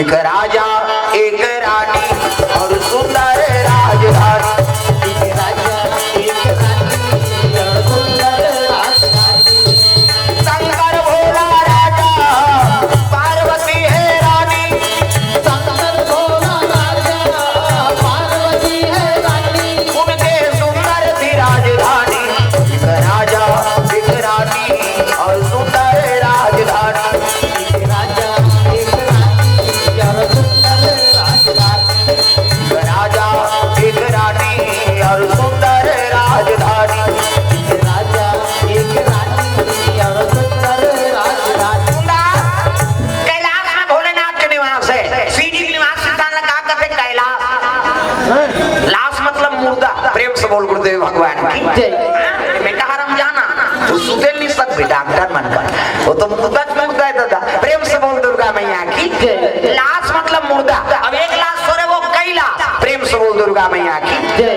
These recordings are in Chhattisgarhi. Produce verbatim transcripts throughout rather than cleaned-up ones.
एक राजा, एक रानी और सुंदर राजधानी। एक राजा, एक रानी और सुंदर राजधानी। शंकर भोला राजा, पार्वती है रानी। शंकर भोला राजा, पार्वती है रानी। उनके सुंदर सी राजधानी। एक राजा, एक रानी और सुंदर राजधानी। एक राजा, एक रानी और सुंदर राजधानी। राजा, एक रानी और सुंदर राजधानी। राजा, एक रानी और सुंदर राजधानी। सुंदर, कैलाश में भोलेनाथ के निवास है। शिव जी के निवास स्थान ला का कथे? कैलाश। लाश मतलब मुर्दा। प्रेम से बोल गुरुदेव भगवान की। जय। हाँ, मैं कहा रम जाना, वो सुते नहीं सकते डॉक्टर मन का, वो तो मुर्दा च मुर्दा है दादा। प्रेम से बोल दुर्गा मैया की। जय। लाश मतलब मुर्दा। अब एक लाश थोरे, वो कैलाश। प्रेम से बोल दुर्गा मैया की। जय।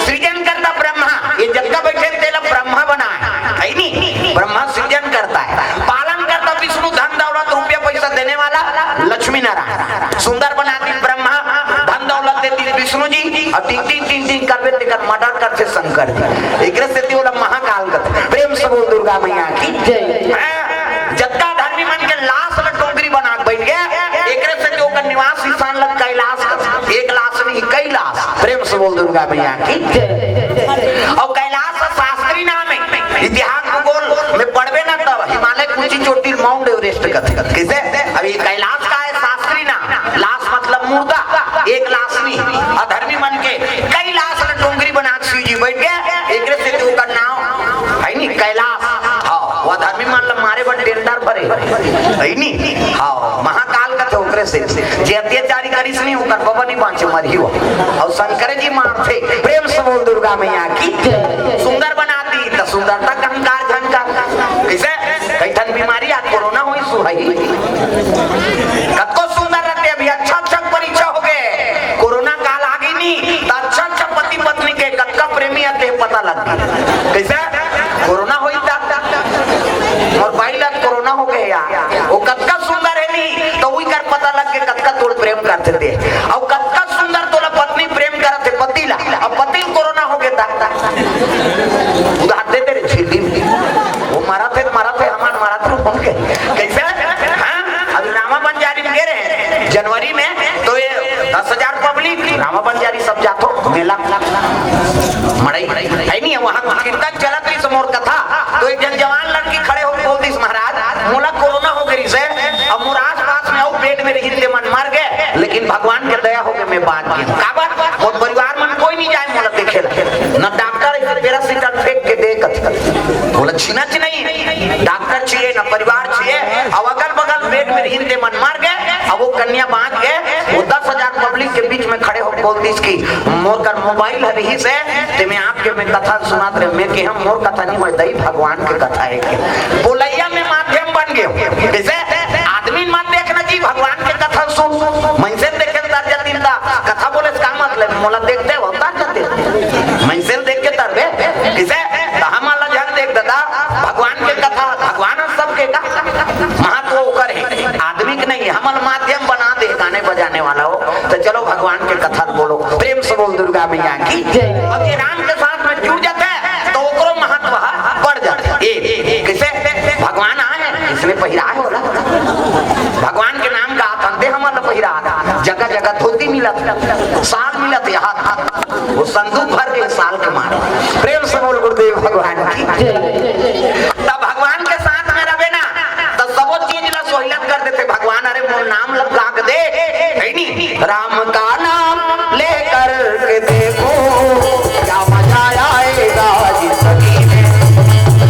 सृजन करता ब्रह्मा, ये जगह बैठे तेला ब्रह्मा बनाए, है नी? ब्रह्मा सृजन करता है, पालन करता विष्णु, धन दौलत रुपया पैसा देने वाला लक्ष्मी नारायण। सुंदर बना दी ब्रह्मा, धन दौलत दे दी विष्णु जी, और टिंग टिंग टिंग टिंग करबे तेकर मर्डर करथे शंकर जी। एकरे सेती ओला महाकाल कथे। प्रेम से बोल दुर्गा मैया की। जय। हाँ, जतका धर्मी मन के लाश में टोकरी बना के बैठ गए, एकरे सेती ओकर निवास स्थान ला कैलाश कथे। एक लाश नहीं, कैलाश। प्रेम से बोल दुर्गा मैया की। जय। और कैलाश शास्त्री नाम है, इतिहास भूगोल में पढ़बे ना तब हिमालय की ऊंची चोटी माउंट एवरेस्ट कथे। कैसे? अब ये कैलाश का है शास्त्री नाम, लाश मतलब मुर्दा, एक लाश नहीं। अधर्मी मन के कई लाश ल टोंगरी बना के शिव जी बैठ गए, एकरे सेती ओकर नाम है नी कैलाश। हाँ, वो अधर्मी मन ल मारे बर टेंडर भरे, है नी? हाँ, महाकाल कथे ओकरे से। जे अत्याचारी करिस नी, ओकर बबा नहीं बांचे, मरही हो। और शंकर जी मारथे। प्रेम से बोल दुर्गा मैया की। सुंदर बनाती त सुंदरता का अहंकार झनका। कैसे? कई ठन बीमारी आज कोरोना होई सुहाई। कतको सुंदर रहते, अभी अच्छा अच्छा परीक्षा हो गए, कोरोना काल आ गई नी, त अच्छा अच्छा पति पत्नी के कतका प्रेमी आते पता लग गई। कैसे? कोरोना होई त मोर बाई ला कोरोना हो गए यार, वो कतका सुंदर है नी, तो वही कर पता लग के कतका तोड़ प्रेम करथे ते। और कतका सुंदर तोला पत्नी प्रेम करत हे पति ला, अब पति ल कोरोना हो गए ता उधार दे दे रे झिल्ली। वो मरत हे, मरत हे, हमार मरत रूप होके। कैसे? हाँ? अभी रामा बंजारी में गए रहे जनवरी में, तो ये दस हजार पब्लिक, रामा बंजारी सब जाथो मेला। मड़ई है नहीं, वहाँ कीर्तन चलत रही मोर कथा, तो एक जन जवान लड़की खड़े होके बोल दिस, महाराज, मोला कोरोना हो गई से, अब मोर आसपास में अउ बेड में रहिन ते मन मर गए, लेकिन भगवान के दया हो गए, मैं बांच गए। काबर? मोर परिवार मन कोई नहीं जाए मोला देखे ला, न डॉक्टर एक पैरासिटामोल फेंक के दे कथे। बोला, छीना च नहीं, डॉक्टर चाहिए, न परिवार चाहिए। अब अगल बगल बेड में रहिन ते मन मर गए, अब वो कन्या बांच गए। वो दस हजार पब्लिक के बीच में खड़े होके बोल दिस कि मोर कर मोबाइल ह रही से, ते में आपके में कथा सुनात रहे, मैं के हम मोर कथा नहीं होय दई, भगवान के कथा है के। बोलैया में माध्यम बन गए। जैसे आदमी मत देखना जी, भगवान के कथा सुन, मनसे देखे तर जतिन दा कथा बोले इसका मतलब मोला देखते हो तर जतिन, मनसे देख के तरबे। जैसे त हमन ला झन देख दादा, भगवान के कथा, भगवान सबके का महत्व ओकर है, आदमी के नहीं। हमन माध्यम बना दे गाने बजाने वाला हो, तो चलो भगवान के कथा बोलो, प्रेम से बोल दुर्गा मैया की। जय। अब ये राम के साथ में जुड़ जाते हैं तो ओकरो महत्व ह बढ़ जाते हैं। ए, ए, ए, कैसे? भगवान आए, इसने पहिरा होला। भगवान के नाम का आतंते हमन पहिरा, जगह जगह धोती मिलत, साल मिलत, यहाँ वो संदूक भर के साल के मारे। प्रेम से बोल गुरुदेव भगवान की। तब भगवान के साथ में रहे ना, तो सबो चीज ला सोहिलत कर देते भगवान। अरे मोर नाम लगा के दे, है नी? राम का नाम लेकर के देखो, क्या मजा आएगा जिंदगी में।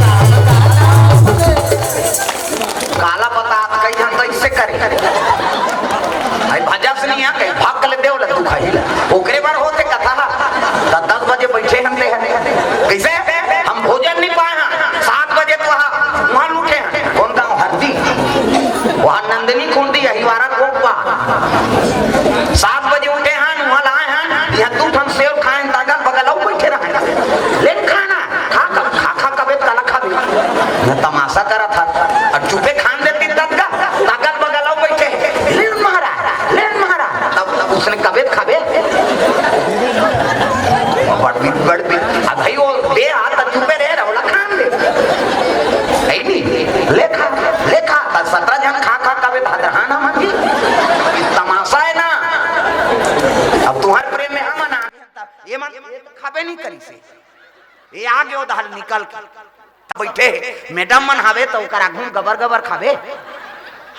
राम का नाम ले- काला बता, कई हम तो इससे करे। भाई भजस नहीं है, कहीं भाग ले दे, बोला तू खाई ला। ओकरे बार होते कथा, त दस बजे बैठे हम ले हैं। कैसे? हम भोजन नहीं पाए हैं, सात बजे तो वहाँ, वहाँ उठे हैं। कौन गाँव? हरदी। वहाँ नंदिनी कुंडी, अहिवारा कोपा। सात बजे उठे हैं, वहाँ लाए हैं, यहाँ दू ठन सेव खाए, तागल बगल अउ बैठे रहे। लेन खाना, खा, खा, खा, खा, कबे काला खाबे। मैं तमाशा करा था, और चुपे खान देती तब का, तागल बगल अउ बैठे। लेन महाराज, ये आ गयो दहल निकल के। बैठे हे, मैडम मन हावे त ओकर आघू में गबर गबर खाबे।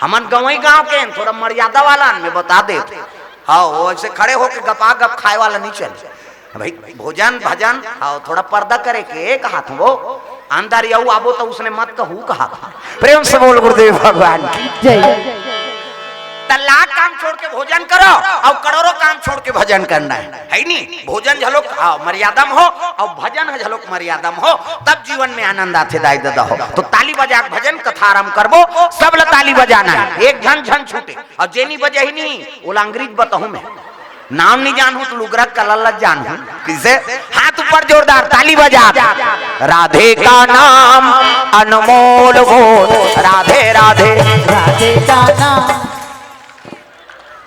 हमन गंवई गांव के हन, थोड़ा मर्यादा वाला हन, मैं बता देत। हाँ, वो ऐसे खड़े होके गपा गप खाए वाला नहीं चले भाई। भोजन भजन, हाँ, थोड़ा पर्दा करे के कहात हूँ वो। अंदर यऊ आबो त उसने मत कहू कहात हूँ। प्रेम से बोल गुरुदेव भगवान की। जय। त लाख काम छोड़ के भोजन करो अउ करोड़ों काम छोड़ के भजन करना है, है नी? भोजन झलोक, हाँ, मर्यादा में हो अउ भजन ह झलोक मर्यादा में हो, तब जीवन में आनंद आथे दाई ददा हो। तो ताली बजा के भजन कथा आरंभ करबो, सब ल ताली बजाना है, एक झन झन छूटे। अउ जेनी बजही नी, ओला अंग्रेज बताहूं मैं। नाम नहीं जानहूं त लुगरा कलर ल जानहूं। कइसे? हाथ ऊपर जोरदार, ताली बजा। राधे का नाम अनमोल बोल, राधे राधे। राधे का नाम।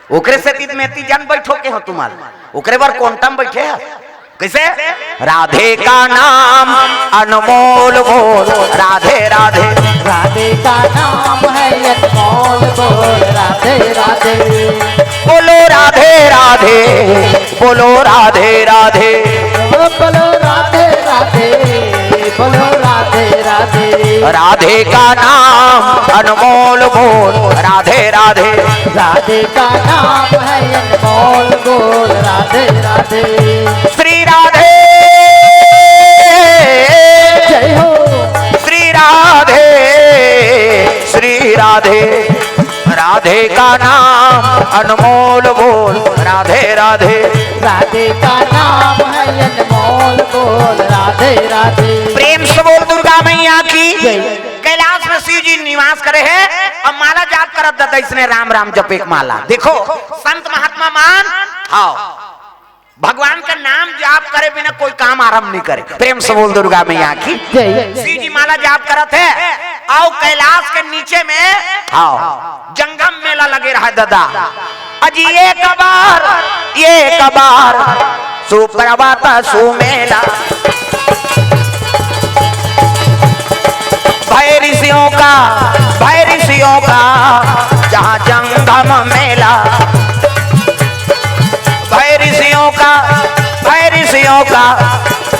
ओकरे सेती त मैं एती जन बैठो के हो तुम्हार, ओकरे बर कोंटा म बैठे ह। कइसे? राधे का नाम अनमोल बोल, राधे राधे। राधे का नाम है अनमोल बोल, राधे राधे। बोलो राधे राधे, बोलो राधे राधे। ओ बोलो राधे राधे, बोलो राधे राधे। राधे का नाम अनमोल बोल, राधे राधे। राधे का नाम है अनमोल बोल, राधे राधे। श्री राधे। जय हो। श्री राधे, श्री राधे। राधे का नाम अनमोल बोल, राधे राधे। राधे का नाम है अनमोल बोल, राधे राधे। प्रेम से बोल दुर्गा मैया की। जय। कैलाश में शिव जी निवास करे हे अउ माला जाप करत ददा इसने राम राम जपे के माला। देखो संत महात्मा मन, हाँ, भगवान का नाम जाप करे बिना कोई काम आरंभ नहीं करे। प्रेम से बोल दुर्गा मैया की। जय। शिव जी माला जाप करत हे अउ कैलाश के नीचे में, हाँ, जंगम मेला लगे रहा ददा। अजी एक बार, एक बार सुप्रभात सुमेला। भय ऋषियों का, भय ऋषियों का जहाँ जंगम मेला। भय ऋषियों का, भय ऋषियों का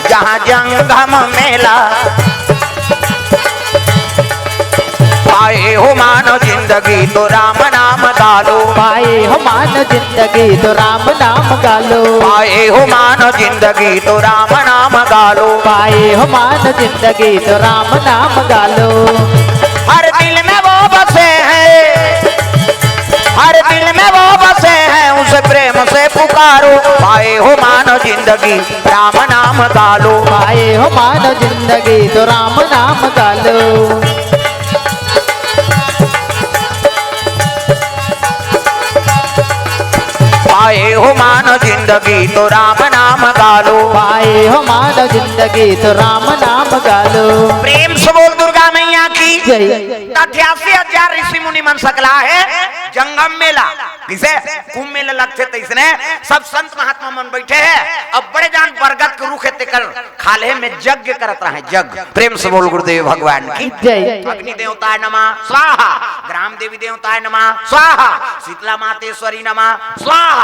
जहाँ जंगम मेला। पाए हो मानव जिंदगी तो राम नाम गा लो। पाए हो मानव जिंदगी तो राम नाम गा लो। पाए हो मानव जिंदगी तो राम नाम गा लो। पाए हो मानव जिंदगी तो राम नाम गा लो। हर दिल में वो बसे हैं, हर दिल में वो बसे हैं, उसे प्रेम से पुकारो। पाए हो मानव जिंदगी राम नाम गा लो। पाए हो मानव जिंदगी तो राम नाम गा लो। पाए हो मानव जिंदगी तो राम नाम गा लो। पाए हो मानव जिंदगी तो राम नाम गा लो। प्रेम से बोल दुर्गा मैया की। जय। अठासी हजार ऋषि मुनि मन सकला हे जंगम मेला। कइसे? कुंभ मेला लगथे तइसने सब संत महात्मा मन बैठे हे। अब बड़े जान बरगद के रुख हे, तेकर खाल्हे में यज्ञ करत रहे, यज्ञ। प्रेम से बोल गुरुदेव भगवान की। जय। अग्नि देवताय नमः स्वाहा, ग्राम देवी देवताय नमः स्वाहा, शीतला मातेश्वरी नमः स्वाहा।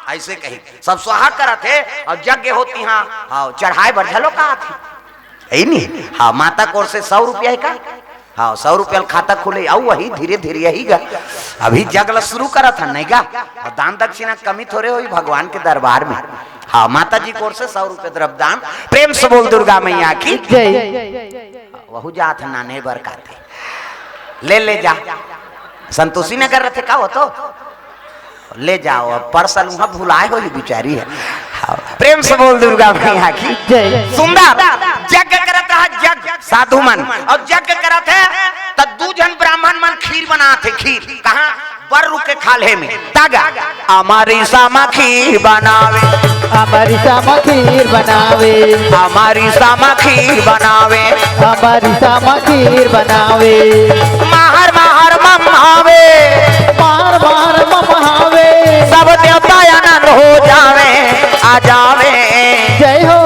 अइसे कही सब स्वाहा करत हे अउ यज्ञ होत हे। हाँ, चढ़ाए बर घलो का आथे। हे नी? हाँ, माता कोर से सौ रुपया हे का? हाँ, सौ रुपया ल खाता खुले, अउ वही धीरे धीरे यही गा। अभी जग ल शुरू करत हन, नहीं गा? अउ दान दक्षिणा कमी थोरे होही भगवान के दरबार में। हाँ, माता जी कोर से सौ रुपया द्रव्य दान। प्रेम से बोल दुर्गा मैया की। जय। वहू जात हन नाने बर काथे। ले, ले जा। संतोषी नगर रथे का हो तो? ले जाओ, अब parcel उहाँ भुलाए होही बिचारी हे। हाँ, प्रेम से बोल दुर्गा मैया की। जय। सुंदर यज्ञ करत रहा, यज्ञ साधु मन, अउ यज्ञ करत हे त दू झन ब्राह्मण मन खीर बनात हे, खीर। कहाँ? बर रुख के खाल्हे में। तागा। अमरिसम खीर बनावे। अमरिसम खीर बनावे। अमरिसम खीर बनावे। अमरिसम खीर बनावे। माहर माहर मम्हावे। माहर माहर मम्हावे। सब देवता आनंद हो जावे, आ जावे। जय हो।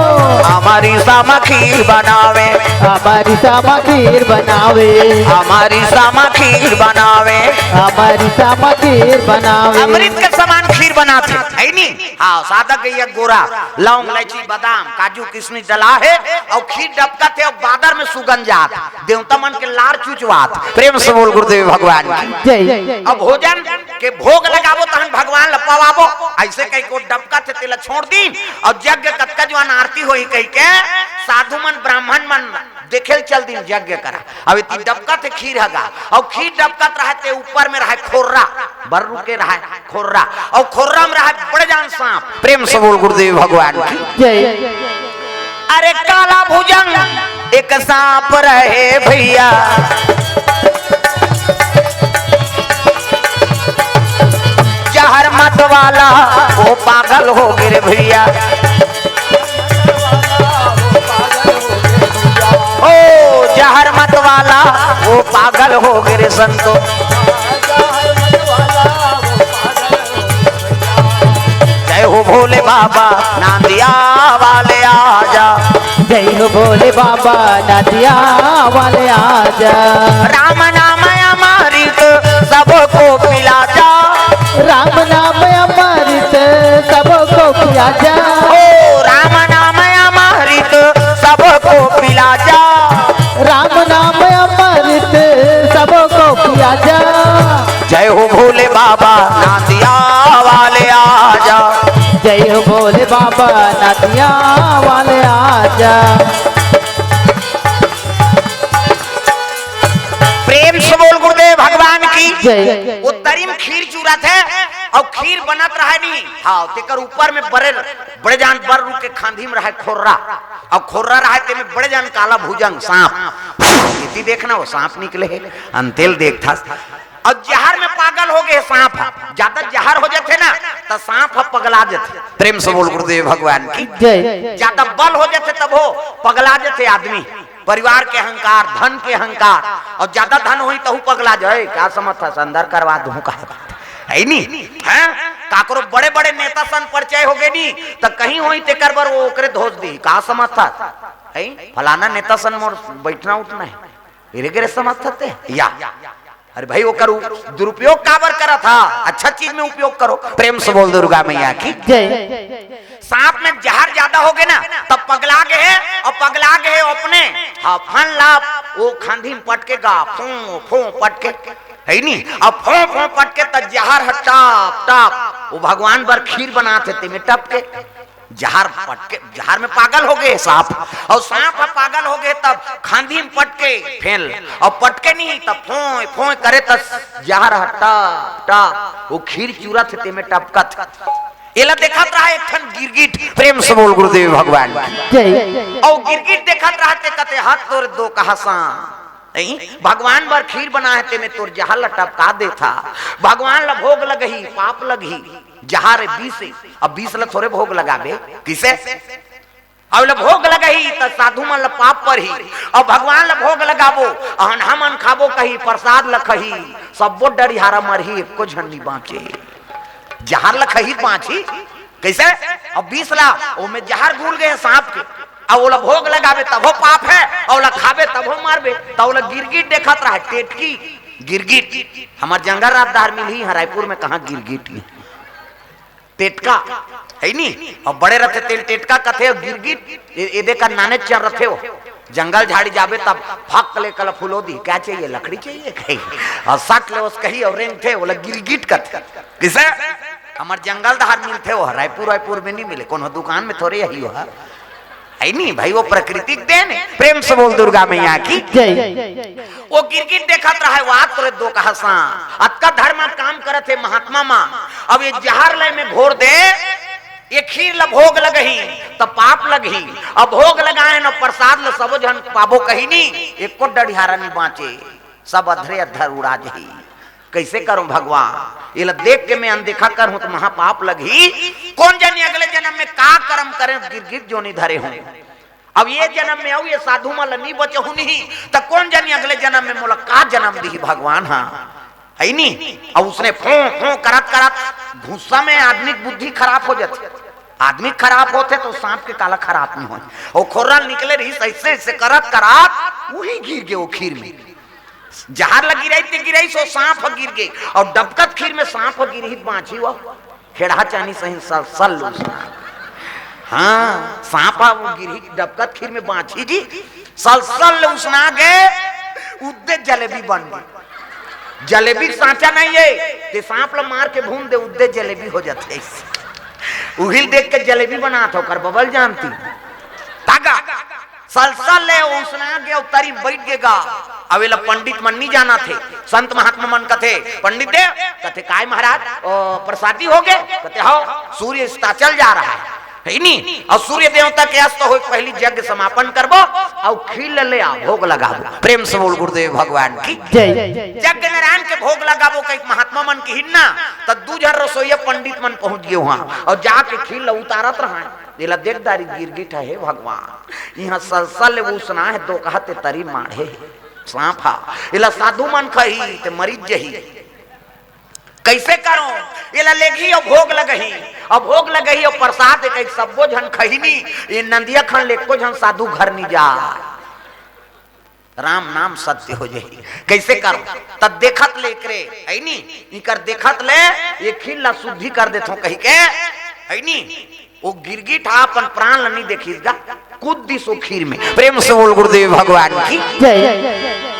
अमरिसम खीर बनावे। अमरिसम खीर बनावे। अमरिसम खीर बनावे। अमरिसम खीर बनावे। अमृत के समान खीर बनाथे, हे नी? हाँ, सादा गइया गोरा, लौंग, इलायची, बादाम, काजू, किशमिश डला हे, अउ खीर डबकत हे, अउ बादर में सुगंध जात, देवता मन के लार चुचवात। प्रेम से बोल गुरुदेव भगवान की। जय। अब भोजन के भोग लगाबो, तहन भगवान ल पवाबो, अइसे कहिके डबकत हे, तेला छोड़ दीन, अउ यज्ञ कतका जुवार आरती होही कहिके साधु मन, ब्राह्मण मन देखे ल चल दीन यज्ञ करा। अब एती डबकत हे खीर ह गा, अउ खीर डबकत रहय ते ऊपर में रहय खोर्रा, बर रुके रहय खोर्रा, अउ खोर्रा में रहय बड़े जान सांप। प्रेम से बोल गुरुदेव भगवान की। जय। अरे काला भुजंग एक सांप रहे भइया, जहर मत वाला वो पागल हो गे रे भइया। ओ जहर मत वाला वो पागल हो गे रे संतो। जय हो भोले बाबा नांदिया वाले आजा। जय हो भोले बाबा नांदिया वाले आजा। राम नाम अमृत सबको पिला जा। राम नाम अमृत सबको पिया जा। ओ राम नाम अमृत सबको पिला जा। राम नाम अमृत सबको पिया जा। जय हो भोले बाबा नांदिया वाले आजा। जय हो भोले बाबा नांदिया वाले आजा। प्रेम से बोल गुरुदेव भगवान की। जय। वो तरी म खीर चूरत हे अउ खीर बनत रहय नी। हाँ, तेकर ऊपर में बड़े, बड़े जान बर रुख के खांधी में रहय खोर्रा, अउ खोर्रा रहय तेमे बड़े जान काला भुजंग सांप। एती देखना वो सांप निकले हे, अंतेल देखथस। अउ जहर में पागल हो गे सांप ह, जादा जहर हो जाथे ना, त सांप ह पगला जाथे। प्रेम से बोल गुरुदेव भगवान की। जय। जादा बल हो जाथे तभो पगला जाथे आदमी। परिवार के अहंकार, धन के अहंकार, अउ जादा धन होही तहू पगला जाय। का समझथस, अंदर करवा दूं कहा बात हे नी? हैं? काकरो बड़े-बड़े नेता सन परिचय हो गे नी, त कहीं होही तेकर बर वो ओकरे धोस दिही। का समझथस? हैं? फलाना नेता सन मोर बैठना उठना हे। एरे गेरे समझथस ते? या। अरे भाई, ओकर उ-, दुरुपयोग काबर करत हा? अच्छा चीज में उपयोग करो। प्रेम से बोल दुर्गा मैया की। जय। सांप में जहर जादा हो गे ना, तब पगला गे हे, अउ पगला गे हे अपने। हाँ, फन ला वो खांधी में पटके गा, फों, फों पटके, हे नी? अब फों, फों पटके त जहर ह टाप, टाप, वो भगवान बर खीर बनात हे, तेमे टपके। जहर पटके, जहर में पागल हो गे सांप, अउ सांप ह पागल हो गे, तब खांधी में पटके फेल, अउ पटके नहीं, तब फोंय, फोंय करे, त जहर ह टप, टप, वो खीर चूरत हे, तेमे टपकत। एला देखत रहा एक ठन गिरगिट, प्रेम से बोल गुरुदेव भगवान की। जय। अउ गिरगिट देखत रहा, ते कथे, "हत तोर दो कहा सा।" नहीं, भगवान बर खीर बनाए हे, तेमे तोर जहर ल टपका देथा। भगवान ल भोग लगही, पाप लगही, जहर हे, विष हे। अब विष ल थोरे भोग लगाबे, किसे? अब ल भोग लगही, त साधु मन ल पाप परही। अब भगवान ल भोग लगाबो, अहन हमन खाबो कही, प्रसाद ल खही, सब्बो डरिहारा मरही, एको झन नी बांचे। जहर ल खही बांची, कइसे? अब विष ला, ओमे जहर घुल गे हे सांप के, अब ओला भोग लगाबे तभो पाप हे, अउ ओला खाबे तभो मरबे। त ओला गिरगिट देखत रहा, टेटकी, गिरगिट। हमर जंगल रात डहर मिलही, इहाँ रायपुर में कहाँ गिरगिट हे? टेटका, हे नी? अब बड़े रथे तेल टेटका कथे, अउ गिरगिट, ए-, एदे का नाने चर रथे वो। जंगल झाड़ी जाबे तब फक ले कला फुलो दी, "क्या चाहिए? लकड़ी चाहिए?" कही। अउ सट ले ओस कही अउ रेंगथे, ओला गिरगिट कथे। किसे? हमर जंगल डहर मिलथे वो, रायपुर, रायपुर में नी मिले, कोनो दुकान में थोरे यही हो। हे नी भाई, वो प्रकृति के देन हे। प्रेम से बोल दुर्गा मैया की। जय। वो गिरगिट देखत रहा, वाह तोरे दो कहा सा, अतका धर्म काम करत हे महात्मा मा, अब ये जहर ले में घोर दे, ये खीर ल भोग लगही, त पाप लगही। अब भोग लगाए न प्रसाद ल सबो झन पाबो कही नी, एको डढ़ियारा नी बांचे, सब अधरे अधर उड़ा जही। कइसे करूं भगवान, एला देख के मैं अनदेखा करहूं त महापाप लगही। कोन जनी अगले जनम में का करम करे, गिरगिट जोनी धरे हों। अब ये जनम में अउ ये साधु मन ल नी बचहूं नहीं, त कोन जनी अगले जनम में मोला का जनम दिही भगवान हा। हे नी? अब उसने फों, फों करत, करत गुस्सा में आदमी के बुद्धि खराब हो जाथे। आदमी खराब होथे त सांप के काला खराब नी होय। वो खोर्रा निकले रहिस अइसे, अइसे करत, करत उही गिर गे वो खीर में। जहर ल गिराई ते गिराई, सो सांप ह गिर गे। अउ डबकत खीर में सांप ह गिरही त बांची वो। खेड़हा चानी सही सलसल उसना। हाँ, सांप ह वो गिरही डबकत खीर में बांची जी। सलसल उसना गे, उद्दे जलेबी बन गे। जलेबी सांचा नहीं है, ते सांप ल मार के भून दे, उद्दे जलेबी हो जाथे। उहिल देख के जलेबी बनात हो, कर बबल जानती। तागा। सलसल ले उसना गे अउ तरी बइठ गे गा। अब एला पंडित मन नी जानत हे, संत महात्मा मन कथे, "पंडित देव," कथे, "काय महाराज, ओ, प्रसादी हो गे?" कथे, "हव, सूर्य अस्ताचल जा रहा है, है नी? अउ सूर्य देवता के अस्त होय के पहिली यज्ञ समापन करबो, अउ खीर ल ले आ, भोग लगाबो।" प्रेम से बोल गुरुदेव भगवान की। जय। यज्ञ नारायण के भोग लगाबो कहिके महात्मा मन किहिन ना, त दू झन रसोइया पंडित मन पहुंच गे उहां, अउ जाके खीर ल उतारत रहय। एला देख डारिस गिरगिट ह, हे भगवान, इहां सलसल ले उसना हे, दोकहा ते तरी माढ़े हे सांप ह। एला साधु मन खही ते मरिच जही। कइसे करों? एला लेगही अउ भोग लगही, अउ भोग लगही अउ प्रसाद दे कहिके सब्बो झन खही नी। ए नंदिया खन ले एको झन साधु घर नी जाय। राम नाम सत्य हो जही। कइसे करों? त देखत ले एकरे, है नी? इकर देखत ले, ए खीर ला शुद्धि कर देथों कहिके, है नी? ओ गिरगिट ह अपन प्राण ल नी देखिस गा, कूद दिस ओ खीर में। प्रेम से बोल गुरुदेव भगवान की। जय।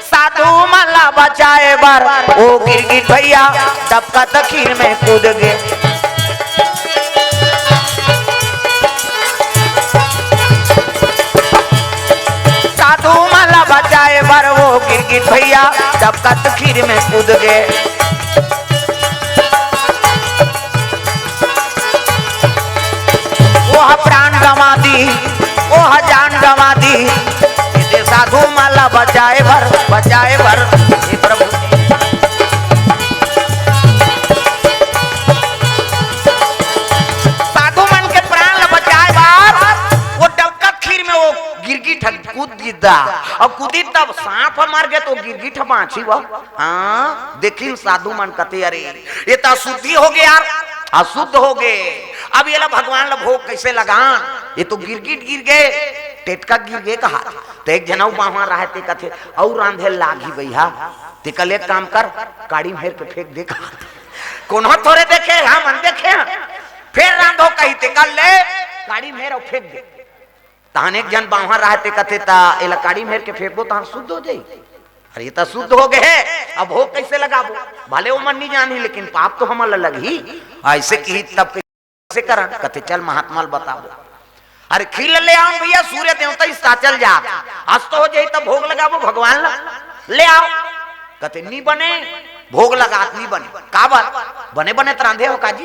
साधु मन ला बचाए बर ओ गिरगिट भैया डबकत खीर में कूद गे। साधु मन ला बचाए बर ओ गिरगिट भैया डबकत खीर में कूद गे। ओह प्राण गंवा दी, ओह जान गंवा दी, ए साधु मन ला बचाए बर, बचाए बर, हे प्रभु। साधु मन के प्राण ला बचाए बर ओ डबकत खीर में ओ गिरगिट ह कूद गिस गा। अउ कूदिस तब सांप ह मर गे त ओ गिरगिट ह बांचिस वो। हाँ, देखिन साधु मन कथे, "अरे, ए त अशुद्धि हो गे यार, अशुद्ध हो गे। अब एला भगवान ला भोग कइसे लगान? ए तो गिरगिट गिर गे, टेटका गिर गे," कहा। त एक झन अउ बांहवा रहय ते कथे, "अउ रांधे लागही भैया, तेकर ले एक काम कर, काड़ी म हेर के फेंक दे," कहा। कोनो थोरे देखे, हमन देखे हन। फेर रांधो कही तेकर ले, काड़ी म हेर अउ फेंक दे। तहन एक झन बांहवा रहय ते कथे, "त एला काड़ी म हेर के फेंकबो, तहन शुद्ध हो जाही।" अरे, ए त शुद्ध हो गे हे, अब भोग कइसे लगाबो? भले ओमन नी जानही, लेकिन पाप तो हमन ला लगही। अइसे किही तब कइसे करन? कथे, "चल महात्मा ल बताबो।" "अरे, खीर ल ले आवन भैया, सूर्य देवता अस्ताचल जात, अस्त हो जाही, तब भोग लगाबो भगवान ला, ले आव।" कथे, "नी बने, भोग लगात नी बने।" "काबर? बने बने त रांधे हो का जी?"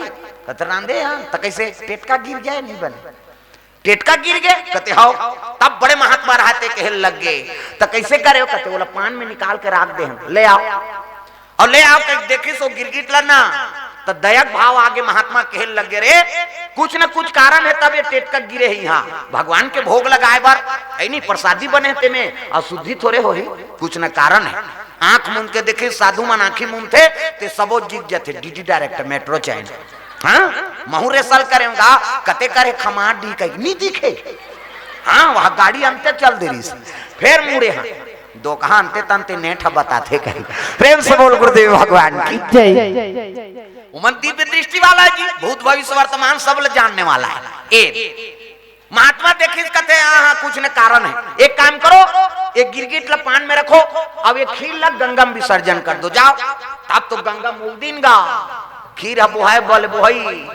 कथे, "रांधे हन, त कइसे टेटका गिर जाय, नी बने।" टेटका गिर गे, कथे, "हव।" तब बड़े महात्मा रहय ते कहे लग गे, "त कइसे करे हो?" कथे, "ओला पान में निकाल के राख दे हन, ले आव।" अउ ले आव कहिके देखिस ओ गिरगिट ल ना, त दया के भाव आगे महात्मा कहे लग गे, "रे, कुछ न कुछ कारण हे, तब ए टेटका गिरे हे इहां, भगवान के भोग लगाय बर, है नी, प्रसादी बने हे तेमे, अशुद्धि थोरे होही, कुछ न कारण हे।" आंख मूंद के देखिस, साधु मन आंखी मूंदथे, ते सबो दिख जथे, डीडी डायरेक्ट, मेट्रो चैनल। हाँ, महूं रे सल करेंव गा, कते करे खमार डी कही, नी दिखे। हाँ, वह गाड़ी अंते चल दे रहिस। फेर मुड़े हाँ, दोकहा अंते तंते नेठ बताथे कही। प्रेम से बोल गुरुदेव भगवान की। जय। उमन दिव्य दृष्टि वाला जी, भूत भविष्य वर्तमान सब ल जानने वाला है। ए, महात्मा देखिस कथे, हाँ, हाँ, कुछ न कारण है। एक काम करो, एक गिरगिट ल पान में रखो, अब एक खीर ल गंगा में विसर्जन कर दो, जाओ। तब तो गंगा में उल्दिन गा, खीर ह बोहाय बल बोहई,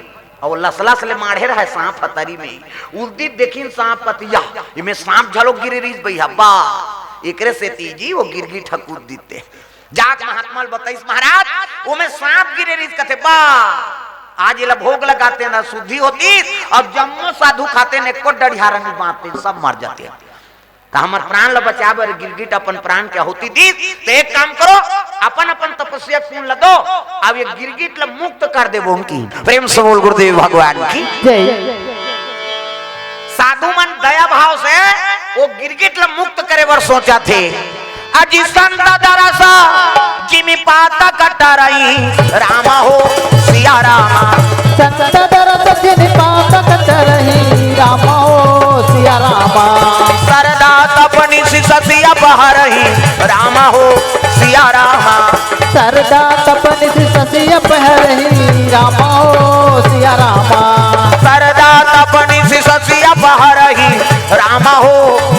अउ लसलस ले माढ़े रहय सांप ह तरी में। उल्दी देखिन सांप कथे, या, एमे सांप झलो गिरे रिहिस भैया, बा, एकरे सेती जी वो गिरगिट ह कूद दिस ते। जाके महात्मा ल बताइस, महाराज, ओमे सांप गिरे रिहिस कथे, बा, आज एला भोग लगाते न शुद्धि होतिस, अब जम्मो साधु खाते न एको डढ़ियारा नी बांचते, सब मर जाते। त हमर प्राण ल बचाए बर गिरगिट अपन प्राण के आहुति दिस, त एक काम करो, अपन अपन तपस्या के पुण्य ल दो, अब ये गिरगिट ल मुक्त कर देबो उनकी। प्रेम से बोल गुरुदेव भगवान की। जय। साधु मन दया भाव से वो गिरगिट ल मुक्त करे बर सोचथे। अजी संत दरस जिमि पातक टरई, राम हो सिया राम। संत दरस जिमि पातक टरई, राम हो सिया राम। सरदा तप निसि ससि अपहरई, राम हो अपहरही रामा हो सिया रामा। सरदा तप निशि शशि अपहरही रामा हो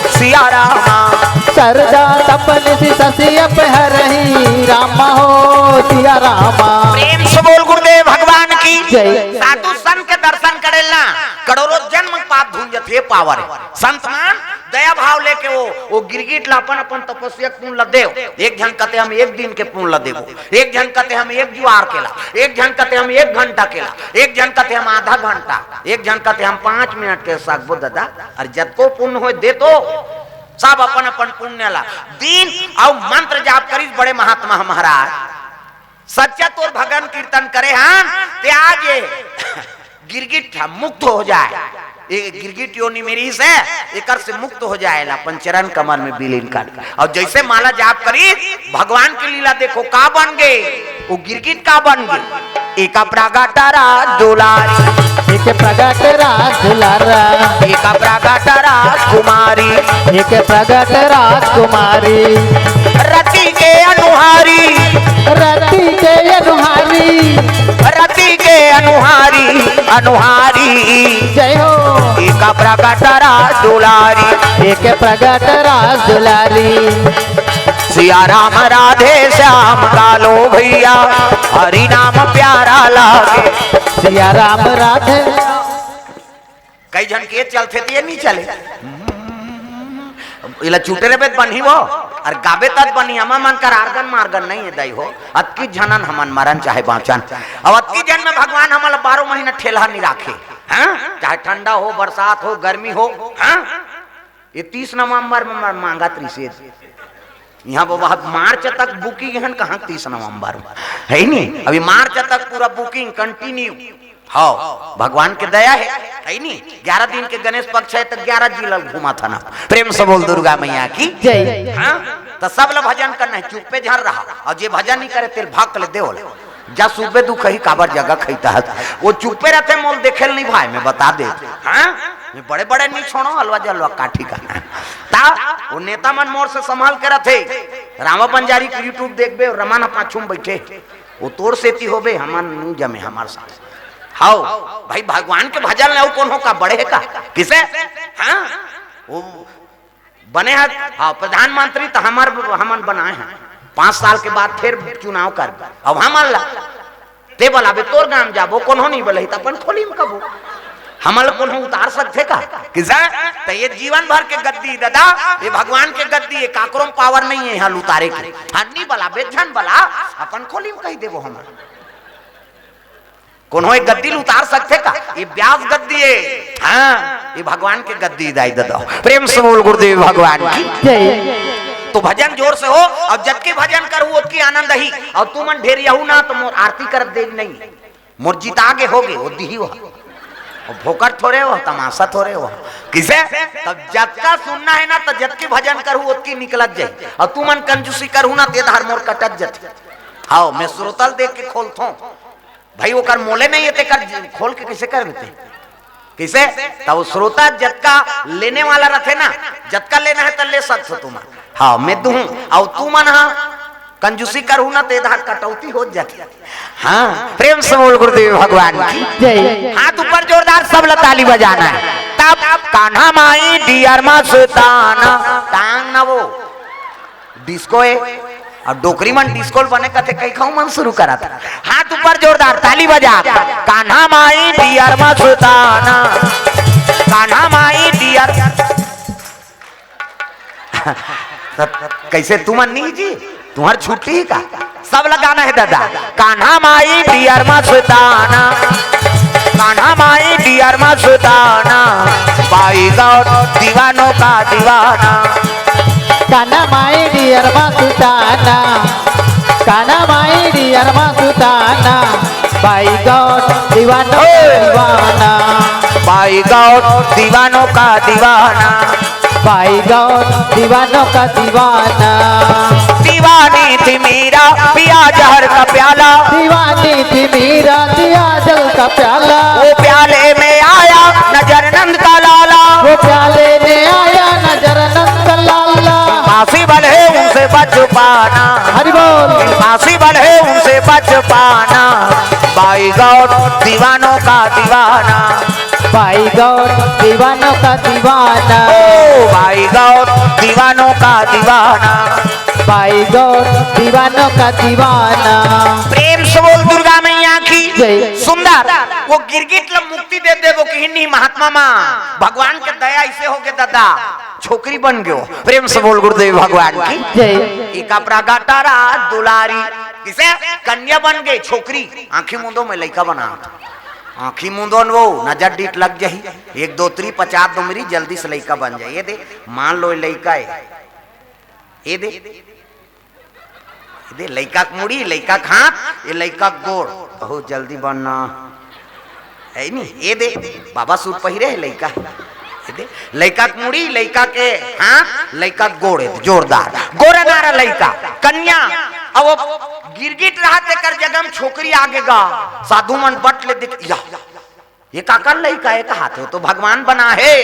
सिया रामा। सरदा तप निशि शशि अपहरही रामा हो सिया रामा। प्रेम से बोल गुरुदेव भगवान की जय। साधु संत के दर्शन करेला, करोड़ों जन्म पाप धुंजत हे पावर। संत मन दया भाव लेके वो, वो गिरगिट ला अपन, अपन तपस्या के पुण्य ला देव। एक झन कथे हम एक दिन के पुण्य ला देबो, एक झन कथे हम एक जुआर के ला, एक झन कथे हम एक घंटा के ला, एक झन कथे हम आधा घंटा, एक झन कथे हम पाँच मिनट के सकबो ददा। अउ जतको पुण्य होय दे तो, सब अपन अपन पुण्य ला दीन अउ मंत्र जाप करिस बड़े महात्मा महाराज। सच्चा तोर भजन कीर्तन करे हन, ते आज ये गिरगिट ह मुक्त हो जाए, ये गिरगिट योनि में रिहिस हे, एकर से मुक्त हो जाए ला, अपन चरण कमल में विलीन कर। अउ जइसे माला जाप करिस, भगवान के लीला देखो का बन गे, वो गिरगिट का बन गे। एक प्रगट रास दुलारी, एक प्रगट रास दुलारा, एक प्रगट राजकुमारी, एक प्रगट राजकुमारी। रति के अनुहारी, रति के अनुहारी, रति के अनुहारी, अनुहारी। जय हो। एक प्रगट रास दुलारी, एक प्रगट रास दुलारी। सिया राम राधे श्याम कालो भैया, हरि नाम प्यारा लागे। सिया राम राधे। कई झन के चलथे त ये नहीं चले। इला चुटे रहे त बनही वो, अउ गाबे तब बनही। हमर मन कर आर्गन मार्गन नहीं हे दाई हो। अतकी झनन हमन मरन चाहे बाँचन, अउ अतकी झन में भगवान हमन ला बारह महीना ठेलहा नहीं राखे। हाँ, चाहे ठंडा हो, बरसात हो, गर्मी हो। हाँ, ये तीस नवंबर में मांगत रिहिसे। यहाँ बाबा मार्च तक बुकिंग हे, कहाँ तीस नवंबर में? हे नहीं, अभी मार्च तक पूरा बुकिंग कंटिन्यू। हाँ, भगवान के दया हे, हे नहीं? ग्यारह दिन के गणेश पक्ष हे त ग्यारह जिला घुमाथन। प्रेम से बोल दुर्गा मैया की जय। हाँ, त सब ला भजन करना हे, चुप्पे झन रहा, अउ जे भजन नहीं करे तेला भक ले देवल। जा सुबे दुख ही काबर जगह खैता हस। वो चुप्पे रहिथे, मोला देखे ल नहीं भाय, मैं बता दे। हाँ? मैं बड़े-बड़े नहीं छोड़ों, अलवा जलवा का ठिकाना हे। त वो नेता मन मोर से संभाल के रहिथे। रामा बंजारी के YouTube देखबे, रमन पाछू में बइठे। वो तोर सेती होबे, हमन नहीं जमे हमर साथ। हव, भाई भगवान के भजन ले अउ कोनो का बड़े हे का? किसे? हाँ? वो बने हे, हाँ, प्रधानमंत्री त हमर, हमन बनाए हन। पाँच साल के बाद फेर चुनाव करबे। अब हमन ला, ते बलाबे तोर गाँव जाबो, कोनो नहीं बलही त अपन खोली में कबो। हमन ला कोनो उतार सकथे का? किसे? त ये जीवन भर के गद्दी ददा, ये भगवान के गद्दी, ये काकरो में पावर नहीं हे यहाँ ल उतारे के। हाँ, नहीं बलाबे, झन बला, अपन खोली में कहि देबो हमन। कोनो एक गद्दी ल उतार सकथे का? ये ब्यास गद्दी हे। हाँ, ये भगवान के गद्दी दाई ददा। प्रेम से बोल गुरुदेव भगवान की। जय। तो भजन जोर से हो, अउ जतके भजन करहू, ओतकी आनंद ही। अउ तुमन ढेरियाहू ना, त मोर आरती करत देरी नहीं। मोर जिता गे होगे, वो दिही हो। वो फोकट थोरे हो, तमाशा थोरे हो। किसे? तब जतका सुनना हे ना, त जतके भजन करहू, ओतकी निकलत जाही। अउ तुमन कंजूसी करहू ना, ते धार मोर कटत जाथे। हव, मैं श्रोता ल देख के खोलथों। भाई, ओकर मोले नहीं हे, तेकर खोल के कइसे करबे ते? कइसे? त वो श्रोता जतका लेने वाला रहिथे ना, जतका लेना हे, त ले सकथो तुमन। हाँ, मैं दूहूँ। अउ तुमन हा कंजूसी करहू ना, ते धार कटौती हो जाथे। हाँ, प्रेम से बोल गुरुदेव भगवान की। जय। हाथ ऊपर जोरदार, सब ला ताली बजाना हे। तब कान्हा माई डियर मस्ताना, टांग ना वो। डिस्को हे, अउ डोकरी मन डिस्को ल बने कथे, कई खाऊ मन शुरू करत। हाथ ऊपर जोरदार, ताली बजा। कान्हा माई डियर मस्ताना, कान्हा माई डियर। त कइसे तुमन नहीं जी? तुम्हर छुट्टी हे का? सब ला गाना हे ददा। कान्हा माई डियर मस्ताना, कान्हा माई डियर मस्ताना, बाई गौर दीवानों का दीवाना। कान्हा माई डियर मस्ताना, कान्हा माई डियर मस्ताना, बाई गौर दीवानों का दीवाना। बाई गौर दीवानों का दीवाना। बाई गौर दीवानों का दीवाना। दीवानी थी मीरा, पिया जहर का प्याला। दीवानी थी मीरा, पिया जहर का प्याला। वो प्याले में आया नजर नंद का लाला। वो प्याले में आया नजर नंद का लाला। पासी बल है उनसे बच पाना। हरि बोल। पासी बल है उनसे बच पाना। का दीवाना। भाई गौर दीवानों का दीवाना। ओ भाई गौर दीवानों का दीवाना। भाई गौर दीवानों का दीवाना। प्रेम से बोल दुर्गा मैया की जय। सुंदर, वो गिरगिट ल मुक्ति दे दे, वो कहिन नहीं महात्मा माँ, भगवान के दया ऐसे हो गए दादा, छोकरी बन गयो। प्रेम से बोल गुरुदेव भगवान की जय। एका प्रगटारा दुलारी, किसे कन्या बन गई छोकरी, आंखी मुंदो में लइका बना, आंखी मुंदो न वो नजर डीठ लग जाही, एक दो त्री पचास दो मेरी जल्दी से लइका बन जाए। ये दे, मान लो ये लइका है, ये दे, ये दे लइका के मुड़ी, लइका के हाथ, ये लइका के गोड़, बहुत जल्दी बनना है नी। ये दे, बाबा सूट पहिरे है लइका, ये दे लइका के मुड़ी, लइका के हाथ, लइका के गोड़, ये दे, जोरदार गोरा नारा लइका, कन्या। अब वो गिरगिट रहा तेकर जगह में छोकरी आगे गा, साधु मन बट ले दिख या, ये काकर लइका, एक हाथ हो तो भगवान बना है,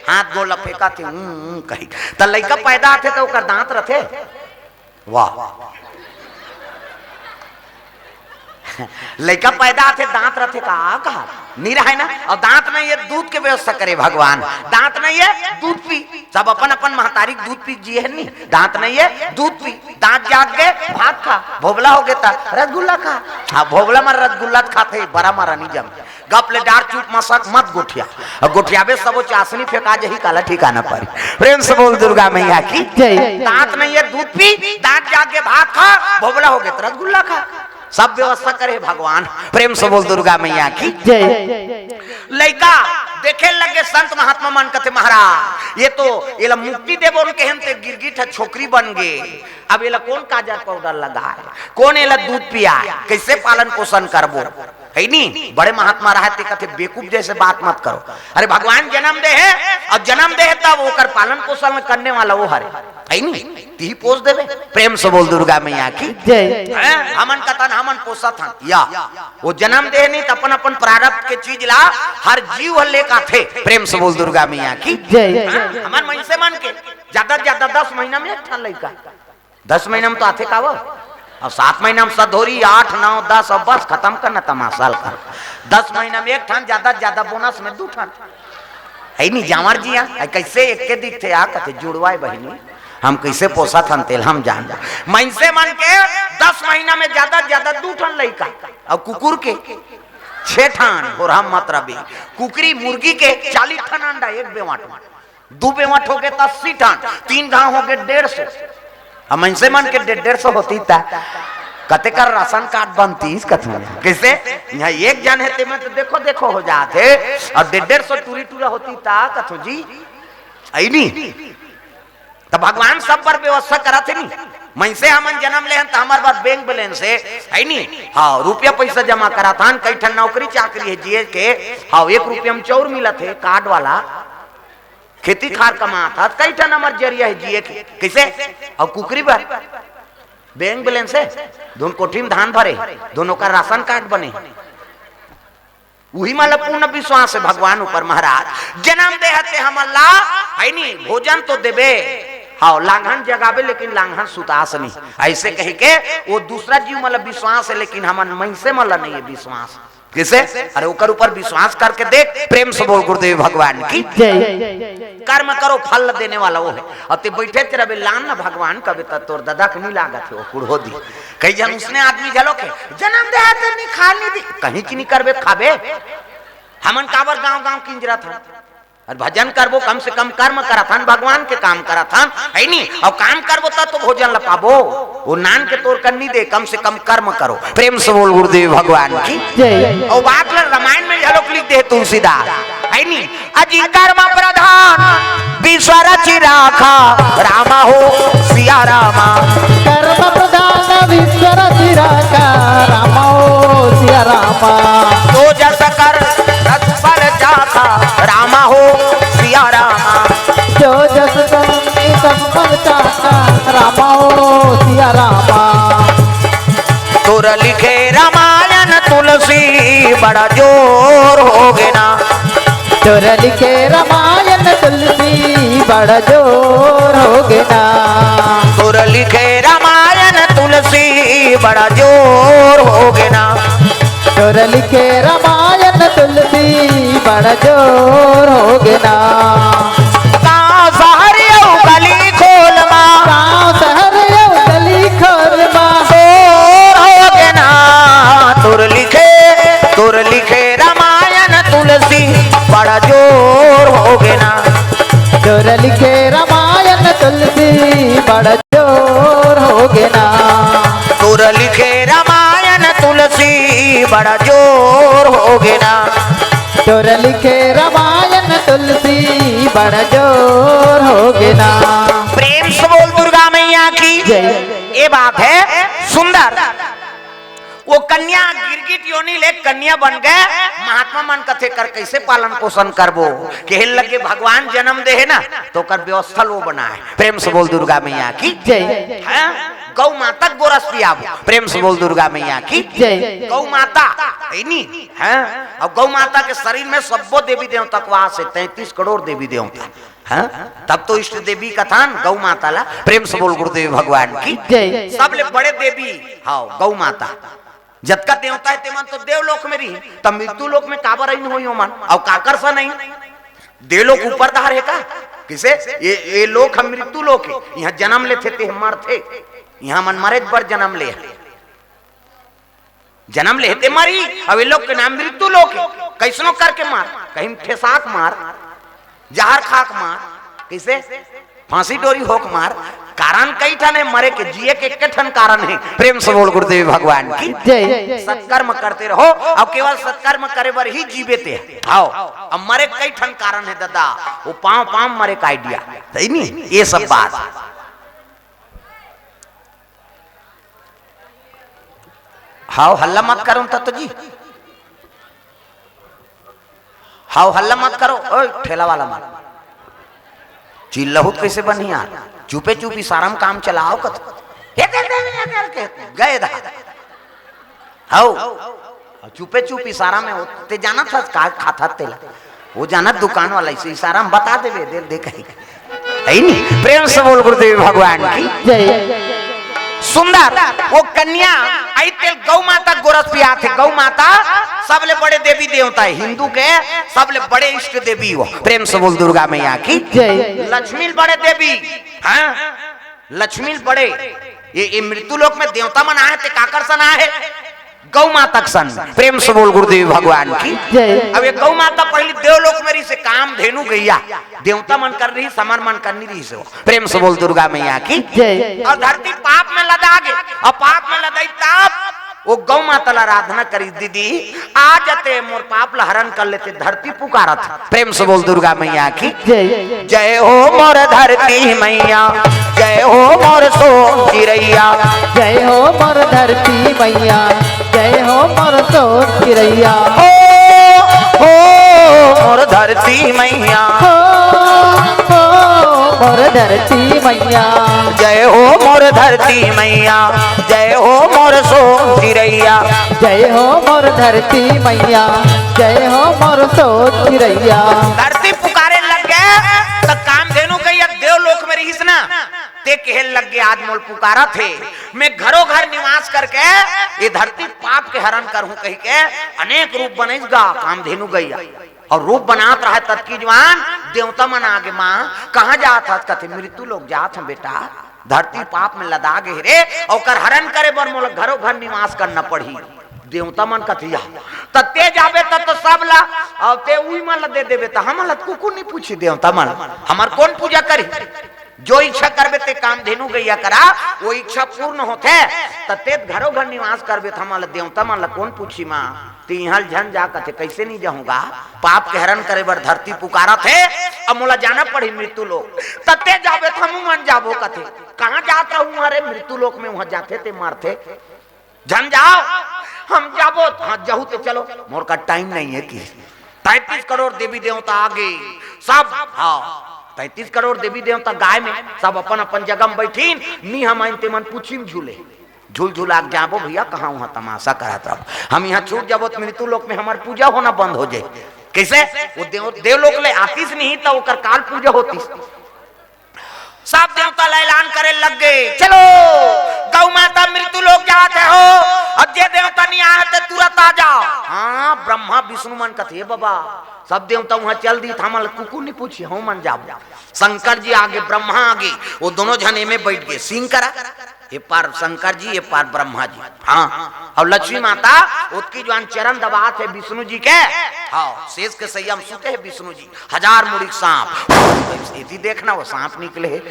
हाथ गोला फेंका थे, ऊं, ऊं कही। त लइका पैदा आथे त ओकर दांत रथे? वाह। लइका पैदा आथे, दांत रथे का? कहा, नहीं रहे ना। और दांत नहीं है, दूध के व्यवस्था करे भगवान। दांत नहीं है, दूध पी। सब अपन अपन महतारी के दूध पी जिए है नहीं। दांत नहीं है, दूध पी। दांत जाग गए, भात खा। भोबला हो गए त रसगुल्ला खा। हाँ, भोबला मार रसगुल्ला खाथे, बड़ा मारा नहीं जम। गप ले डार चुप मसक मत गोठिया। अब गोठियाबे सबो चासनी फेंका जही, काला ठिकाना परी। प्रेम से बोल दुर्गा मैया की जय। दांत नहीं है, दूध पी। दांत जाग के भात खा। भोबला हो गए त रसगुल्ला खा। सब व्यवस्था करे भगवान। प्रेम से बोल दुर्गा मैया की जय। लइका देखे लगे संत महात्मा मन कथे, महाराज, ये तो एला मुक्ति देबो न कहेन ते गिरगिट ह छोकरी बन गे। अब एला कौन काजर पाउडर लगाए, कौन एला दूध पियाए, कैसे पालन पोषण करबो? है नी, बड़े महात्मा रहे ते कथे, बेवकूफ जैसे बात मत करो। अरे, भगवान जन्म दे है, और जन्म दे है तब ओकर पालन पोषण करने वाला वो हरे, है नी, तिही पोस देबे। प्रेम से बोल दुर्गा मैया की जय। हैं? हमन कतन हमन पोसत हन या, वो जन्म दे नहीं त अपन अपन प्रारब्ध के चीज ला हर जीव ह लेके आथे। प्रेम से बोल दुर्गा मैया की जय। हैं? हमन मनसे मन के ज्यादा से ज्यादा दस महीना में एक ठन लइका, दस महीना में तो आथे का वो? अब सात महीना में सधोरी, आठ, नौ, दस, अब बस खत्म करना तमाशा ल कर। दस महीना में एक ठन, ज्यादा से ज्यादा बोनस में दू ठन। है नी जांवर जी, आ कैसे एक के दिखथे, आ कथे जुड़वाए बहिनी, हम कैसे पोसत हन तेल हम जान। मनसे मन के दस महीना में ज्यादा से ज्यादा दू ठन लइका, और कुकुर के छह ठन, और हम मत रबी, कुकरी मुर्गी के चालीस ठन अंडा एक बेवाट में। दू बेवट हो गए त अस्सी ठन, तीन घाव हो गए डेढ़ सौ। अब मनसे मन के डेढ़ डेढ़ सौ होती त कते कर राशन कार्ड बनतीस कथू। कैसे? यहाँ एक जन है ते में तो देखो देखो हो जात है, और डेढ़ डेढ़ सौ टूरी टूरा होती त कथू जी, आई नी। त भगवान सब बर व्यवस्था करत है नी। मनसे हमन जन्म ले हन त हमर बर बैंक बैलेंस है, है नी? हाँ, रुपया पैसा जमा करत हन, कई ठन नौकरी चाकरी है जिए के, हाँ, एक रुपया में चाउर मिलत है कार्ड वाला, खेती खार कमात हस, कई ठन हमर जरिया है जिए के। कैसे? अउ कुकरी बर बैंक बैलेंस है, धुन कोठी में धान भरे, धुन ओकर राशन कार्ड बने। उही मन ला पूर्ण विश्वास है भगवान ऊपर। महाराज, जन्म दे हते हमन ला, है नी, भोजन तो देबे, हाँ, लांघन जगाबे, लेकिन लांघन सुतास नहीं। ऐसे कह के वो दूसरा जीव मन ला विश्वास है, लेकिन हमन मनसे मन ला नहीं है विश्वास। किसे? अरे, ओकर ऊपर विश्वास करके देख, प्रेम से बोल गुरुदेव भगवान की। जय। कर्म करो, फल देने वाला वो है। अब ते बैठे ते रबे, लान ना भगवान कबे, त तोर ददा के नहीं लागत है, वो कुड़हो दी। कई जन उसने आदमी झलो के, जन्म दे है तो नहीं खा नहीं दी, कहीं की नहीं करबे, खाबे। हमन काबर गांव गांव किंजरत हन? अरे भजन करबो, कम से कम कर्म करत हन, भगवान के काम करत हन, है नी? और काम करबो तब तो भोजन ल पाबो। वो नान के तोर कर नहीं दे, कम से कम कर्म करो। प्रेम से बोल गुरुदेव भगवान की। जय। और बात ल रामायण में झलोक लिख दे तुलसीदास, है नी? अजी कर्म प्रधान विश्व रचि राखा, रामा हो सिया रामा। कर्म प्रधान विश्व रचि राखा, रामा हो सिया रामा। तो जस कर तत्फल चाखा, रामा हो सिया रामा। जो जस कर तत्फल चाखा, रामा हो सिया रामा। तोर लिखे रामायण तुलसी बड़ा जोर हो गे ना। तोर लिखे रामायण तुलसी बड़ा जोर हो गे ना। तोर लिखे रामायण तुलसी बड़ा जोर हो गे ना। तोर लिखे रामायण तुलसी बड़ जोर होगे ना। गाँव शहर अउ गली खोल मा। गाँव शहर अउ गली खोल मा। शोर होगे ना। तोर लिखे, तोर लिखे रामायण तुलसी बड़ जोर होगे ना। तोर लिखे रामायण तुलसी बड़ जोर होगे ना। तोर लिखे रामायण तुलसी बड़ जोर होगे ना। तोर लिखे रामायण तुलसी बड़ जोर होगे ना। प्रेम से बोल दुर्गा मैया की। जय। ये बात है सुंदर। वो कन्या गिरगिट योनि ले कन्या बन गए। महात्मा मन कथे कर कैसे पालन पोषण करबो? कहे लगे भगवान जन्म दे हे ना, तो ओकर व्यवस्था लो बनाए। प्रेम से बोल दुर्गा मैया की। जय। हैं? गौ माता के गोरस पियाबो। प्रेम से बोल दुर्गा मैया की। जय। गौ माता है नी, हैं? अब गौ माता के शरीर में सब्बो देवी देवता के वास है, तैंतीस करोड़ देवी देवता। हाँ? तब तो इष्ट देवी कथन गौ माता ला। प्रेम से बोल गुरुदेव भगवान की। जय। सबले बड़े देवी, हाँ, गौ माता। जतका देवता है तेमन तो देवलोक में रही, तब मृत्यु लोक में काबर अइन होई ओमन? अउ काकर सन अइन? देवलोक ऊपर डहर है का? किसे? ये, ये लोक हम मृत्यु लोक है, यहाँ जन्म लेथे ते हम मरथे, यहाँ मन मरे बर जन्म ले। जन्म लेहे ते मरही, अब ये लोग के नाम मृत्यु लोक है। कैसनो करके मार, कहीं ठेसाक मार, जहर खाक मार, कैसे? फांसी डोरी होक मार। कारण कई ठन है मरे के, जिए के एक ठन कारण है। प्रेम से बोल गुरुदेव भगवान की। जय। सत्कर्म करते रहो। अब केवल सत्कर्म करे बर ही जीवे ते। आओ, अब मरे कई ठन कारण है दादा। वो पांव पांव मरे का आइडिया, सही नहीं? ये सब बात। हाव, हल्ला मत करो तत्तो जी। हाव, हल्ला मत करो, ओए ठेला वाला मन। चिल्लाहू त कैसे बनही यार? चुपे चुप इशारा म काम चलाव कत। हे दे दे, हे दे के गए दा। हाव। चुपे चुप इशारा में होते जाना था का खाता तेला। वो जाना दुकान वाला इसे इशारा में बता देवे, दे दे कहीं। है नी? प्रेम से बोल गुरुदेव भगवान की। जय। सुंदर, वो कन्या आई तेल गौ माता गोरस पिया थे। गौ माता सबले बड़े देवी देवता है, हिंदू के सबले बड़े इष्ट देवी वो। प्रेम से बोल दुर्गा मैया की। जय। लक्ष्मी बड़े देवी, हाँ, लक्ष्मी बड़े। ये, ये मृत्यु लोक में देवता मन आए थे, काकर सन आए? गौ माता के सन। प्रेम से बोल गुरुदेव भगवान की। जय। अब ये गौ माता पहली देवलोक में रही से कामधेनु गैया, देवता मन कर रही, समर मन कर नहीं रही से। प्रेम से बोल दुर्गा मैया की। जय। और धरती पाप में लदा गे, और पाप में लदाई ताप वो गौ माता ला आराधना करी, दीदी आ जाते मोर पाप ला हरण कर लेते, धरती पुकारत। प्रेम से बोल दुर्गा मैया की। जय। जय हो मोर धरती मैया, जय हो मोर सोन चिरैया। जय हो मोर धरती मैया, जय हो मोर सोन चिरैया। हो, हो मोर धरती मैया। हो, हो मोर धरती मैया। जय हो मोर धरती मैया, जय हो मोर सोन चिरैया। जय हो मोर धरती मैया, जय हो मोर सोन चिरैया। धरती पुकारे लग गए तो कामधेनु गैया देवलोक में रहिस ना, ते कहे लग गए, आज मोल पुकारा थे, मैं घरों घर निवास करके ये धरती पाप के हरण करूं कही के अनेक रूप बनैस गा कामधेनु गैया। और रूप बनात रहे ततकी जवान देवता मन आगे, माँ कहाँ जात हस? कथे मृत्यु लोक जात हूँ बेटा, धरती पाप में लदा गे रे, ओकर हरण करे बर मोला घरों घर निवास करना पड़ही। देवता मन कथे या, त ते जाबे त तो सब ला, और ते उही मन ला दे देबे, त हमन ला कुकुर नहीं पूछी देवता मन, हमर कौन पूजा करी? जो इच्छा करबे ते कामधेनु गैया करा, वो इच्छा पूर्ण होथे। त ते घरों घर निवास करबे त हमन ला देवता मन ला कौन पूछी माँ? ते इहाँ झन जा कथे, कैसे नहीं जाहूँगा? पाप के हरण करे बर धरती पुकारत हे, अब मोला जाना पड़ही मृत्यु लोक। त ते जाबे त हमू मन जाबो कथे। कहाँ जात रहूँ? अरे मृत्यु लोक में वहाँ जाथे ते मरथे। झन जाओ, हम जाबो, हाँ, जहू ते चलो, मोर का टाइम नहीं है कि। तैंतीस करोड़ देवी देवता आगे, सब, हाँ, तैंतीस करोड़ देवी देवता गाय में, सब अपन अपन जगह में बैठीन, नी हम आइन ते मन पूछी में झूले। झूल झुला के जाबो भैया, कहाँ वहाँ तमाशा करत रहो। हम यहाँ छूट जाबो तो मृत्यु लोक में हमार पूजा होना बंद हो जाए। कैसे? वो देव, देवलोक ले आतीस नहीं तो ओकर काल पूजा होतीस। सब देवता ला ऐलान करे लग गए, चलो गौ माता मृत्यु लोक जात हे हो, अब जे देवता नहीं आए ते तुरंत आ जाओ। हाँ, ब्रह्मा विष्णु मन कथे, "ए बाबा, सब देवता उहाँ चल दी, हमन ल कुकुर नहीं पूछी, हम मन जाबो।" शंकर जी आगे, ब्रह्मा आगे, वो दोनों झन एमे बैठ गए, सिंह करा, ये पार शंकर जी, ये पार ब्रह्मा जी। हाँ, और लक्ष्मी माता ओतकी जुआन चरण दबात हे विष्णु जी के। हाँ, शेष के सैया म सुते हे विष्णु जी। हजार मुड़ी के सांप। एती देखना, वो सांप निकले हे,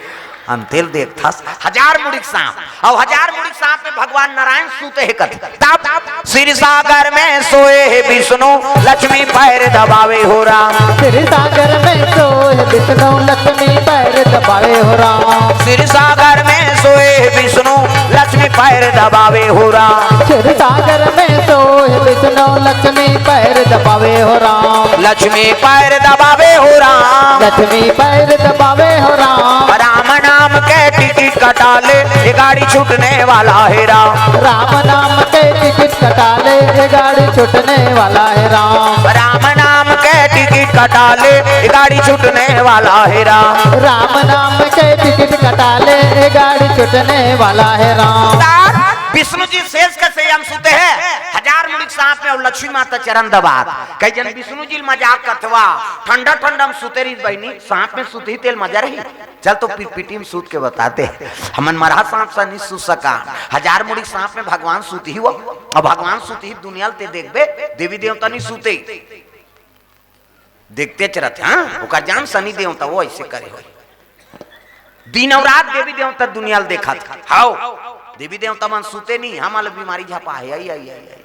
अंतेल देखथस, हजार मुड़ी के सांप। और हजार मुड़ी के सांप में भगवान नारायण सुते हे कथे। तब क्षीर सागर में सोए हे विष्णु, लक्ष्मी पैर दबावे हो राम। क्षीर सागर में सोए हे विष्णु, लक्ष्मी पैर दबावे हो राम। क्षीर सागर में सोए हे विष्णु, लक्ष्मी पैर दबावे हो राम। क्षीर सागर में सोए हे विष्णु, लक्ष्मी पैर दबावे हो राम। लक्ष्मी पैर दबावे हो राम। लक्ष्मी पैर दबावे हो राम। राम नाम के टिकट कटा ले, ये गाड़ी छूटने वाला हे राम। राम नाम के टिकट कटा ले, ये गाड़ी छूटने वाला हे राम। राम नाम के टिकट कटा ले, ये गाड़ी छूटने वाला हे राम। राम नाम के टिकट कटा ले, ये गाड़ी छूटने वाला हे राम। विष्णु जी शेष के सैया म सुते हे, हजार मुड़ी के सांप में, और लक्ष्मी माता चरण दबात। कई जन विष्णु जी ल मजाक करथे, "वाह, ठंडा ठंडा म सुते रही बहिनी, सांप में सुतही तेल मजा रही।" चल तो पिरपिटी म सूत के बताते हैं। हमन मरहा सांप सा नहीं सूत सका। हजार मुड़ी सांप में भगवान सूत ही वो। और भगवान सूत ही दुनिया ल ते देखबे, देवी देवता नहीं सूते। देखते च रहते, हाँ? ओकर जान शनि देवता वो ऐसे करे हो। दिन और रात देवी देवता दुनिया ल देखा था। हाओ। देवी देवता मन सूते नहीं, हम अलग बीमारी झपा है। आई, आई, आई, आई।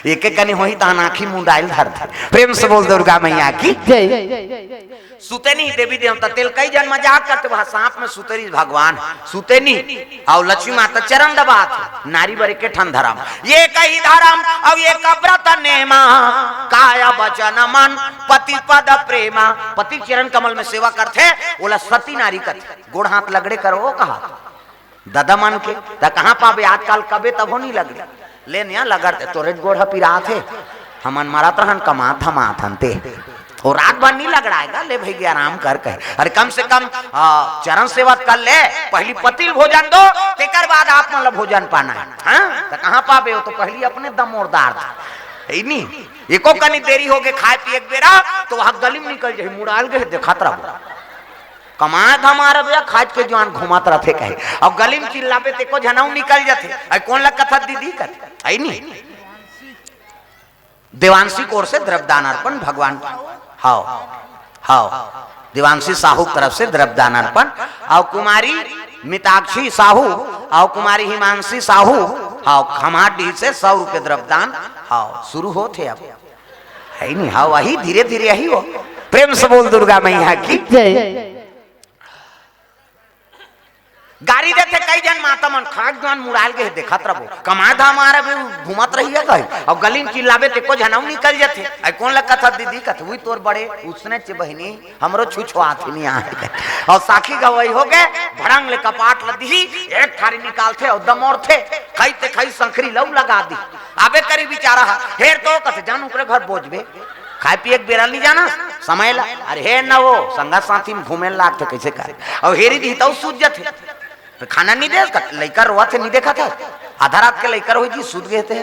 एक एक कनी होही तहन आँखी मुंडाइल धर दे। प्रेम से बोल दुर्गा मैया की। जय। सुते नहीं देवी देवता, तेल कई जन मजाक करते, वह सांप में सुते रही भगवान, सुते नहीं। और लक्ष्मी माता चरण दबात, नारी बर एके ठन धरम, ये कही धरम, और ये कब्रत नेमा, काय बचन मन, पति पद प्रेमा। पति चरण कमल में सेवा करथे, ओला सती नारी करथे, गोड़ हाथ लगड़े करो कहा। ददा मन के, त कहाँ पाबे आजकल, कबे तभो नहीं लगड़े। ले निया लगड़ दे, तोरे गोड़ ह पिरात हे। हमन मरत रहन, कमात धमात हन ते। वो रात भर नहीं लगड़ाएगा, ले भई आराम कर कहे। अरे कम से कम, आ, चरण सेवा कर ले, पहली पति ल भोजन दो, तेकर बाद आप मन ल भोजन पाना है। हाँ? त कहाँ पाबे हो, तो पहली अपने दमोरदार था। है नी? एको कनी देरी हो गए खाए पिए के बेरा, तो वहाँ गली में निकल जाही, मुड़ाल गए, देखत रहो। कमाए धमाए रबे या खाज के जुआन घूमत रथे कहे। अब गली में चिल्लाबे ते को झनऊ निकल जथे। अई कोन ला कथत दीदी कथे। अई नी। देवांशी कोर से द्रव्यदान अर्पण भगवान। हाव। हाव। देवांशी साहू की तरफ से द्रव्यदान अर्पण। और कुमारी मिताक्षी साहू और कुमारी हिमांशी साहू। हाव। खमाटी से सौ रुपये द्रव्यदान। हाव। शुरू होत हे अब। है नहीं, हाँ, वही धीरे धीरे यही हो। प्रेम से बोल दुर्गा मैया की। जय। गारी देथे कई जन माता मन, खाक जान मुड़ाल गए, देखत रहो। कमाए धाम आ रहे, घूमत रही है कहीं। और गली में चिल्लाबे ते को झनऊ निकल जथे। आई कौन लगत था दीदी, कथे हुई तोर बड़े, उसने चे बहिनी, हमरो छुछुआत ही नहीं आए। और साखी गवाही हो गए, भड़ंग ले कपाट ल दिही, एक थारी निकालथे और दमोरथे, खाई ते खाई संखरी लऊ लगा दी। आबे करी बेचारा ह, हेर तो कथे जान ओकरे घर बोझबे, खाए पिए के बेरा नहीं जाना, समय ला। अरे हे न वो, संगा साथी में घूमे लाग थे कैसे करे। और हेरी दी तो सूझ जथे। तो खाना नहीं दे, लइका रोआ थे नहीं देखा था। आधा रात के लइका रोई जी सूत गए थे।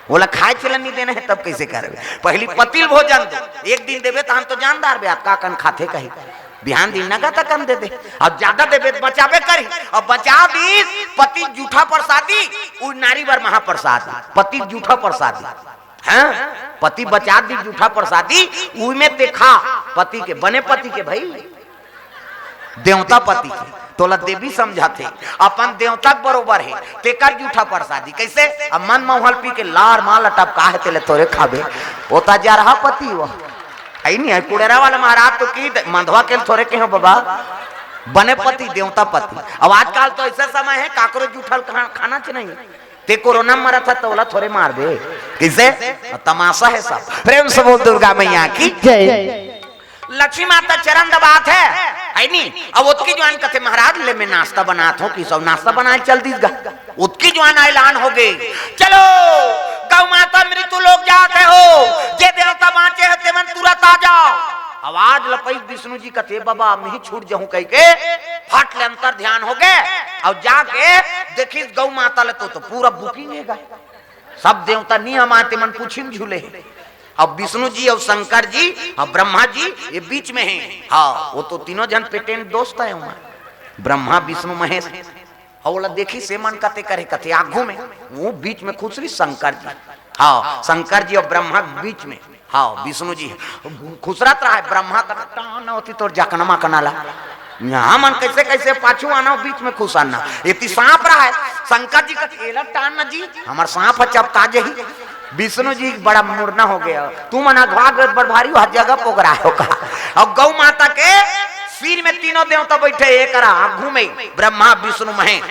बोला खाए चलन नहीं देना है तब कैसे करबे? पहली पतिल भोजन दो, एक दिन देबे तो हम तो जानदार बे, आप का कन खाथे कही। बिहान दिन नगा तक हम दे दे। अब ज्यादा देबे तो बचाबे करी। अब बचा दी पति जूठा प्रसादी, उ नारी बर महाप्रसाद। पति जूठा प्रसादी। हाँ? पति बचा दी जूठा प्रसादी, उमे ते खा। पति के, बने पति के भाई, देवता पति के, तोला देवी समझाथे, अपन देवता के बरोबर हे, तेकर जूठा प्रसादी। कैसे? अब मन मौहल पी के लार माल टपका हे, तेले थोरे खाबे, वो ता जरहा पति वो। आई नहीं है, कुड़ेरा वाला महाराज तो की दे-, मंधवा के थोरे के हो बाबा, बने पति, देवता पति। अब आजकल तो ऐसा समय है, काकरो जूठल खा-, खाना च नहीं। ते कोरोना में मरा था, तोला थोरे मारबे। किसे? तमाशा है सब। प्रेम से बोल दुर्गा मैया की। जय। लक्ष्मी माता चरण दबात हे, है नी? अब ओतकी जुआन कथे, "महाराज, ले मैं नाश्ता बनात हूँ, कि सब नाश्ता बनाए चल दीस गा।" ओतकी जुआन ऐलान हो गए, "चलो, गौ माता मृत्यु लोक जात हे हो, जे देवता बाँचे हे, तेमन तुरंत आ जाओ।" आवाज लपैस विष्णु जी कथे, "बाबा, मैं ही छूट जाऊँ," कह के फट ले अंतर ध्यान हो गए। और जाके देखिस गौ माता ले तो, तो पूरा booking हे गा। सब देवता नी हमाते मन पूछी म झूले हे। अब विष्णु जी अउ शंकर जी अउ ब्रह्मा जी ये बीच में हे। हाँ, वो तो तीनों झन पेटेंट दोस्त हे उमा, ब्रह्मा विष्णु महेश। अउ ओला देखिस, ये मन कते करे कथे आगू में, वो बीच में खुसरिस शंकर जी। हाँ, शंकर जी अउ ब्रह्मा के बीच में। हाँ, विष्णु जी खुसरत रहा हे, ब्रह्मा कथे, "टान होती तोर जकना मकना ला।" यहाँ मन कैसे कैसे पाछू आना, बीच में खुसरना। एती सांप रहा हे, शंकर जी कथे, "एला टान ना जी, हमर सांप ह चपका जही।" विष्णु जी बड़ा मुड़ना हो गया, "तुमन अघवा गए बड़ भारी, वह जगह पोगरा हो का?" अउ गौ माता के सिर में तीनों देवता बैठे, एक रहा आगू में ब्रह्मा विष्णु महेश।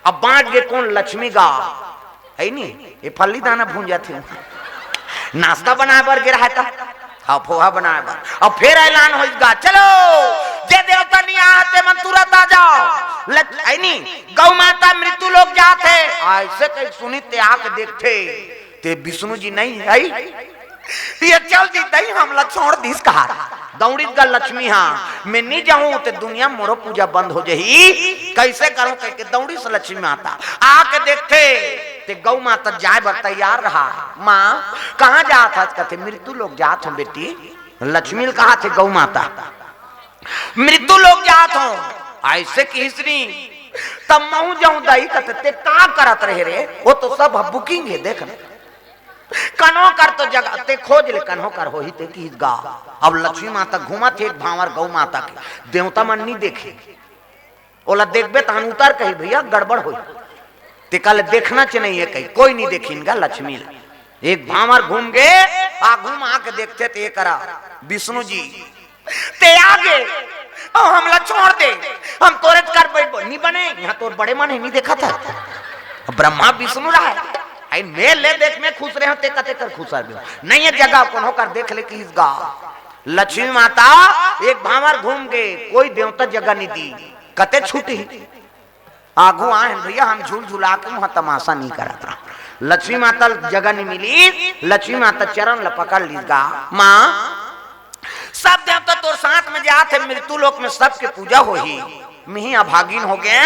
अब बांट गे कोन? लक्ष्मी गा, हे नी? ये फल्ली दाना भूंजा थे, नाश्ता बनाए बर गे रहा था, हाँ, पोहा बनाए बर। अब फेर ऐलान होइस गा, "चलो, जे देवता नी आते मन तुरंत आ जाओ।" लच-, हे नी? गौ माता मृत्यु लोक जात हे। ऐसे कहीं सुनी ते आके देखथे, ते विष्णु जी नहीं हे, ये चल दी तई हमला छोड़ दिस कहा। दौड़िस गा लक्ष्मी, हाँ, मैं नी जाहूं ते दुनिया मोरो पूजा बंद हो जही, कैसे करूं कहिके दौड़िस लक्ष्मी माता। आके देखथे ते गौ माता जाए बर तैयार रहा। माँ, कहाँ जात हस? कथे, "मृत्यु लोक जात हूँ बेटी।" लक्ष्मी ल कहाथे गौ माता, "मृत्यु लोक जात हूँ।" ऐसे किहिस नी, "तब महूं जाहूं दाई।" कथे, "ते का करत रहे रे? वो तो सब booking हे, देख ना।" कन्हो कर तो जगह ते खोज ले, कन्हो कर होही ते किहिस गा। अब लक्ष्मी माता घूमत हे एक भांवर गौ माता के, देवता मन नी देखे, ओला देखबे तहन उतर कही, "भैया गड़बड़ होही।" ते कल देखना च नहीं हे कही, कोई नी देखिन गा लक्ष्मी ला। एक भांवर घूम गे, आगू म आके देखथे ते करा विष्णु जी, "ते आगे, अउ हमला छोड़ दे, हम तोरे कर बैठबो।" "नी बने, यहाँ तोर बड़े मन हे, नी देखत हस?" अब ब्रह्मा विष्णु रहा हे, "आई मैं ले देख, मैं खुसरे हूँ, ते कते कर खुसरबे?" "नहीं हे जगह, कोनो कर देख ले," किहिस गा। लक्ष्मी माता एक भांवर घूम गे, कोई देवता जगह नी दी, कते छुटी। आगू आए हन भैया, हम झूल झुला के वहां तमाशा नी करत रहा। लक्ष्मी माता ल जगह नी मिली, लक्ष्मी माता चरण ल पकड़ लिस गा। माँ, सब देवता तोर साथ में जात हे, मृत्यु लोक में सबके पूजा होही, मिही अभागिन हो गए,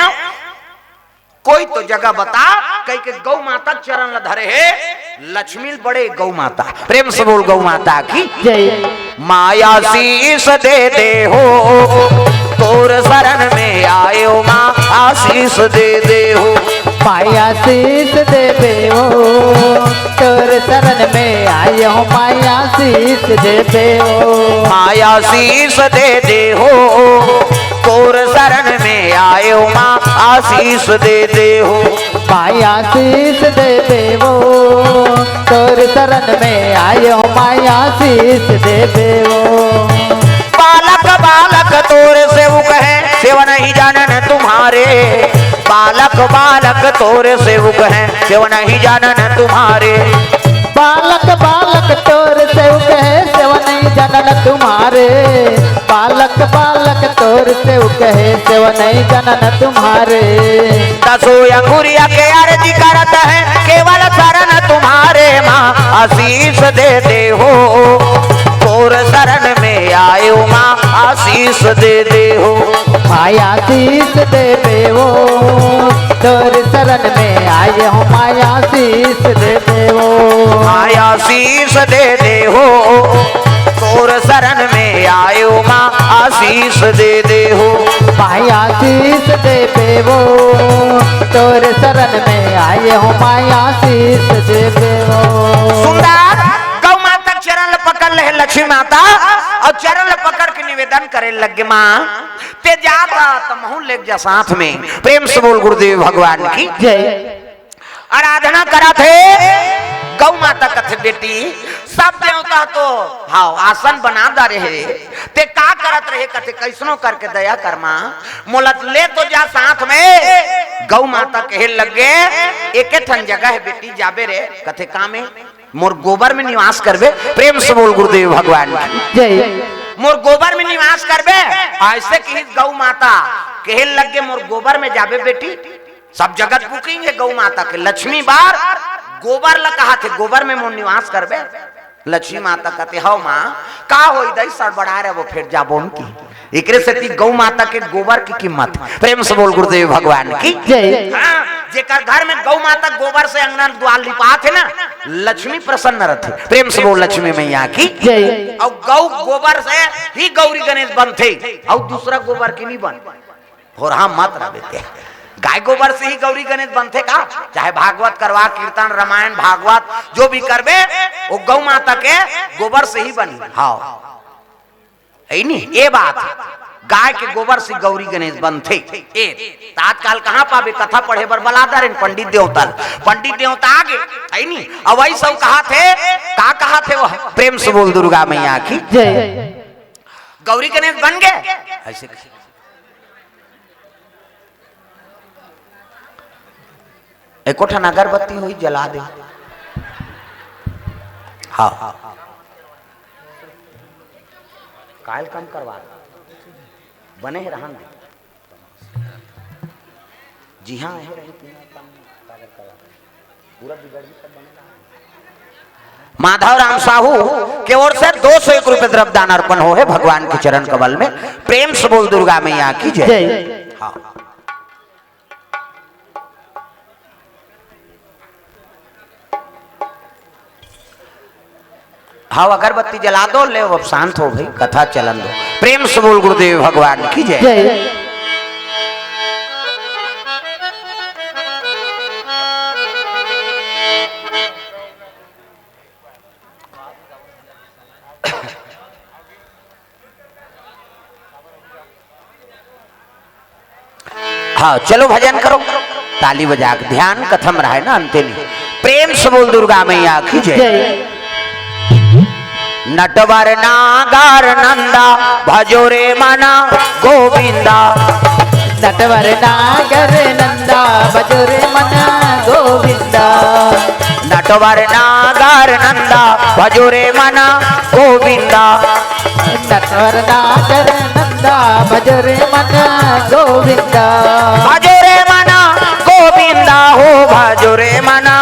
कोई तो जगह बता, कहिके गौ माता चरण ल धरे हे। लक्ष्मी ल बड़े गौ माता, प्रेम से बोल गौ माता की। जय। माया शीश दे दे हो, तोर शरण में आयो माँ, आशीष दे दे हो। माया शीश दे दे हो, तोर शरण में आयो माँ, आशीष दे दे हो। माया शीश दे दे हो, तोर शरण में आयो माँ, आशीष दे दे हो। माया शीश दे दे हो, तोर शरण में आयो माँ, आशीष दे दे हो। बालक बालक तोर सेवक है, सेवा नहीं जानन तुम्हारे। बालक बालक तोर सेवक है, सेवा नहीं जानन तुम्हारे। बालक बालक तोर सेवक है, सेवा नहीं जानन तुम्हारे। बालक बालक तोर सेवक है, सेवा नहीं जानन तुम्हारे। दसो अंगुरिया के आरती करत है, केवल शरण तुम्हारे माँ, आशीष दे दे हो। तोर शरण में आयो माँ, आशीष दे दे हो। माँ आशीष दे दे हो, तोर शरण में आयो माँ, आशीष दे दे हो। माँ आशीष दे दे हो, तोर शरण में आयो माँ, आशीष दे दे हो। माँ आशीष दे दे हो, तोर शरण में आयो माँ, आशीष दे दे हो। सुंदर गौ माता के चरण ल पकड़ ले लक्ष्मी माता, अउ चरण ल पकड़ के निवेदन करे लगे, माँ, ते जात हस त महूं लेग जा साथ में। प्रेम से बोल गुरुदेव भगवान की। जय। आराधना करत हे, गौ माता कथे, "बेटी, सब देवता तो, हाँ, आसन बना डारे हे, ते का करत रहे?" कथे, "कैसनो करके दया कर माँ, मोला ले तो जा साथ में।" गौ माता कहे लगे, "एके ठन जगह हे बेटी, जाबे रे।" कथे, "का में?" "मोर गोबर में निवास करबे।" प्रेम से बोल गुरुदेव भगवान की। जय। "मोर गोबर में निवास करबे।" ऐसे किहिस गौ माता, कहे लगे, "मोर गोबर में जाबे बेटी।" सब जगत booking हे गौ माता के। लक्ष्मी बर गोबर ल कहाथे, "गोबर में मोर निवास करबे?" लक्ष्मी माता कथे, "हव माँ, का होई दई, सड़बड़ाए रहे, वो फेर जाबो न की।" एकरे सेती गौ माता के गोबर के कीमत। प्रेम से बोल गुरुदेव भगवान की। जय। हाँ, जेकर घर में गौ माता गोबर से अंगना द्वार लिपात हे ना, लक्ष्मी प्रसन्न रथे। प्रेम से बोल लक्ष्मी मैया की। जय। अउ गौ गोबर से ही गौरी गणेश बनथे, अउ दूसरा गोबर के नहीं बन। होरहा मत रह बेटे, गाय गोबर से ही गौरी गणेश बनथे का? चाहे भागवत करवा, कीर्तन, रामायण, भागवत जो भी करबे, वो गौ माता के गोबर से ही बनी। हाँ, है नी? ये बात, गाय के गोबर से गौरी गणेश बनथे। ए, त आजकल कहाँ पाबे कथा पढ़े बर बलादर पंडित देवता ल? पंडित देवता आगे, है नी? अब वही सब कहा थे, का कहा थे वो? प्रेम से बोल दुर्गा मैया की। जय। गौरी गणेश बन गए। ऐसे एको ठन अगरबत्ती होई, जला दे। हाँ, काल कम करवा दे, बने हे रहन दे। जी हाँ, हे रही, पूरा बिगड़ ही सब बने रहा। माधव राम साहू के ओर से दो सौ एक रुपए द्रव्य दान अर्पण हो हे भगवान के चरण कमल में। प्रेम से बोल दुर्गा मैया की जय। जय। हाँ। हाँ, अगरबत्ती जला दो, ले अब शांत हो भाई, कथा चलन दो। प्रेम से बोल गुरुदेव भगवान की जय। जय। हाँ, चलो भजन करो, ताली बजा के। ध्यान कथम रहे ना अंते नहीं। प्रेम से बोल दुर्गा मैया की जय। जय। नटवर नागर नंदा भजो रे मना गोविंदा। नटवर नागर नंदा भजो रे मना गोविंदा। नटवर नागर नंदा भजो रे मना गोविंदा। नटवर नागर नंदा भजो रे मना गोविंदा। भजो रे मना गोविंदा हो, भजो रे मना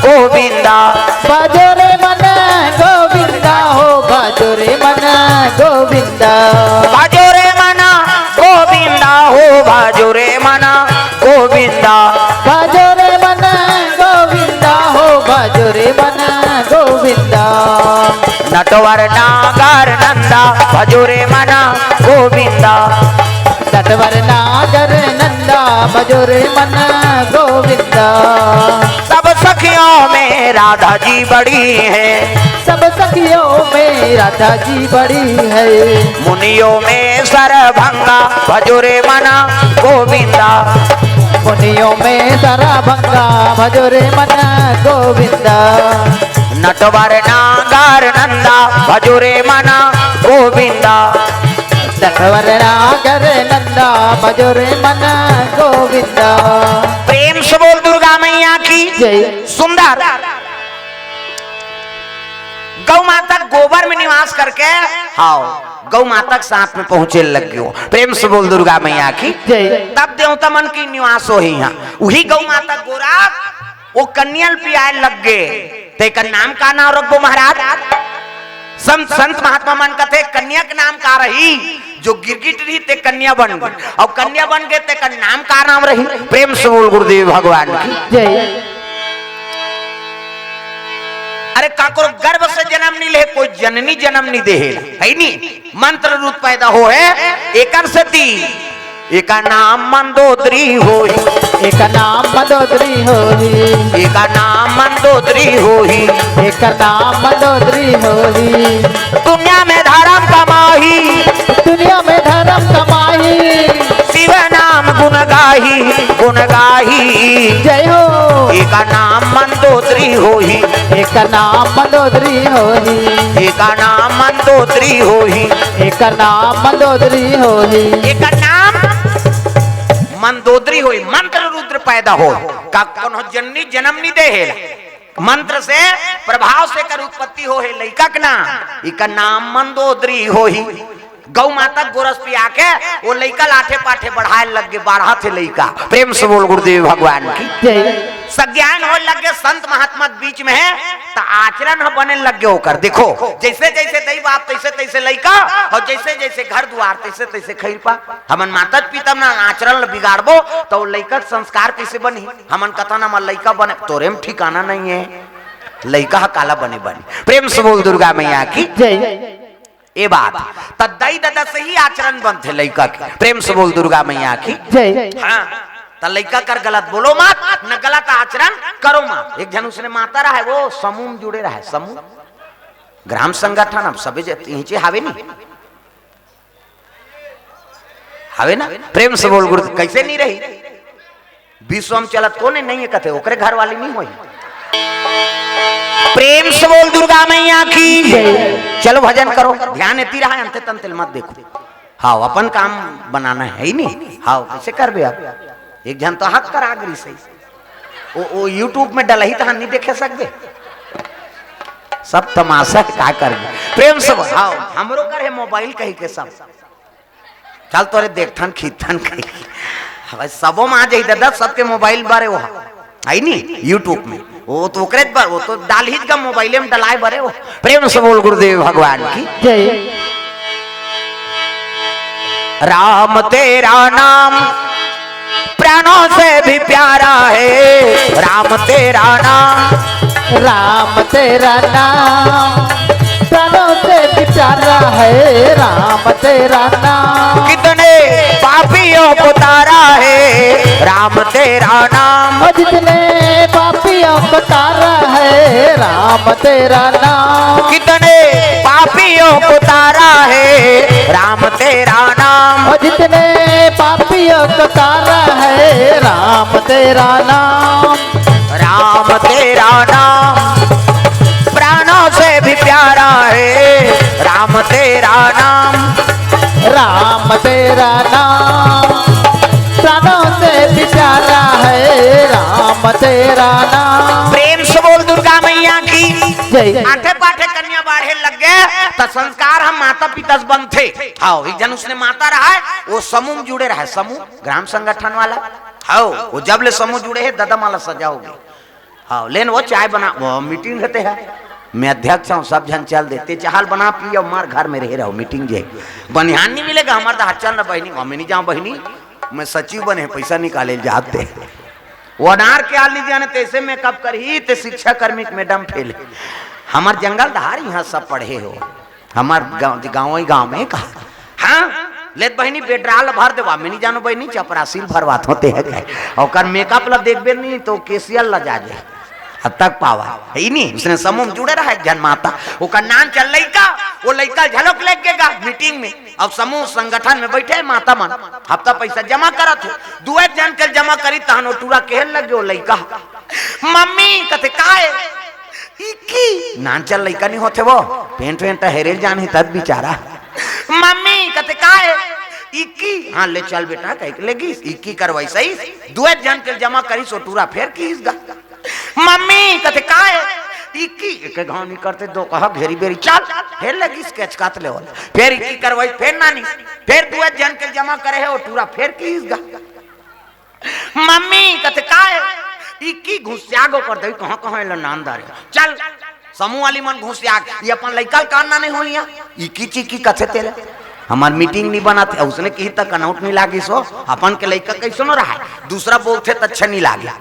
गोविंदा। भजो रे मना गोविंदा हो, भजो रे मना गोविंदा। भजो रे मना गोविंदा हो, भजो रे मना गोविंदा। भजो रे मना गोविंदा हो, भजो रे मना गोविंदा। नटवर नागर नंदा भजो रे मना गोविंदा। नटवर नागर नंदा भजो रे मना गोविंदा। सब सखियों में राधा जी बड़ी है। सब सखियों में राधा जी बड़ी है। मुनियों में सरभंगा भजो रे मना गोविंदा। मुनियों में सरभंगा भजो रे मना गोविंदा। नटवर नागर नंदा भजो रे मना गोविंदा। नटवर नागर नंदा भजो रे मना गोविंदा। प्रेम से बोल दुर्गा मैया की जय। सुंदर गौ माता गोबर में निवास करके, हाँ, गौ माता के साथ में पहुंचे लग गयो। प्रेम से बोल दुर्गा मैया की जय। तब देवता मन की निवास हो ही यहाँ। वही गौ माता गोरा वो कन्या ल पियाए लग गए। तेकर नाम का नाम रखबो महाराज? संत, संत महात्मा मन कथे कन्या के नाम का रही? जो गिरगिट रही ते कन्या बन गई, और कन्या बन गए तेकर नाम का नाम रही? प्रेम से बोल गुरुदेव भगवान की जय। अरे काकरो गर्भ से जन्म नहीं ले, कोई जननी जन्म नहीं दे, है नी? मंत्र रूप पैदा हो है, एकर सेती एका नाम मंदोदरी होही। एका नाम मंदोदरी होही। एका नाम मंदोदरी होही। एका नाम मंदोदरी होही। दुनिया में धर्म कमाही। दुनिया में धर्म कमाही। शिव नाम गुण गाही, गुण गाही। जय हो। एका नाम मंदोदरी होही। एका नाम मंदोदरी होही। एका नाम मंदोदरी होही। एका नाम मंदोदरी होही। एका नाम मंदोदरी होही, मंत्र रुद्र पैदा हो। का कोनो जननी जन्म नहीं दे हे। मंत्र से, प्रभाव से एकर उत्पत्ति हो हे लइका के नाम। एका नाम मंदोदरी होही। गौ माता गोरस पिया के वो लइका लाठे पाठे बढ़ाए लग गए, बारह थे लइका। प्रेम से बोल गुरुदेव भगवान की जय। सज्ञान होय लग गे, संत महात्मा के बीच में हे, त आचरण ह बने लग गे ओकर। देखो, जैसे जैसे दई बाप, तैसे तैसे लइका, अउ जैसे जैसे घर दुआर, तैसे तैसे खइरपा। हमन माता पिता म ना आचरण ल बिगाड़बो, त ओ लइका के संस्कार कइसे बनही? हमन कथन हमर लइका बने, तोरे म ठिकाना नइ हे। लइका ह काला बने बने। प्रेम से बोल दुर्गा मैया की। जय। ए बात, त दई ददा से ही आचरण बनथे लइका के। प्रेम से बोल दुर्गा मैया की। जय। हाँ, त लइका कर गलत बोलो मत, न गलत आचरण करो मत। एक झन उसने माता रहय, ओ समूह म जुड़े रहय, समूह, ग्राम संगठन, अब सबे जत इहिंचे हावे नी, हावे ना? प्रेम से बोल गुरु, कइसे नइ रही? विश्व म चलत कोन हे, नइ हे कथे, ओकरे घर वाली नइ होही। प्रेम से बोल दुर्गा मैया की। जय। चलो भजन करो, ध्यान एती रहय, अंते तंते ल मत देखो। हाँ, अपन काम बनाना हे ही नी। हाँ, कइसे करबे अब? एक झन तो हक करा गिरिस हे। ओ, ओ YouTube में डलही तहन नइ देखे सकबे। सब तमाशा हे, का करबे? प्रेम से बोल, हाँ, हमरो कर हे मोबाइल कहिके सब। चल तोरे देखथन खींचथन कहिके। अब सबो म आ जाही ददा, सबके मोबाइल बरे ओ ह। हे नी, YouTube में। ओ तो ओकरे बर, ओ तो डालही गा मोबाइले म डलाय बरे ओ। प्रेम से बोल गुरुदेव भगवान की। जय। राम तेरा नाम प्राणों से भी प्यारा है, राम तेरा नाम। राम तेरा नाम प्राणों से भी प्यारा है, राम तेरा नाम। कितने पापियों को तारा है, राम तेरा नाम। और जितने पापियों को तारा है, राम तेरा नाम। कितने पापियों को तारा है, राम तेरा नाम। और जितने पापियों को तारा है, राम तेरा नाम। राम तेरा नाम प्राणों से भी प्यारा है, राम तेरा नाम। राम तेरा नाम प्राणों से भी प्यारा है, राम तेरा नाम। प्रेम से बोल दुर्गा मैया की। जय। आठे पाठे कन्या बाढ़े लग गे, त संस्कार ह माता पिता से बनथे। हाँ, एक झन उसने माता रहय, ओ समूह म जुड़े रहय, समूह, ग्राम संगठन वाला। हाँ, ओ जब ले समूह जुड़े हे, ददा माला सजा होगे। हाँ, लेन ओ चाय बना, ओ मीटिंग हे ते ह। मैं अध्यक्ष हंव, सब झन चल दे। ते चाय ल बना पी अउ मार घर में रहे रहो, मीटिंग जे। बनिहान नइ मिले गा, हमर ददा चल न बहिनी, ओ मैं नइ जांव बहिनी, मैं सचिव बने, पइसा निकाले ल जात हे। ओ अनार के आल नइ जाने, तइसे मेकअप करही, ते शिक्षा कर्मी के मैडम फेल हे। हमर जंगल धार इहाँ सब पढ़े हो। हमर गाँव, गाँव ही गाँव में का। हाँ, ले त बहिनी पेट्रोल भर देवा, मैं नइ जानों बहिनी, चपरासी ल भरवात हों ते हे कहे। ओकर मेकअप ल देखबे नहीं तो केसियल ल जा जे। हद तक पावर हे ही नहीं। उसने समूह म जुड़े रहय एक झन माता, ओकर नान चल लइका, ओ लइका ल झलक लेग गे गा मीटिंग में। अब समूह संगठन में बइठे माता मन, हफ्ता पइसा जमा करत हे, दुए झन के जमा करिस तहन ओ टूरा कहे लग गे ओ लइका, मम्मी कथे काय? इक्की। नानचन लइका नइ होथे वो, पेंट वेंट हेरे ल जानही तब बिचारा। मम्मी कथे काय? इक्की। हाँ, ले चल बेटा, कहिके ले गिस, इक्की करवाइस, सही। दुए झन के जमा करिस, ओ टूरा फेर किहिस गा। मम्मी कथे काय? इक्की। एके घांव नइ करते, दो कहा घेरी बेरी, चल। फेर ले गिस केचकात ले वाला। फेर इक्की करवाइस, फेर नानिस। फेर दुए झन के जमा करे हे, ओ टूरा फेर किहिस गा। मम्मी कथे काय? इक्की। घुसिया गे ओकर दई, कहाँ कहाँ एला नान डारे। चल, समूह वाली मन घुसिया गे, ये अपन लइका ल का नाने होही। इक्की चिक्की कथे तेला। हमर मीटिंग नइ बनत हे, उसने किहिस त कनौट नइ लागिस हो। अपन के लइका कइसनो रहय, दूसरा बोलथे त अच्छा नइ लागे।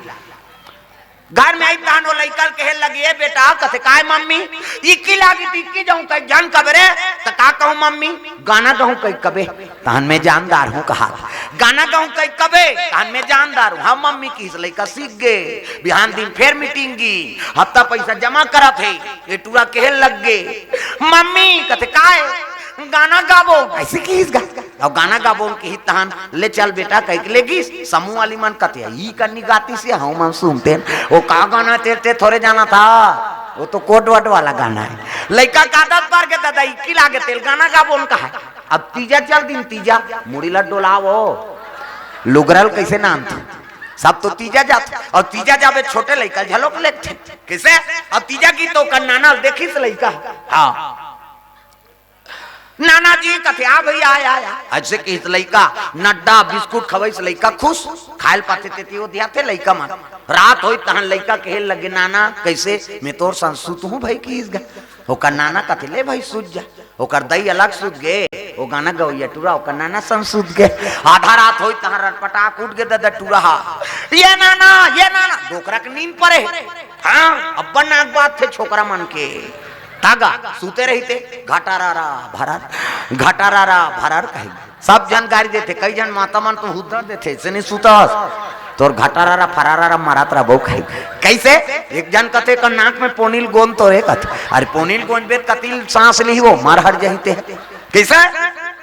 घर में आइस तहन ओ लइका ल कहे लगिस, ए बेटा, कथे काय मम्मी? इक्की लागिस त इक्की जाहूं कहिके झन कबे रे, त का कहूं मम्मी? गाना गाहूं कहिके कबे, तहन मैं जान डारहूं कहा। गाना गाहूं कहिके कबे, तहन मैं जान डारहूं। हाँ मम्मी किहिस, लइका सीख गे। बिहान दिन फेर मीटिंग गिस, हफ्ता पइसा जमा करत हे, ए टूरा कहे लग गे, मम्मी कथे काय? गाना गाबो। अइसे किहिस गा। अउ गाना गाबो किहिस तहन ले चल बेटा कहिके ले गिस। समूह वाली मन कथे, ई कन्नी गातिस हे, हमन सुनतेन। ओ का गाना ते, ते थोरे जानथस। ओ तो कोड वर्ड वाला गाना हे। लइका गादत बर गे ददा, इक्की लागे तेला गाना गाबो कहे। अब तीजा चल दिन तीजा, मुड़ी ल डोलावो। लुगरा ल कइसे नानथे? सब तो तीजा जाथे। अउ तीजा जाबे छोटे लइका ल झलक लेथे। कइसे? अब तीजा गिस त ओकर नाना ल देखिस लइका। हाँ। नाना जी कथे, "आ भई, आ, आ, आ।" अइसे कहिस लइका, नड्डा बिस्कुट खवइस, लइका खुश, खाय ल पाथे तेती ओतियाथे लइका मन। रात होइस तहन लइका कहे लगे, "नाना, कइसे? मैं तोर संग सुतहूं भई," कहिस गा। ओकर नाना कथे, "ले भई, सुत जा।" ओकर दई अलग सुत गे, ओ गाना गवइया टूरा, ओकर नाना संग सुत गे। आधा रात होइस तहन रटपटाक उठ गे ददा टूरा हा, "ये नाना, ये नाना।" डोकरा के नींद परे हे। हां, अब्बड़ नाक बाजथे छोकरा मन के। त गा, सुते रहिथे, घटारारा भरर, घटारारा भरर कही। सब झन गारी देथे, कई झन माता मन तो हुद्दा देथे, "अइसे नइ सुतस, तोर घटारारा फरारारा मारत रहिबो," कही। कइसे? एक झन कथे, "एकर नाक में पोनी ल गोंद तो रे," कथे। अरे पोनी ल गोंदबे त कति ल सांस लिही, ओ मर हर जही ते। कइसे?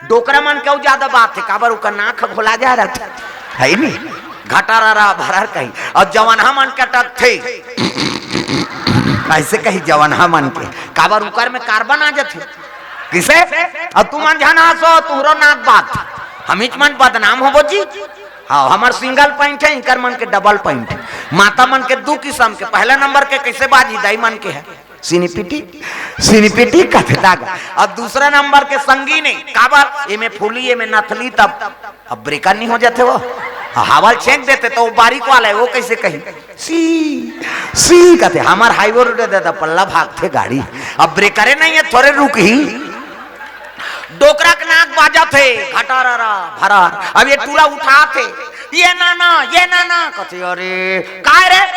डोकरा मन के अउ जादा बात हे, काबर ओकर नाक ह घोला जा रहिथे, हे नी? घटारारा भरर कही। अउ जवनहा मन के अटकथे, अइसे कही जवनहा मन के, काबर ओकर में कार्बन आ जथे। कइसे? अउ तुमन झन हांसो, तुंहरो नाक बाजथे। हमीच मन बदनाम होबो जी। हां, हमर सिंगल पैंट हे, इंकर मन के डबल पैंट हे। माता मन के दू किसम के, पहिला नंबर के कइसे बाजही, दाई मन के हे। सिनिपिटी, सिनिपिटी कथे त गा। अउ दूसरा नंबर के संगीन हे, काबर? एमे फूली, एमे नथली, तब अब ब्रेकर नइ हो जाथे ओ। हवा ल छेंक देथे त ओ बारीक वाला हे, ओ कइसे कही? सी, सी कथे। हमर हाईवे रोड हे ददा, पल्ला भागथे गाड़ी। अब ब्रेकरे नइ हे, थोरे रुकही। डोकरा के नाक बाजथे, घटारारा भरर। अब ये टूरा उठाथे, "ये नाना, ये नाना," कथे, "अरे, काय रे?"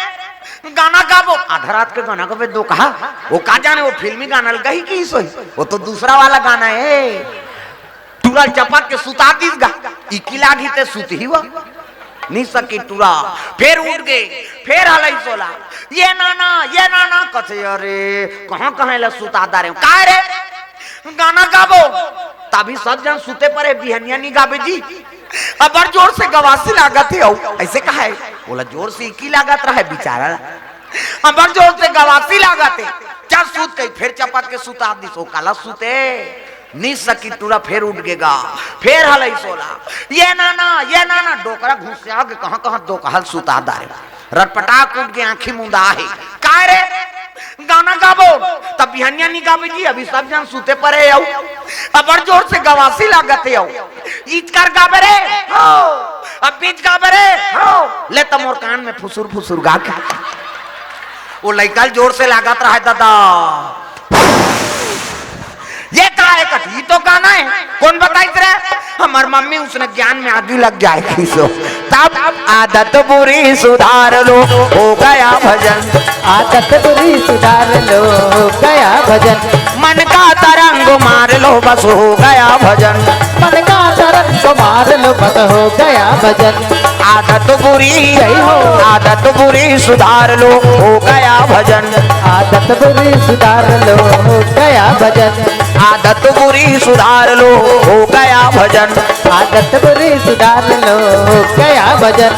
"गाना गाबो।" आधा रात के गाना गाबे डोकरा हा? ओ का जाने, ओ फिल्मी गाना ल गही कइसे होही? ओ तो दूसरा वाला गाना हे। टूरा ल चपक के सुता दिस गा, इकी लागही ते सुतही ओ। नइ सकिस टूरा, फेर उठ गे, फेर हलइस ओला, "ये नाना, ये नाना," कथे, "अरे, कहां कहां एला सुता डारे हंव।" "काय रे?" "गाना गाबो।" "तभी सब झन सुते परे, बिहनिया नइ गाबे जी, अब्बड़ जोर से गवासी लागत हे अउ।" अइसे कहे, ओला जोर से इकी लागत रहय बिचारा। "अब्बड़ जोर से गवासी लागत हे, चल सुत," कही फेर चपक के सुता दिस। ओ काला सुते, नइ सकिस टूरा, फेर उठ गे गा, फेर हलइस ओला, "ये नाना, ये नाना।" डोकरा घुसिया गे, कहां कहां डोकरा ल सुता डारे। रटपटाक उठ गे, आंखी मुंदा हे। "काय रे?" "गाना गाबो।" "तब बिहनिया नइ गाबे जी, अभी सब झन सुते परे अउ।" "अब्बड़ जोर से गवासी लागत हे अउ।" "इचकर गाबे रे?" "हव।" "अब बीच गाबे रे?" "हव।" "ले त मोर कान में फुसुर फुसुर गा के।" ओ लइका ल जोर से लागत रहय ददा। "ये का हे?" कथे, "ये तो गाना हे।" "कोन बताइस रे?" "हमर मम्मी, उसने ज्ञान में आगी लग जाए किसो।" तब आदत बुरी सुधार लो, हो गया भजन। आदत बुरी सुधार लो, हो गया भजन। मन का तरंग मार लो, बस हो गया भजन। मन का तरंग मार लो, बस हो गया भजन। आदत बुरी, जय हो। आदत बुरी सुधार लो, हो गया भजन। आदत बुरी सुधार लो, हो गया भजन। आदत बुरी सुधार लो, हो गया भजन। आदत बुरी सुधार लो, हो गया भजन।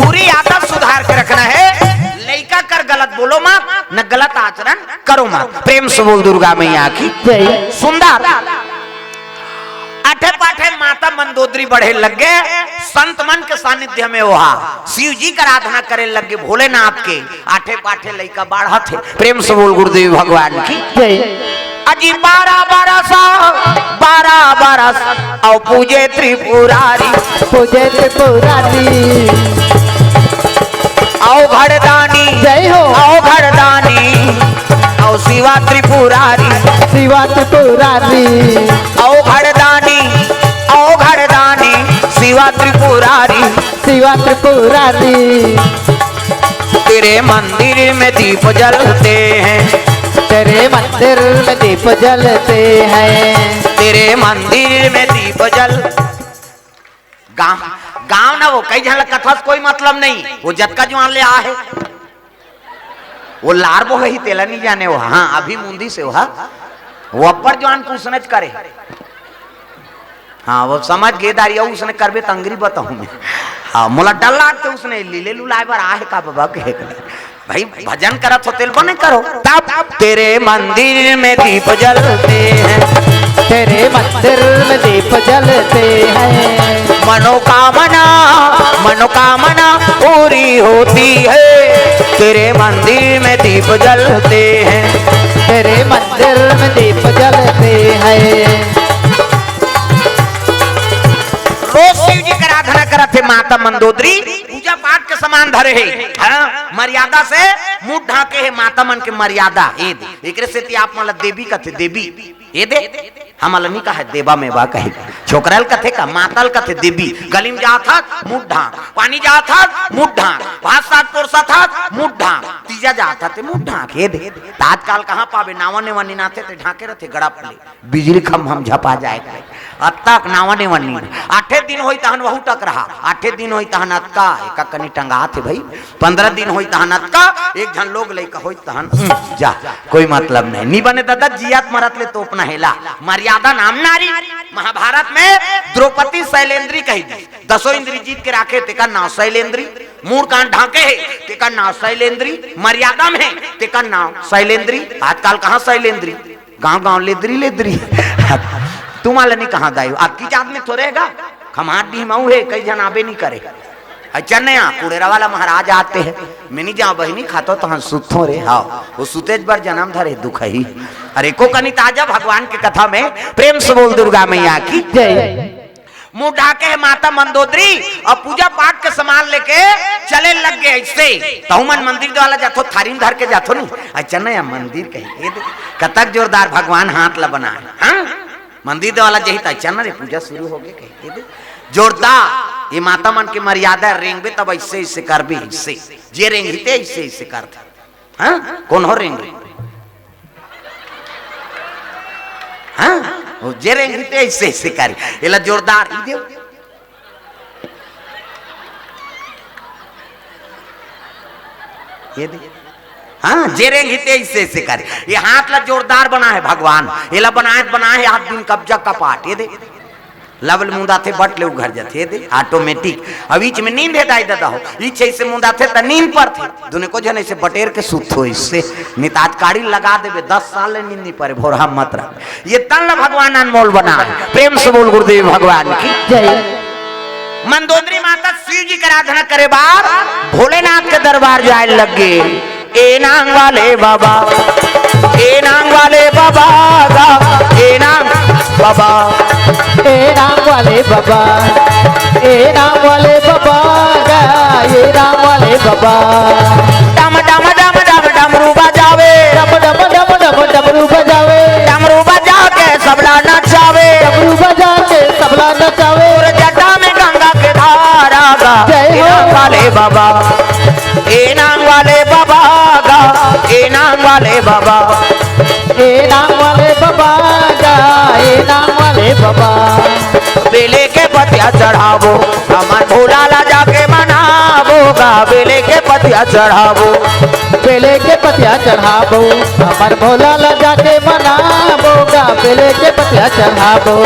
बुरी आदत सुधार के रखना हे। लइका कर गलत बोलो मत, न गलत आचरण करो मत। प्रेम से बोल दुर्गा मैया की जय। सुंदर। आठे पाठे माता मंदोदरी बढ़े लग गे, संत मन के सानिध्य में ओहा शिव जी के आराधना करे लग गे, भोलेनाथ के। आठे पाठे लइका बाढ़त हे। प्रेम से बोल गुरुदेव भगवान की। जय। अजी बारह बरस, बारह बरस, अउ पूजे त्रिपुरारी। पूजे त्रिपुरारी। अउ घरदानी, जय हो। अउ घरदानी, अउ शिवा त्रिपुरारी। शिवा त्रिपुरारी। अउ घरदानी, अउ घरदानी, शिवा त्रिपुरारी। शिवा त्रिपुरारी। तेरे मंदिर में दीप जलते हैं। तेरे मंदिर में दीप जलते हैं। तेरे मंदिर में दीप जल। गांव, गांव ना वो कई झन ल कथस कोई मतलब नहीं, वो जतका जुआन ले आ हे, वो लार बोहही तेला नहीं जाने वो। हां, अभी मुंदी से वो, हां, वो अब्बड़ जुआन के उसनेच करे। हां, वो समझ गे दारी, अउ उसने करबे त अंगरी बताहूं मैं। हां, मोला डर लागथे उसने लीले लुलाए बर आहे का बाबा कहे के। भाई, भजन करत हो तेल बने करो। तब तेरे मंदिर में दीप जलते हैं। तेरे मंदिर में दीप जलते हैं। मनोकामना, मनोकामना पूरी होती है। तेरे मंदिर में दीप जलते हैं। तेरे मंदिर में दीप जलते हैं। माता मंदोदरी पूजा पाठ के समान धरे हे। हाँ, मर्यादा से मुंह ढांके हे, माता मन के मर्यादा। ए दे, एकरे सेती आप मन ला देवी कथे, देवी। ए दे, हमन ला नी कहे देवा में बा कहे। छोकरा ल कथे का, माता ल कथे देवी। गली में जात हस, मुंह ढांक। पानी जात हस, मुंह ढांक। भात साग परोसत हस, मुंह ढांक। तीजा जात हस ते मुंह ढांक। ए दे, त आजकाल कहाँ पाबे, नावा नेवा निनाथे ते ढांके रथे गड़प ले। बिजली खम्भा म झपा जाए। अतका नावा नेवा नी। आठे दिन होई तहन वहू टक रहा, आठे दिन होई तहन अतका, एका कनी टंगात हे भई। पंद्रह दिन होई तहन अतका, एक झन लोग लइका होई तहन, उम, जा, कोई मतलब नहीं। नी बने ददा, जियत मरत ले तोपना हे ला। मर्यादा नाम नारी। महाभारत में द्रौपदी शैलेंद्री कही दी। दसों इंद्री जीत के राखे, तेकर नाव शैलेंद्री। मूड़ कान ढांके हे, तेकर नाव शैलेंद्री। मर्यादा में हे, तेकर नाव शैलेंद्री। आजकाल कहाँ शैलेंद्री? गांव गांव लेदरी लेदरी। तुमन ला नी कहां दाई, अतकी जात में थोरे हे गा। खम्हार डीह मऊ हे, कई झन आबे नी करे। अच्छा नया कुड़ेरा वाला महाराज आते हैं, मैं नी जांव बहिनी, खातो तहन सुतथों रे। हाँ, वो सुतेच बर जनम धरे, दुखही। अरे एको कनी ताजा भगवान के कथा में। प्रेम से बोल दुर्गा मैया की। जय। मुंह ढांके हे माता मंदोदरी अउ पूजा पाठ के समान लेके चले लग गे अइसे। तहू मन मंदिर वाला जाथो, थारी म धर के जाथो नी। अच्छा नया मंदिर कही, ए दे, कतक जोरदार भगवान हाथ ला बनाए। हाँ? मंदिर वाला जही त अच्छा न रे, पूजा शुरू होगे कही, ए दे। जोरदार, ये माता मन के मर्यादा, रेंगबे तब अइसे, अइसे करबे, अइसे। जे रेंगही ते अइसे, अइसे करथे। हाँ? कोन हो रेंगही? हाँ? वो जे रेंगही ते अइसे, अइसे करही। एला जोरदार, ई देव। ये दे। हाँ, जे रेंगही ते अइसे, अइसे करही। ये हाथ ला जोरदार बनाए हे भगवान। एला बनाए, बनाए हे हाथ बिन कब्जा कपाट। ये दे। लबल मुंदाथे बट ले उघर जाथे, ए दे, automatic। अब इच में नींद हे दाई ददा हो, इच अइसे मुंदाथे त नींद परथे। दुने को झन अइसे बटेर के सुतथो अइसे, नी त आज काड़ी लगा देबे, दस साल ले नींद नी परे, भोरहा मत रह। ये तन ला भगवान अनमोल बनाए। प्रेम से बोल गुरुदेव भगवान की। जय। मंदोदरी माता शिव जी के आराधना करे बार भोलेनाथ के दरबार जाए लग गे। ए नांग वाले बाबा, ए नांग वाले बाबा गा, ए नांग बाबा। ए नांग वाले बाबा, ए नांग वाले बाबा गा, ए नांग वाले बाबा। डम डम डम डम डमरू बजावे। डम डम डम डम डमरू बजावे। डमरू बजा के सबला नचावे। डमरू बजा के सबला नचावे। तोर जटा में गंगा के धारा गा। जय हो। ए नांग वाले बाबा, ए नांग वाले बाबा गा, ए नांग वाले बाबा। ए नांग वाले बाबा गा, ए नांग वाले बाबा। बेले के पतिया चढ़ाबो, हमर भोला ला जाके मनाबो गा। बेले के पतिया चढ़ाबो। बेले के पतिया चढ़ाबो, हमर भोला ला जाके मनाबो गा। बेले के पतिया चढ़ाबो।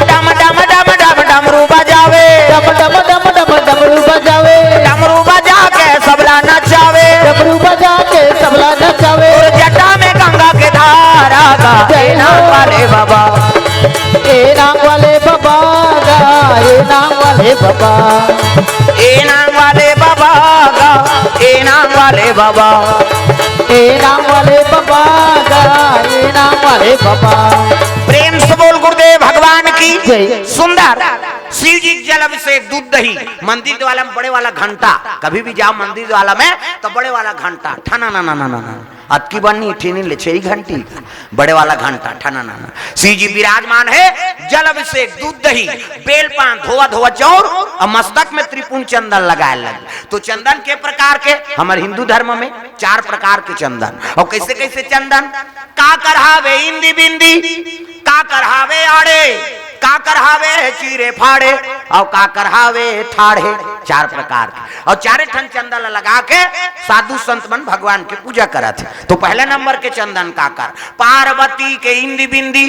डम डम डम डम डमरू बजावे। डम डम डम डम डमरू बजावे। डमरू बजा के सबला नचावे। डमरू बजा के सबला नचावे। तोर जटा में गंगा के धारा गा। जय हो। ए नांग वाले बाबा। ए नांग वाले बाबा गा, ए नांग वाले बाबा। ए नांग वाले बाबा गा, ए नांग वाले बाबा। ए नांग वाले बाबा गा, ए नांग वाले बाबा। प्रेम से बोल गुरुदेव भगवान की। जय। सुंदर शिव जी के जल अभिषेक, दूध दही, मंदिर वाला में बड़े वाला घंटा, कभी भी जाओ मंदिर वाला में तो बड़े वाला घंटा, ठना ना ना ना ना ना, अतकी बन्नी ठेनी ले छह घंटी का, बड़े वाला घंटा, ठना ना ना। शिव जी विराजमान हे, जल अभिषेक, दूध दही, बेल पान, धोवा धोवा चाउर अउ मस्तक में त्रिपुंड चंदन लगाए लगे। तो चंदन के प्रकार के, हमर हिंदू धर्म में चार प्रकार के चंदन। अउ कइसे कइसे चंदन? काकर हावे इंदी बिंदी, काकर हावे आड़े, काकर हावे चीरे फाड़े, अउ काकर हावे ठाढ़े। चार प्रकार के। अउ चारे ठन चंदन ल लगा के साधु संत मन भगवान के पूजा करत हे। तो पहला नंबर के चंदन काकर? पार्वती के इंदी बिंदी।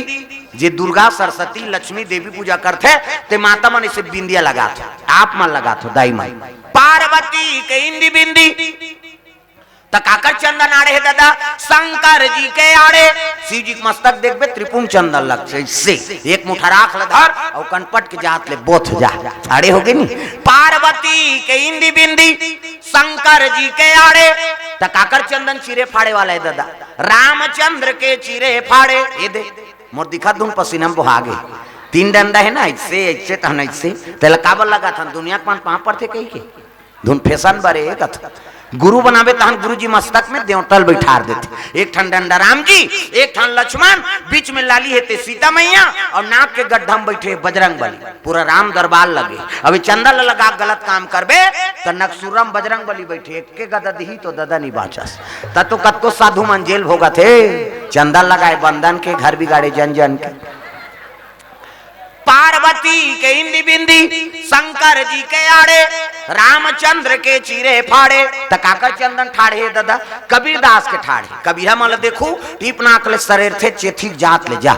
जे दुर्गा, सरस्वती, लक्ष्मी, देवी पूजा करथे, ते माता मन अइसे बिंदिया लगाथे, आप मन लगाथो, दाई मन। पार्वती के इंदी बिंदी। त काकर चंदन आड़े हे ददा? शंकर जी के आड़े। शिव जी के मस्तक देखबे, त्रिपुंड चंदन लगथे, अइसे एक मुठा राख ल धर अउ कनपट के जात ले बोथ जा, आड़े होगे नी। पार्वती के इंदी बिंदी, शंकर जी के आड़े। त काकर चंदन चीरे फाड़े वाला हे ददा? रामचंद्र के चीरे फाड़े। ए दे, मोर दिखत धुन पसीना में बोहा गे। तीन डंडा हे ना, अइसे, अइसे तहन अइसे, तेला काबर लगाथन? दुनिया के मन पाँव पड़थे कहिके। धुन फैशन बरे कथ। गुरु बनाबे तहन गुरुजी मस्तक में देवता ल बइठार देथे। एक ठन डंडा राम जी, एक ठन लक्ष्मण, बीच में लाली हे ते सीता मैया, अउ नाक के गड्ढा में बइठे बजरंग बली। पूरा राम दरबार लगे। अभी चंदा ल लगा गलत काम करबे, त नकसुरम बजरंग बली बइठे, एक के गदा दिही तो ददा नहीं बाँचस। त तो कतको साधु मन जेल भोगत हे, चंदा लगाए बंदन के, घर बिगाड़े जन जन के। पार्वती के इंदी बिंदी, शंकर जी के आड़े, रामचंद्र के चीरे फाड़े। त काकर चंदन ठाढ़े ददा? कबीरदास के ठाढ़े। कबीरा मन ल देखू, टीप नाक ले सरेरथे, चेथी जात ले जा।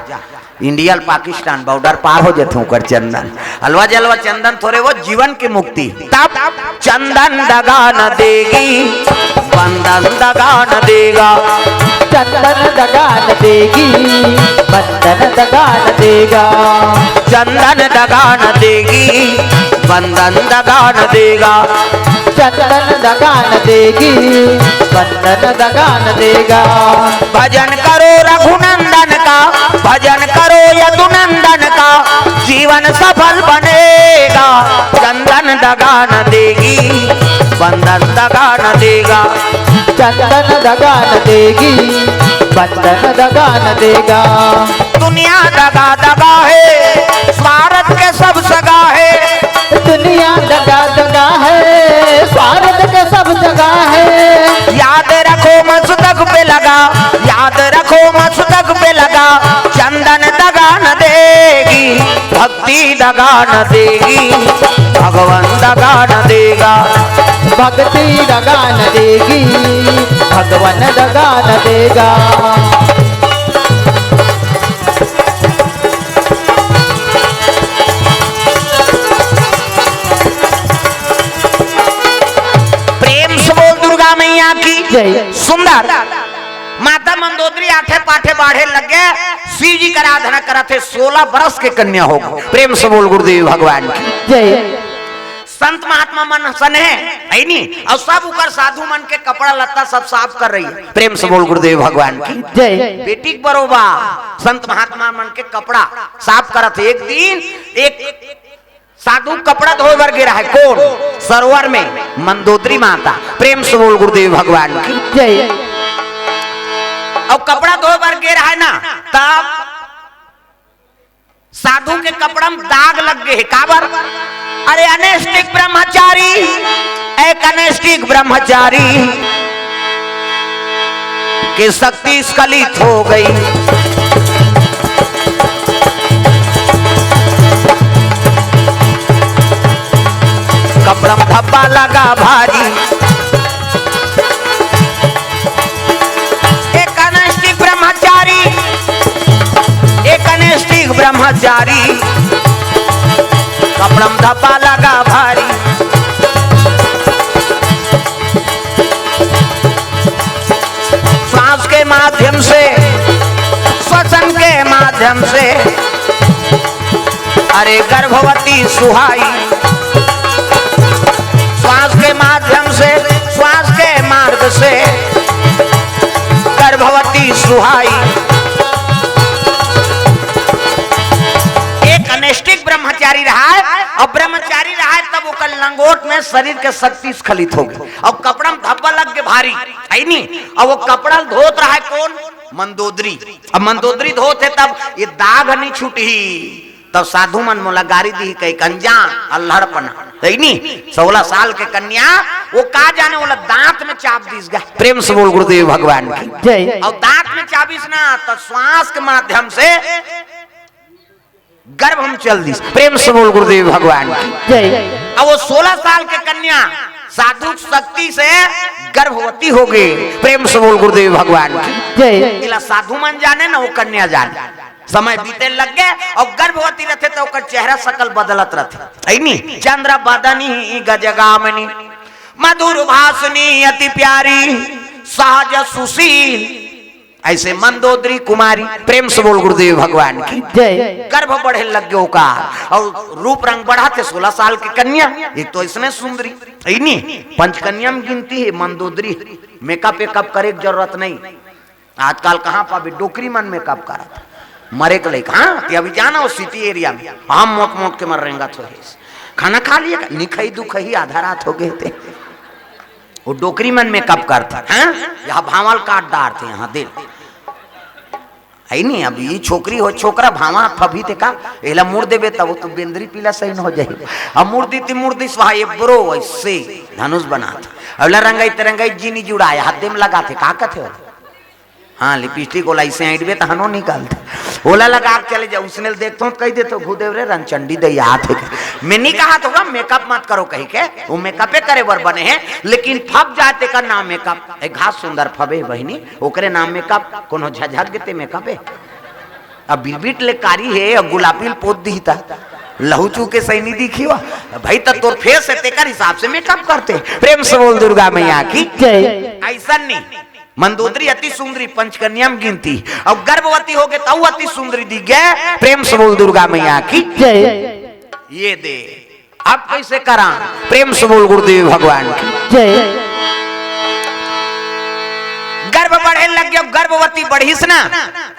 इंडिया ल पाकिस्तान बॉर्डर पार हो जथे ओकर चंदन। अलवा जलवा चंदन थोरे, वो जीवन की मुक्ति। तब चंदन दगा न देगी, बंदन दगा न देगा। चंदन दगा न देगी, बंदन दगा न देगा। चंदन दगा न देगी, बंदन दगा न देगा। चंदन दगा न देगी, बंदन दगा न देगा। भजन करो रघुनंदन का, भजन करो यदुनंदन का, जीवन सफल बनेगा। चंदन दगा न देगी, बंदन दगा न देगा। चंदन दगा न देगी, बंदन दगा न देगा। दुनिया दगा दगा है, स्वार्थ के सब सगा है। दुनिया दगा दगा है, स्वार्थ के सब सगा है। याद रखो मस्तक पे लगा, याद रखो मस्तक पे लगा। चंदन दगा न देगी, भक्ति दगा न देगी, भगवान दगा न देगा। भक्ति दगा न देगी, भगवान दगा न देगा। प्रेम से बोल दुर्गा मैया की जय। सुंदर माता मंदोदरी आठे पाठे बाढ़े लग गए, शिव जी का आराधना करत हे, सोलह बरस के कन्या हो गए। प्रेम से बोल गुरुदेव भगवान की जय। संत महात्मा मन सन है, है नी? अउ सब उकर साधु मन के कपड़ा लत्ता सब साफ कर रही है। प्रेम से बोल गुरुदेव भगवान की जय। बेटी के बरोबर संत महात्मा मन के कपड़ा साफ करत हे। एक दिन एक साधु कपड़ा धोए बर गे रहय। कोन? सरोवर में मंदोदरी माता। प्रेम से बोल गुरुदेव भगवान की जय। अउ कपड़ा धोए बर गे रहय ना, तब साधु के कपड़ा में दाग लग गए हे। काबर? अरे अनैष्ठिक ब्रह्मचारी, एक अनैष्ठिक ब्रह्मचारी की शक्ति स्खलित हो गई। कपड़ा में धब्बा लगा भारी। एक अनैष्ठिक ब्रह्मचारी, एक अनैष्ठिक ब्रह्मचारी, कपड़ा में धब्बा लगा भारी। श्वास के माध्यम से, श्वसन के माध्यम से, अरे गर्भवती सुहाई, श्वास के माध्यम से, श्वास के मार्ग से गर्भवती सुहाई। एक अनैष्ठिक ब्रह्मचारी रहय, अउ ब्रह्मचारी रहय तब ओकर लंगोट में शरीर के शक्ति स्खलित हो गई, अउ कपड़ा में धब्बा लग के भारी, है नी? अउ वो कपड़ा धोत रहय कोन? मंदोदरी। अब मंदोदरी धोत हे तब ये दाग नहीं छूटही। तब साधु मन मोला गारी दिही, कहिके अनजान अल्हड़पना, है नी? सोलह साल के कन्या, वो का जाने, ओला दांत में चाप दिस गा। प्रेम से बोल गुरुदेव भगवान की जय। अउ दांत में चाबिस ना, त श्वास के माध्यम से गर्भ में चल दिस। प्रेम से बोल गुरुदेव भगवान की जय। अब वो सोलह साल के कन्या साधु शक्ति से गर्भवती हो गई। प्रेम से बोल गुरुदेव भगवान की जय। एला साधु मन जाने ना, वो कन्या जाने। समय बीते लग गए अउ गर्भवती रथे त ओकर चेहरा शकल बदलत रथे, है नी? चंद्र बदनी गजगामिनी, मधुर भाषिणी अति प्यारी, सहज सुशील, अइसे मंदोदरी कुमारी। प्रेम से बोल गुरुदेव भगवान की जय। गर्भ बढ़े लग गए ओकर अउ रूप रंग बढ़त हे। सोलह साल के कन्या, एक तो अइसने सुंदरी, है नी? पंचकन्या में गिनती हे मंदोदरी। मेकअप वेकअप करे के जरूरत नहीं। आजकल कहाँ पाबे, डोकरी मन मेकअप करत। मरे के लइक, हाँ, ते अभी जाना हो सिटी एरिया में, हम मोट मोट के मर रेंगत हो। खाना खा लिए का? निखई दुखई आधा रात हो गए थे। वो डोकरी मन मेकअप करथे, हाँ, यहाँ भांवल काट डारथे, यहाँ दे। है नहीं, अब ये छोकरी हो, छोकरा भांवा फभी ते का, एला मुड़ देबे तब तो बेंदरी पीला सही न हो जाही। अब मुड़ दी ती मुड़ दी स्वाहा, ये ब्रो ऐसे धनुष बनाथे। अब ला रंगाई ते रंगाई जीनी जुड़ाए, हाथ दे में लगाथे, का कथे हो? हाँ, लिपस्टिक ओला ऐसे ऐंठबे त हनो निकलथे। ओला लगा के चले जा, उसने ल देखथों त कहि देथों, "भूदेव रे, रंचंडी दई आत हे।" मैं नहीं कहा तो का मेकअप मत करो कही के, वो मेकअपे करे बर बने हे, लेकिन फब जाए तेकर नाम मेकअप। एक घास सुंदर फबे बहिनी, ओकरे नाम मेकअप, कोनो झझक गेते मेकअप हे। अब बिरबिट ले कारी हे, अब गुलाबी ल पोत दिही त लहू चू के सही नहीं दिखी हो। भाई, त तोर फेस हे, तेकर हिसाब से मेकअप करथे। प्रेम से बोल दुर्गा मैया की जय। ऐसा नहीं, मंदोदरी अति सुंदरी, पंचकन्या में गिनती, अउ गर्भवती हो गे त अउ अति सुंदरी दिख गे। प्रेम से बोल दुर्गा मैया की जय। ये दे, अब कैसे करा? प्रेम से बोल गुरुदेव भगवान की जय। गर्भ बढ़े लग गया, गर्भवती बढ़ीस ना,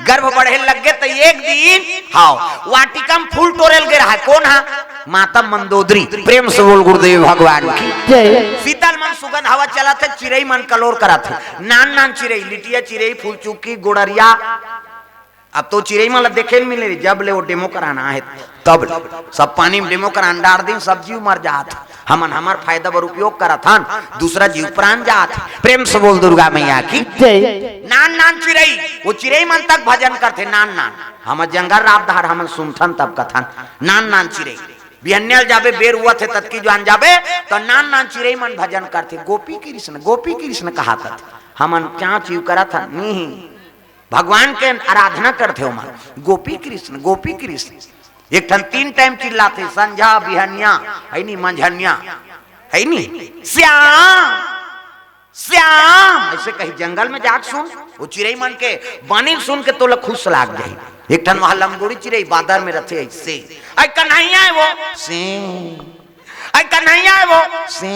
गर्भ बढ़े लग गए त एक दिन, हाँ, वाटिका में फूल टोरे ल गे रहा है। कौन हा? माता मंदोदरी। प्रेम से बोल गुरुदेव भगवान की जय। शीतल मन सुगंध हवा चलत हे, चिरई मन कलोर करत हे, नान नान चिरई, लिटिया चिरई, फूलचुकी, गोड़रिया। अब तो चिरई मन ला देखे ल मिले, जब ले वो डेमो कराना हे तब ले। सब पानी में डेमो करान डार दिन, सब जीव मर जात। हमन हमर फायदा बर उपयोग करत हन, दूसरा जीव प्राण जात। प्रेम से बोल दुर्गा मैया की जय। नान नान चिरई, वो चिरई मन तक भजन करथे, नान नान। हमर जंगल रात डहर हमन सुनथन तब कथन, नान नान चिरई। बिहनिया ल जाबे, बेर उवत हे ततकी जुआन जाबे, त नान नान चिरई मन भजन करथे, गोपी कृष्ण, गोपी कृष्ण कहात हे। हमन क्या चीव करत हन? नहीं, भगवान के आराधना करथे ओमन, गोपी कृष्ण, गोपी कृष्ण। एक ठन तीन टाइम चिल्लाथे, संझा, बिहनिया, है नी, मंझनिया, है नी, श्याम, श्याम, ऐसे कही। जंगल में जाके सुन, वो चिरई मन के बानी सुन के तोला खुश लाग जाही। एक ठन वहां लंगोड़ी चिरई बादर में रथे, ऐसे, "ऐ कन्हैया है वो, से, ऐ कन्हैया है वो, से",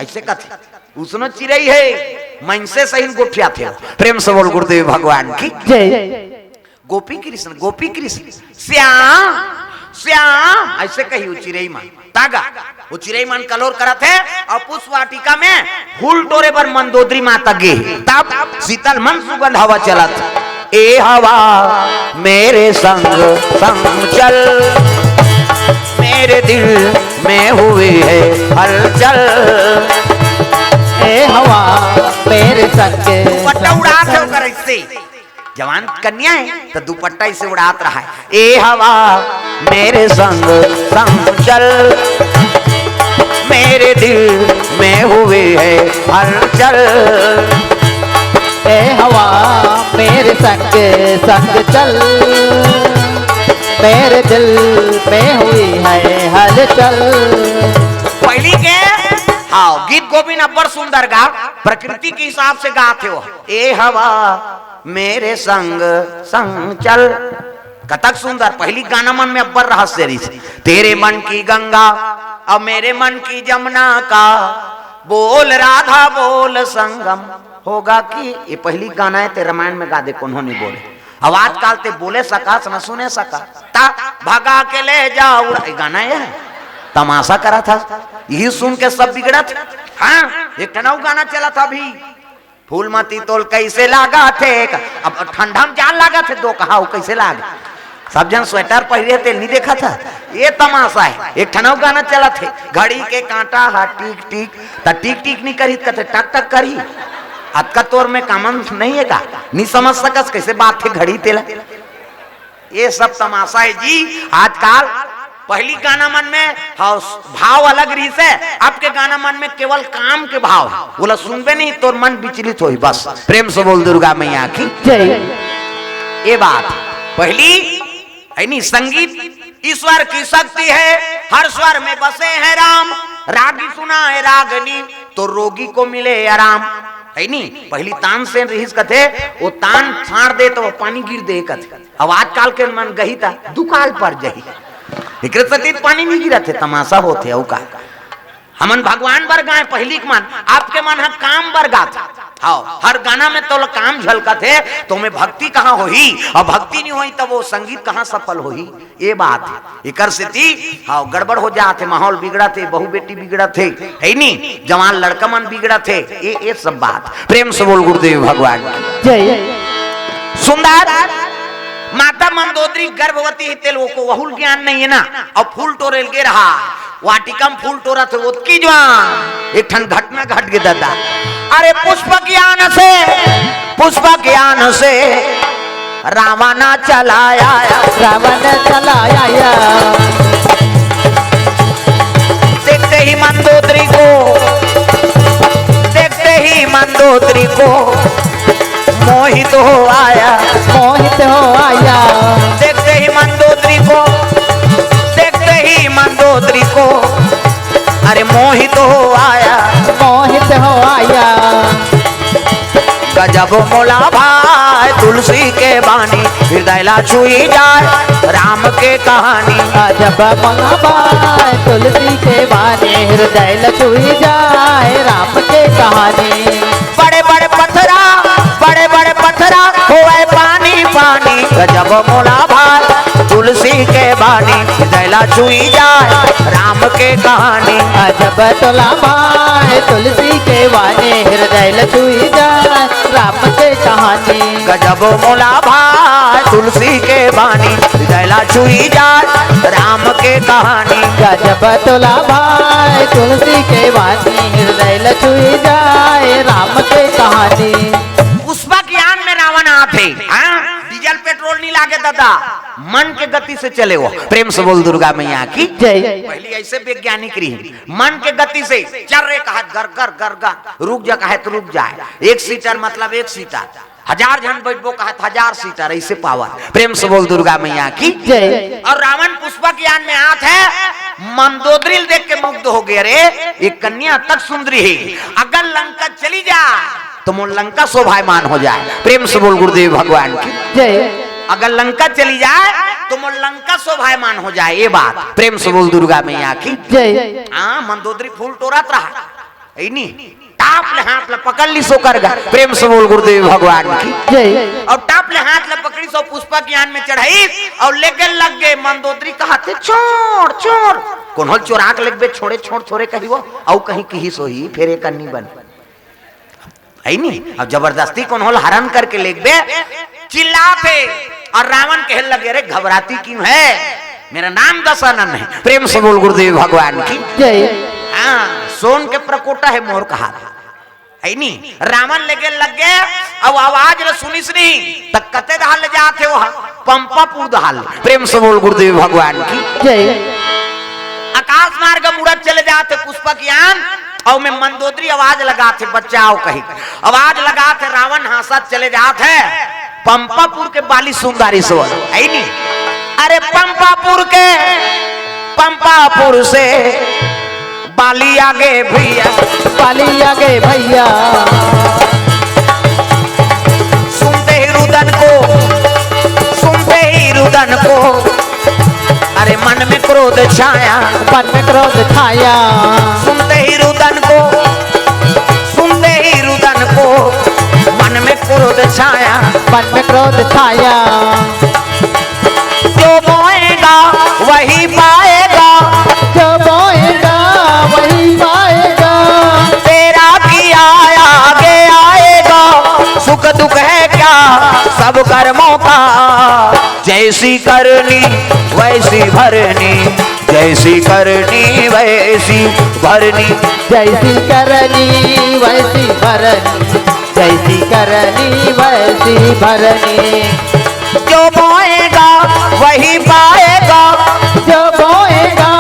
ऐसे कथे। उसनो चिरई है, मनसे सही गोठियाथे। प्रेम से बोल गुरुदेव भगवान की जय। गोपी कृष्ण, गोपी कृष्ण, श्याम, श्याम, ऐसे कही वो चिरई मन। तागा, वो चिरई मन कलोर करत हे, अउ पुष्प वाटिका में फूल टोरे बर मंदोदरी माता गे। तब शीतल मन सुगंध हवा चलत, ए हवा मेरे संग संग चल, मेरे दिल में हुई है हलचल। ए हवा मेरे संग दुपट्टा उड़ात हे ओकर ऐसे। जवान कन्या हे, त दुपट्टा ऐसे उड़ात रहा हे। ए हवा, मेरे संग संग चल, मेरे दिल में हुई है हलचल। ए हवा, मेरे संग संग चल, मेरे दिल में हुई है हलचल। पहिली के, हाँ, गीत गोविंद अब्बड़ सुंदर गा, प्रकृति के हिसाब से गात हे वो। ए हवा, मेरे संग संग चल। कतक सुंदर, पहिली गाना मन में अब्बड़ रहस्य रिहिस। तेरे मन की गंगा और मेरे मन की जमुना का बोल राधा बोल, संगम होगा कि, ये पहिली गाना हे, ते रामायण में गा दे, कोनो नहीं बोले। अब आजकल ते बोले सकस न सुने सकस, ता भगा के ले जा उड़ा, ये गाना हे, तमाशा करत हे, यही सुन के सब बिगड़त हे। हाँ, एक ठन अउ गाना चलत हे अभी, फूलमती तोल कैसे लागथे? अब ठंडा में जान लागथे, दो कहा हो कैसे लागे। सब झन स्वेटर पहिरे हे, तेला नहीं देखत हे। ये तमाशा हे। एक ठन अउ गाना चलत हे, घड़ी के कांटा हा टिक टिक, त टिक टिक नहीं करही, कथे टक टक करही। अतका तोर में common नहीं हे का? नहीं समझ सकस कैसे बात हे घड़ी तेला? ये सब तमाशा हे जी आजकल। पहिली गाना मन में, हाँ, भाव अलग रिहिस हे, अब के गाना मन में केवल काम के भाव हे, ओला सुनबे नहीं, तोर मन विचलित होही बस। प्रेम से बोल दुर्गा मैया की जय। ये बात पहिली हे नी, संगीत ईश्वर की शक्ति है, हर स्वर में बसे हैं राम। रागी सुनाए रागनी, तो रोगी को मिले आराम। हे नी, पहिली तानसेन रिहिस कथे, वो तान छाड़ दे त पानी गिर दे कथे। अब आजकल के मन गही त दुकाल पर जही। एकरे सेती पानी नहीं गिरत हे, तमाशा होत हे, अउ का? हमन भगवान बर गाए, पहिली के मन, अब के मन ह काम बर गात। हव, हर गाना में तो काम झलकत हे, तो में भक्ति कहाँ होही? अउ भक्ति नहीं होही, तब वो संगीत कहाँ सफल होही? ये बात हे। एकर सेती, हव, गड़बड़ हो जात हे, माहौल बिगड़त हे, बहू बेटी बिगड़त हे, हे नी? जवान लड़का मन बिगड़त हे, ये, ये सब बात। प्रेम से बोल गुरुदेव भगवान की। जय। सुंदर, माता मंदोदरी गर्भवती हे, तेला ओको वहू ल ज्ञान नहीं हे ना, अउ फूल टोरे ल गे रहा, वाटिका म फूल टोरत हे, ओतकी जुवार एक ठन घटना घट गे ददा। अरे पुष्प ज्ञान से, पुष्प ज्ञान से रावण चला आया। रावण चला आया। देखते ही मंदोदरी को, देखते ही मंदोदरी को मोहित हो आया। मोहित हो आया। देखते ही मंदोदरी को, देखते ही मंदोदरी को, अरे मोहित हो आया। मोहित हो आया। गजब मोला भाए तुलसी के बानी, हृदय ला छुई जाए राम के कहानी। गजब मोला भाए तुलसी के बानी, हृदय ला छुई जाए राम के कहानी। बड़े बड़े पथरा, बड़े बड़े पथरा होवे पानी पानी। गजब मोला भाए तुलसी के बानी, हृदय ला छुई जाए राम के कहानी। गजब तोला भाए तुलसी के बानी, हृदय ला छुई जाए राम के कहानी। गजब मोला भाए तुलसी के बानी, हृदय ला छुई जाए राम के कहानी। गजब तोला भाए तुलसी के बानी, हृदय ला छुई जाए राम के कहानी। पुष्पा ज्ञान में रावण आथे, हाँ? डीजल पेट्रोल नहीं लागे दादा, मन के गति से चले वो। प्रेम से बोल दुर्गा मैया की। जय। पहली ऐसे वैज्ञानिक रही, मन के गति से चल रे कहा, गर गर गर गर, रुक जा कहे तो रुक जाए। एक सीटर मतलब एक सीटर, हजार झन बैठबो कहे तो हजार सीटर, ऐसे पावर। प्रेम से बोल दुर्गा मैया की। जय। अउ रावण पुष्पा ज्ञान में आत हे, मंदोदरी ल देख के मुग्ध हो गे, अरे एक कन्या तक सुंदरी हे, अगर लंका चली जाए तो मोर लंका शोभायमान हो जाए। प्रेम से बोल गुरुदेव भगवान की। जय। अगर लंका चली जाए तो मोर लंका शोभायमान हो जाए, ये बात। प्रेम से बोल दुर्गा मैया की। जय। हाँ, मंदोदरी फूल टोरत रहा, हे नी? टाप ले हाथ ला पकड़ लिस ओकर गा। प्रेम से बोल गुरुदेव भगवान की। जय। अउ टाप ले हाथ ला पकड़िस अउ पुष्पा ज्ञान में चढ़ाइस अउ लेगे लग गे। मंदोदरी कहाथे, छोड़, छोड़। कोनो ल चोरा के लेगबे, छोड़े, छोड़, थोरे कही वो, अउ कहीं किहिस होही, फेर एक अन्नी बन। हे नी? अब जबरदस्ती कोनो ल हरण करके लेगबे, चिल्लाथे। अउ रावण कहे लगे, अरे घबराती क्यों है, मेरा नाम दशानन है। प्रेम से बोल गुरुदेव भगवान की। जय। हाँ, सोन के प्रकोटा हे मोर कहा, हे नी? रावण लेगे लग गे, अउ आवाज ल सुनिस नहीं, त कते डहर ले जाथे वो, पंपापुर डहर ले। प्रेम से बोल गुरुदेव भगवान की। जय। आकाश मार्ग मुड़त चले जाथे पुष्पा ज्ञान, अउ में मंदोदरी आवाज लगाथे, बचाव कही। आवाज लगाथे, रावण हाँसत चले जाथे, पंपापुर के बाली सुंदरी सोन, हे नी? अरे पंपापुर के, पंपापुर से बाली आगे भैया। बाली आगे भैया। सुनते ही रुदन को, सुनते ही रुदन को, अरे मन में क्रोध छाया। मन में क्रोध छाया। सुनते ही रुदन को, सुनते ही रुदन को, मन में क्रोध छाया। मन में क्रोध छाया। जो बोएगा वही पाएगा। जो बोएगा वही पाएगा। तेरा किया आगे आएगा। सुख दुख है क्या सब कर्मों का। जैसी करनी वैसी भरनी। जैसी करनी वैसी भरनी। जैसी करनी वैसी भरनी। जैसी करनी वैसी भरनी। जो बोएगा वही पाएगा। जो बोएगा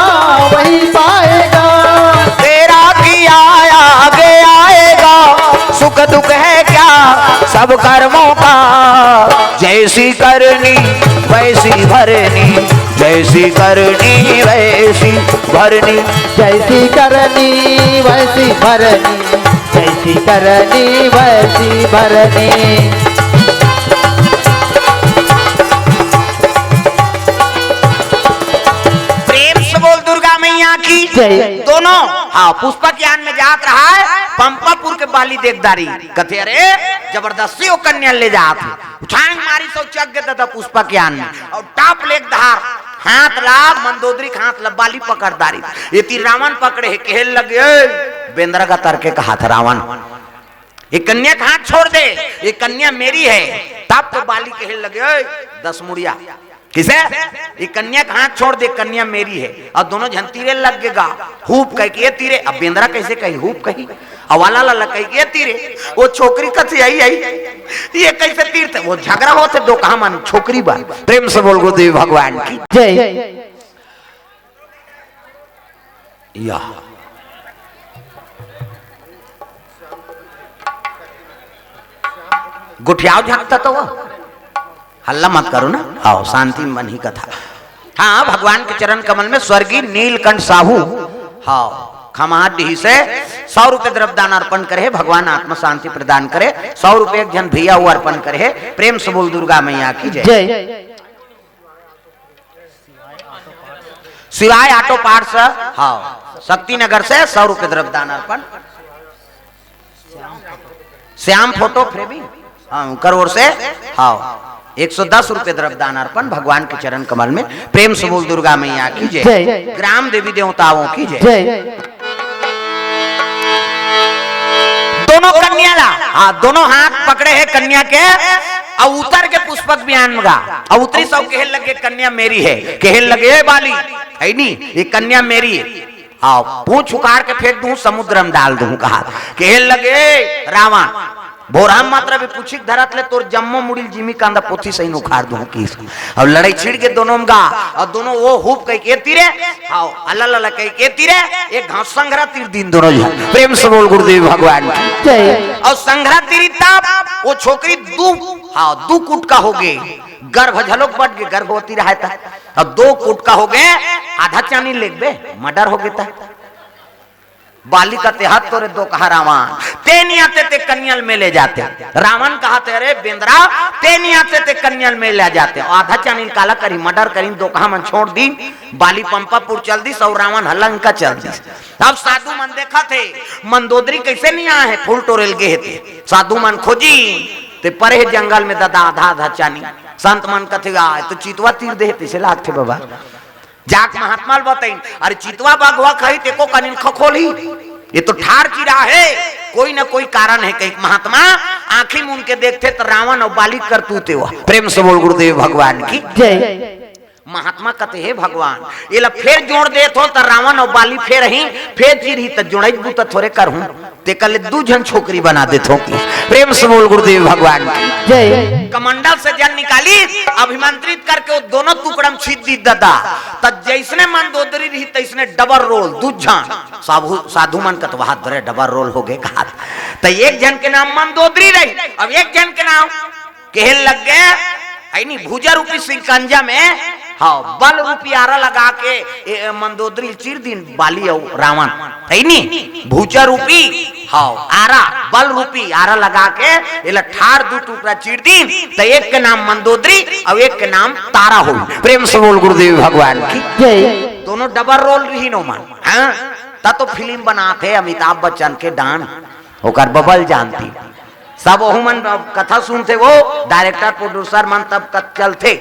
वही पाएगा। तेरा किया आगे आएगा। सुख दुख है क्या सब कर्मों का। जैसी करनी वैसी भरनी। जैसी करनी वैसी भरनी। जैसी करनी वैसी भरनी। जैसी करनी वैसी भरनी। प्रेम से बोल दुर्गा मैया की। जय। दोनों आ, पुष्पक यान में जात रहा है, पंपापुर के बाली देख डारिस, कथे, "अरे, जबरदस्ती वो कन्या ले जात हे।" उछांग मारिस अउ चघ गे ददा पुष्पक यान में, अउ टाप ले एक धार, हाथ ला, मंदोदरी के हाथ ला बाली पकड़ डारिस। एती रावण पकड़े हे, कहे लगे, "ए, बेंदरा गतर के," कहाथे रावण, "ये कन्या के हाथ छोड़ दे, ये कन्या मेरी है।" तब तो बाली कहे लगे, "ए, दस मुड़िया।" किसे? "ये कन्या के हाथ छोड़ दे, कन्या मेरी है।" अउ दोनों झन तीरे लग गे गा। हूप कहिके ये तीरे, अब बेंदरा कइसे कही, हूप कही, अउ वाला लाला कहिके ये तीरे, वो छोकरी कथे आई आई, ये कइसे तीरथे, वो झगरा होथे दोकहा मन छोकरी बर। प्रेम से बोल गुरुदेव भगवान की। जय। या। गोठियाव झकता तो वो। हल्ला मत करो ना। हाव, शांति में बनही कथा। हाँ, भगवान के चरण कमल में स्वर्गीय नीलकंठ साहू, हाव, खमार डीही से सौ रुपये द्रव्य दान अर्पण करे हे। भगवान आत्मा शांति प्रदान करे। सौ रुपये एक झन भैया वो अर्पण करे हे। प्रेम से बोल दुर्गा मैया की जय। जय। शिवाय ऑटो पार्ट्स, हाव, शक्ति नगर से सौ रुपये द्रव्य दान अर्पण। श्याम फोटो फ्रेमिंग, हाँ, उनकर ओर से, हाव, एक सौ दस रुपये द्रव्य दान अर्पण भगवान के चरण कमल में। प्रेम से बोल दुर्गा मैया की जय। जय। ग्राम देवी देवताओं की जय। जय। दोनों कन्या ला, हाँ, दोनों हाथ पकड़े हे कन्या के, अउ उतर गे पुष्पक बियान में गा, अउ उतरिस अउ कहे लगे, "कन्या मेरी है।" कहे लगे, "ए बाली, है नी, ये कन्या मेरी है। हाव, पूंछ उखाड़ के फेंक दूं, समुद्र में डाल दूं," कहा। कहे लगे, "रावण, भोरहा मात्रा भी पूछी के धरत ले तोर जम्मो मुड़ी ल जिमी कांदा पोथी सही उखाड़ दूं," किस। अउ लड़ाई छिड़ गे दोनों में गा, अउ दोनों वो हूप कहिके तीरे, हाव, अल्ला लल्ला कहिके तीरे, एक घांव संघरा तीर दीन दोनों झन। प्रेम से बोल गुरुदेव भगवान की। जय। अउ संघरा तीरी तब वो छोकरी दू, हाव, दू कुटका हो गे, गर्भ झलोक बट गे, गर्भवती रहे ता। अब दो कुटका हो गे, आधा चानी लेगबे, मर्डर हो गे ता। बाली कथे, "हत तोरे दोकहा रावण, तें नी आते ते कन्या ल में ले जातेंव।" रावण कहाथे, "अरे बेंदरा, तें नी आते ते कन्या ल में ले जातेंव।" आधा चानी ल काला करही, मर्डर करिन, दोकहा मन छोड़ दीन, बाली पंपापुर चल दिस अउ रावण ह लंका चल दिस। अब साधु मन देखथे, मंदोदरी कइसे नी आए हे, फूल टोरे ल गे हे ते। साधु मन खोजिन, ते परे हे जंगल में ददा आधा आधा चानी। संत मन कथे, "आ, ए तो चितवा तीर दे हे, तइसे लागथे बबा।" जाके महात्मा ल बताइन, "अरे चितवा बघवा खाही, तेको कनिन खखोलही, ये तो ठाड़ चिरा हे, कोई न कोई कारण हे," कहिके महात्मा आंखी मूंद के देखथे त रावण अउ बाली करतूत हे वो। प्रेम से बोल गुरुदेव भगवान की। जय। महात्मा कथे, "हे भगवान, एला फेर जोड़ देथंव त रावण अउ बाली फेर आही, फेर चिरही त जोड़ई के बूता थोरे करहूं।" तेकर ले दू झन छोकरी बना देथंव कि। प्रेम से बोल गुरुदेव भगवान की। जय। कमंडल से जल निकालिस, अभिमंत्रित करके वो दोनों टुकड़ा में छींट दिस ददा। त जइसने मंदोदरी रही तइसने डबल रोल, दू झन। साधु, साधु मन कथे, "वाह रे, डबल रोल हो गे," कहा। त एक झन के नाम मंदोदरी रही, अब एक झन के नाम कहे लग गे, है नी, भुजा रूपी शिकंजा में, हाँ, बल रूपी आरा लगा के, ए, ए, मंदोदरी ल चीर दीन बाली अउ रावण, है नी, भुजा रूपी, हाँ, आरा, बल रूपी आरा लगा के, एला ठाड़ दू टुकड़ा चीर दीन, त एक के नाम मंदोदरी अउ एक के नाम तारा होई। प्रेम से बोल गुरुदेव भगवान की। जय। दोनों डबल रोल रहिन ओमन, हाँ, त तो फिल्म बनाथे अमिताभ बच्चन के डांस, ओकर बबल जानती। सब ओहू मन अब कथा सुनथे, वो डायरेक्टर प्रोड्यूसर मन तब कत चलथे।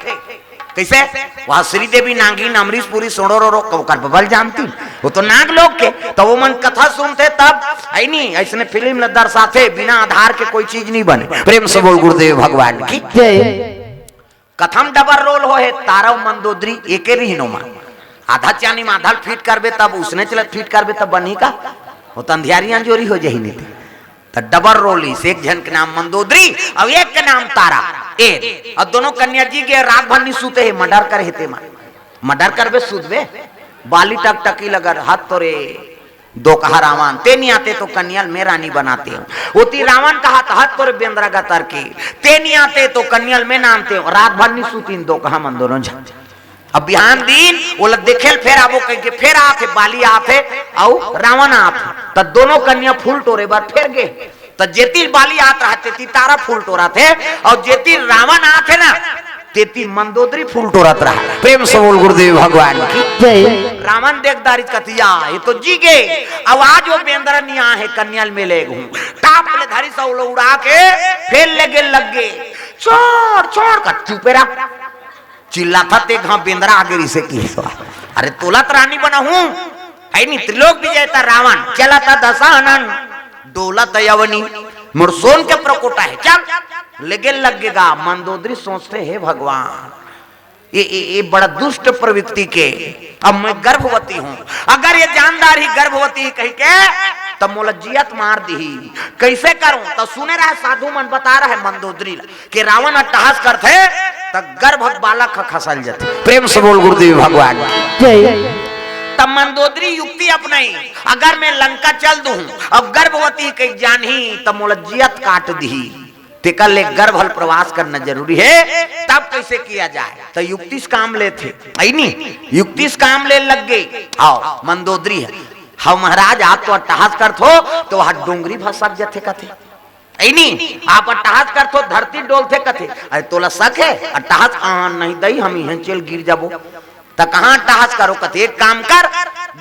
कइसे? वहाँ श्रीदेवी नागिन, अमरीश पुरी, सोड़ो रो रो, ओकर बबल जानती। वो तो नाग लोग के, त वो मन कथा सुनथे तब, है नी, अइसने फिल्म ल दर्शाथे, बिना आधार के कोई चीज नी बने। प्रेम से बोल गुरुदेव भगवान की। जय। कथा म डबल रोल होहे, तारा अउ मंदोदरी एके रहिन ओमा। आधा चानी म आधा ल फिट करबे तब, उसने चलत फिट करबे तब बनही का? वो त अंधियारी अंजोरी हो जाही नी ते। त डबल रोल इस, एक झन के नाम मंदोदरी अउ एक के नाम तारा। ए, अउ दोनों कन्या जी के रात भर नी सुते हे, मर्डर करे हे ते मन। मर्डर करबे, सुतबे, बाली टकटकी लगर, हत तोरे दोकहा रावण, तें नी आते तो कन्या ल में रानी बनातेंव। ओती रावण कहाथे, हत तोरे बेंदरा गतर के, तें नी आते तो कन्या ल में नानतेंव। रात भर नी सुतिन दोकहा मन दोनों झन। अब बिहान दिन ओला देखे ल फेर आबो कहिके फेर आथे, बाली आथे अउ रावण आथे, त दोनों कन्या फूल टोरे बर फेर गे। त जेती बाली आत रहा, तेती तारा फूल टोराथे, अउ जेती रावण आथे ना, तेती मंदोदरी फूल टोरत रहा। प्रेम से बोल गुरुदेव भगवान की। जय। रावण देख दारिस कथे या, ये तो जी गे। अब आज वो बेंदरा निया हे, कन्या ल मिले हूँ। टाप ले धरिस अउ उड़ा के फेर लेगे लग गे। छोड़, छोड़ कर चुपे रहा। चिल्लाथस ते घा बेंदरा आगे रिसे की सो। अरे तोला त रानी बनाहूँ। हे नी त्रिलोक विजेता रावण, चलत दशानन, डोलत अवनी, मोर सोन के प्रकोटा हे, चल। लेगे लग गे गा। मंदोदरी सोचथे, हे भगवान, ये, ये, ये बड़ा दुष्ट प्रवृत्ति के, अब मैं गर्भवती हूँ, अगर ये जान डारही गर्भवती हे कहिके, त मोला जियत मार दिही। कइसे करूँ? त सुने रहे साधु मन बता रहे मंदोदरी ला, के रावण अट्टहास करथे, त गर्भ बालक ह खसल जथे। प्रेम से बोल गुरुदेव भगवान। जय। त मंदोदरी युक्ति अपनाई, अगर मैं लंका चल दूँ, अब गर्भवती कहि जानही, त मोला जियत काट दिही। तेकर ले गर्भ ल प्रवास करना जरूरी हे। तब कइसे किया जाए? त युक्ति से काम लेथे, हे नी? युक्ति से काम ले लग गे। हव, मंदोदरी हे। हव महाराज, आप तो अट्टहास करथो, त वहाँ डोंगरी भसक जथे कथे। हे नी, आप अट्टहास करथो, धरती डोलथे कथे। अरे तोला शक हे? अट्टहास, आ, नहीं दई, हम इहें चल गिर जाबो। त कहाँ अट्टहास करो कथे, एक काम कर,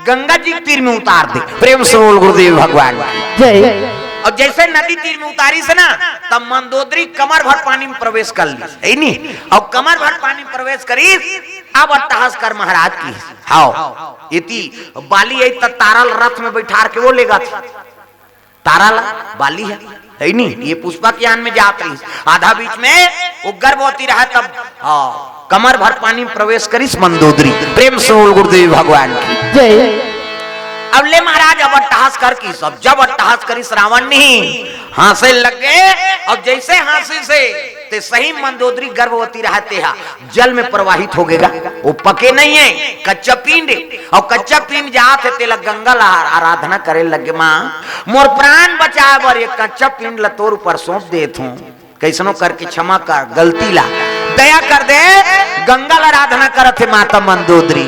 गंगा जी के तीर में उतार दे। प्रेम से बोल गुरुदेव भगवान। जय। अउ जइसे नदी तीर में उतारिस ना, त मंदोदरी कमर भर पानी में प्रवेश कर लिस, हे नी? अउ कमर भर पानी में प्रवेश करिस, अब अट्टहास कर महाराज की। हव, एती बाली आई त तारा ल रथ में बइठार के वो लेगथे। तारा ला, बाली हे, हे नी? ये पुष्पा के यान में जात रहिस, आधा बीच में वो गर्भवती रहा तब, हाँ, कमर भर पानी में प्रवेश करिस मंदोदरी। प्रेम से बोल गुरुदेव भगवान की। जय। अब ले महाराज, अब अट्टहास कर किस, अब जब अट्टहास करिस रावण नी, हाँसे लग गे। अब जइसे हाँसिस ते सही मंदोदरी गर्भवती रहा, तेहा जल में प्रवाहित हो गेगा। वो पके नहीं हे, कच्चा पिंड हे। अउ कच्चा पिंड जात हे, तेला गंगा ला आराधना करे लगे, माँ, मोर प्राण बचाए बर ये कच्चा पिंड ला तोर ऊपर सौंप देत हूँ, कइसनो करके क्षमा कर गलती ला, दया कर दे। गंगा ला आराधना करत हे माता मंदोदरी।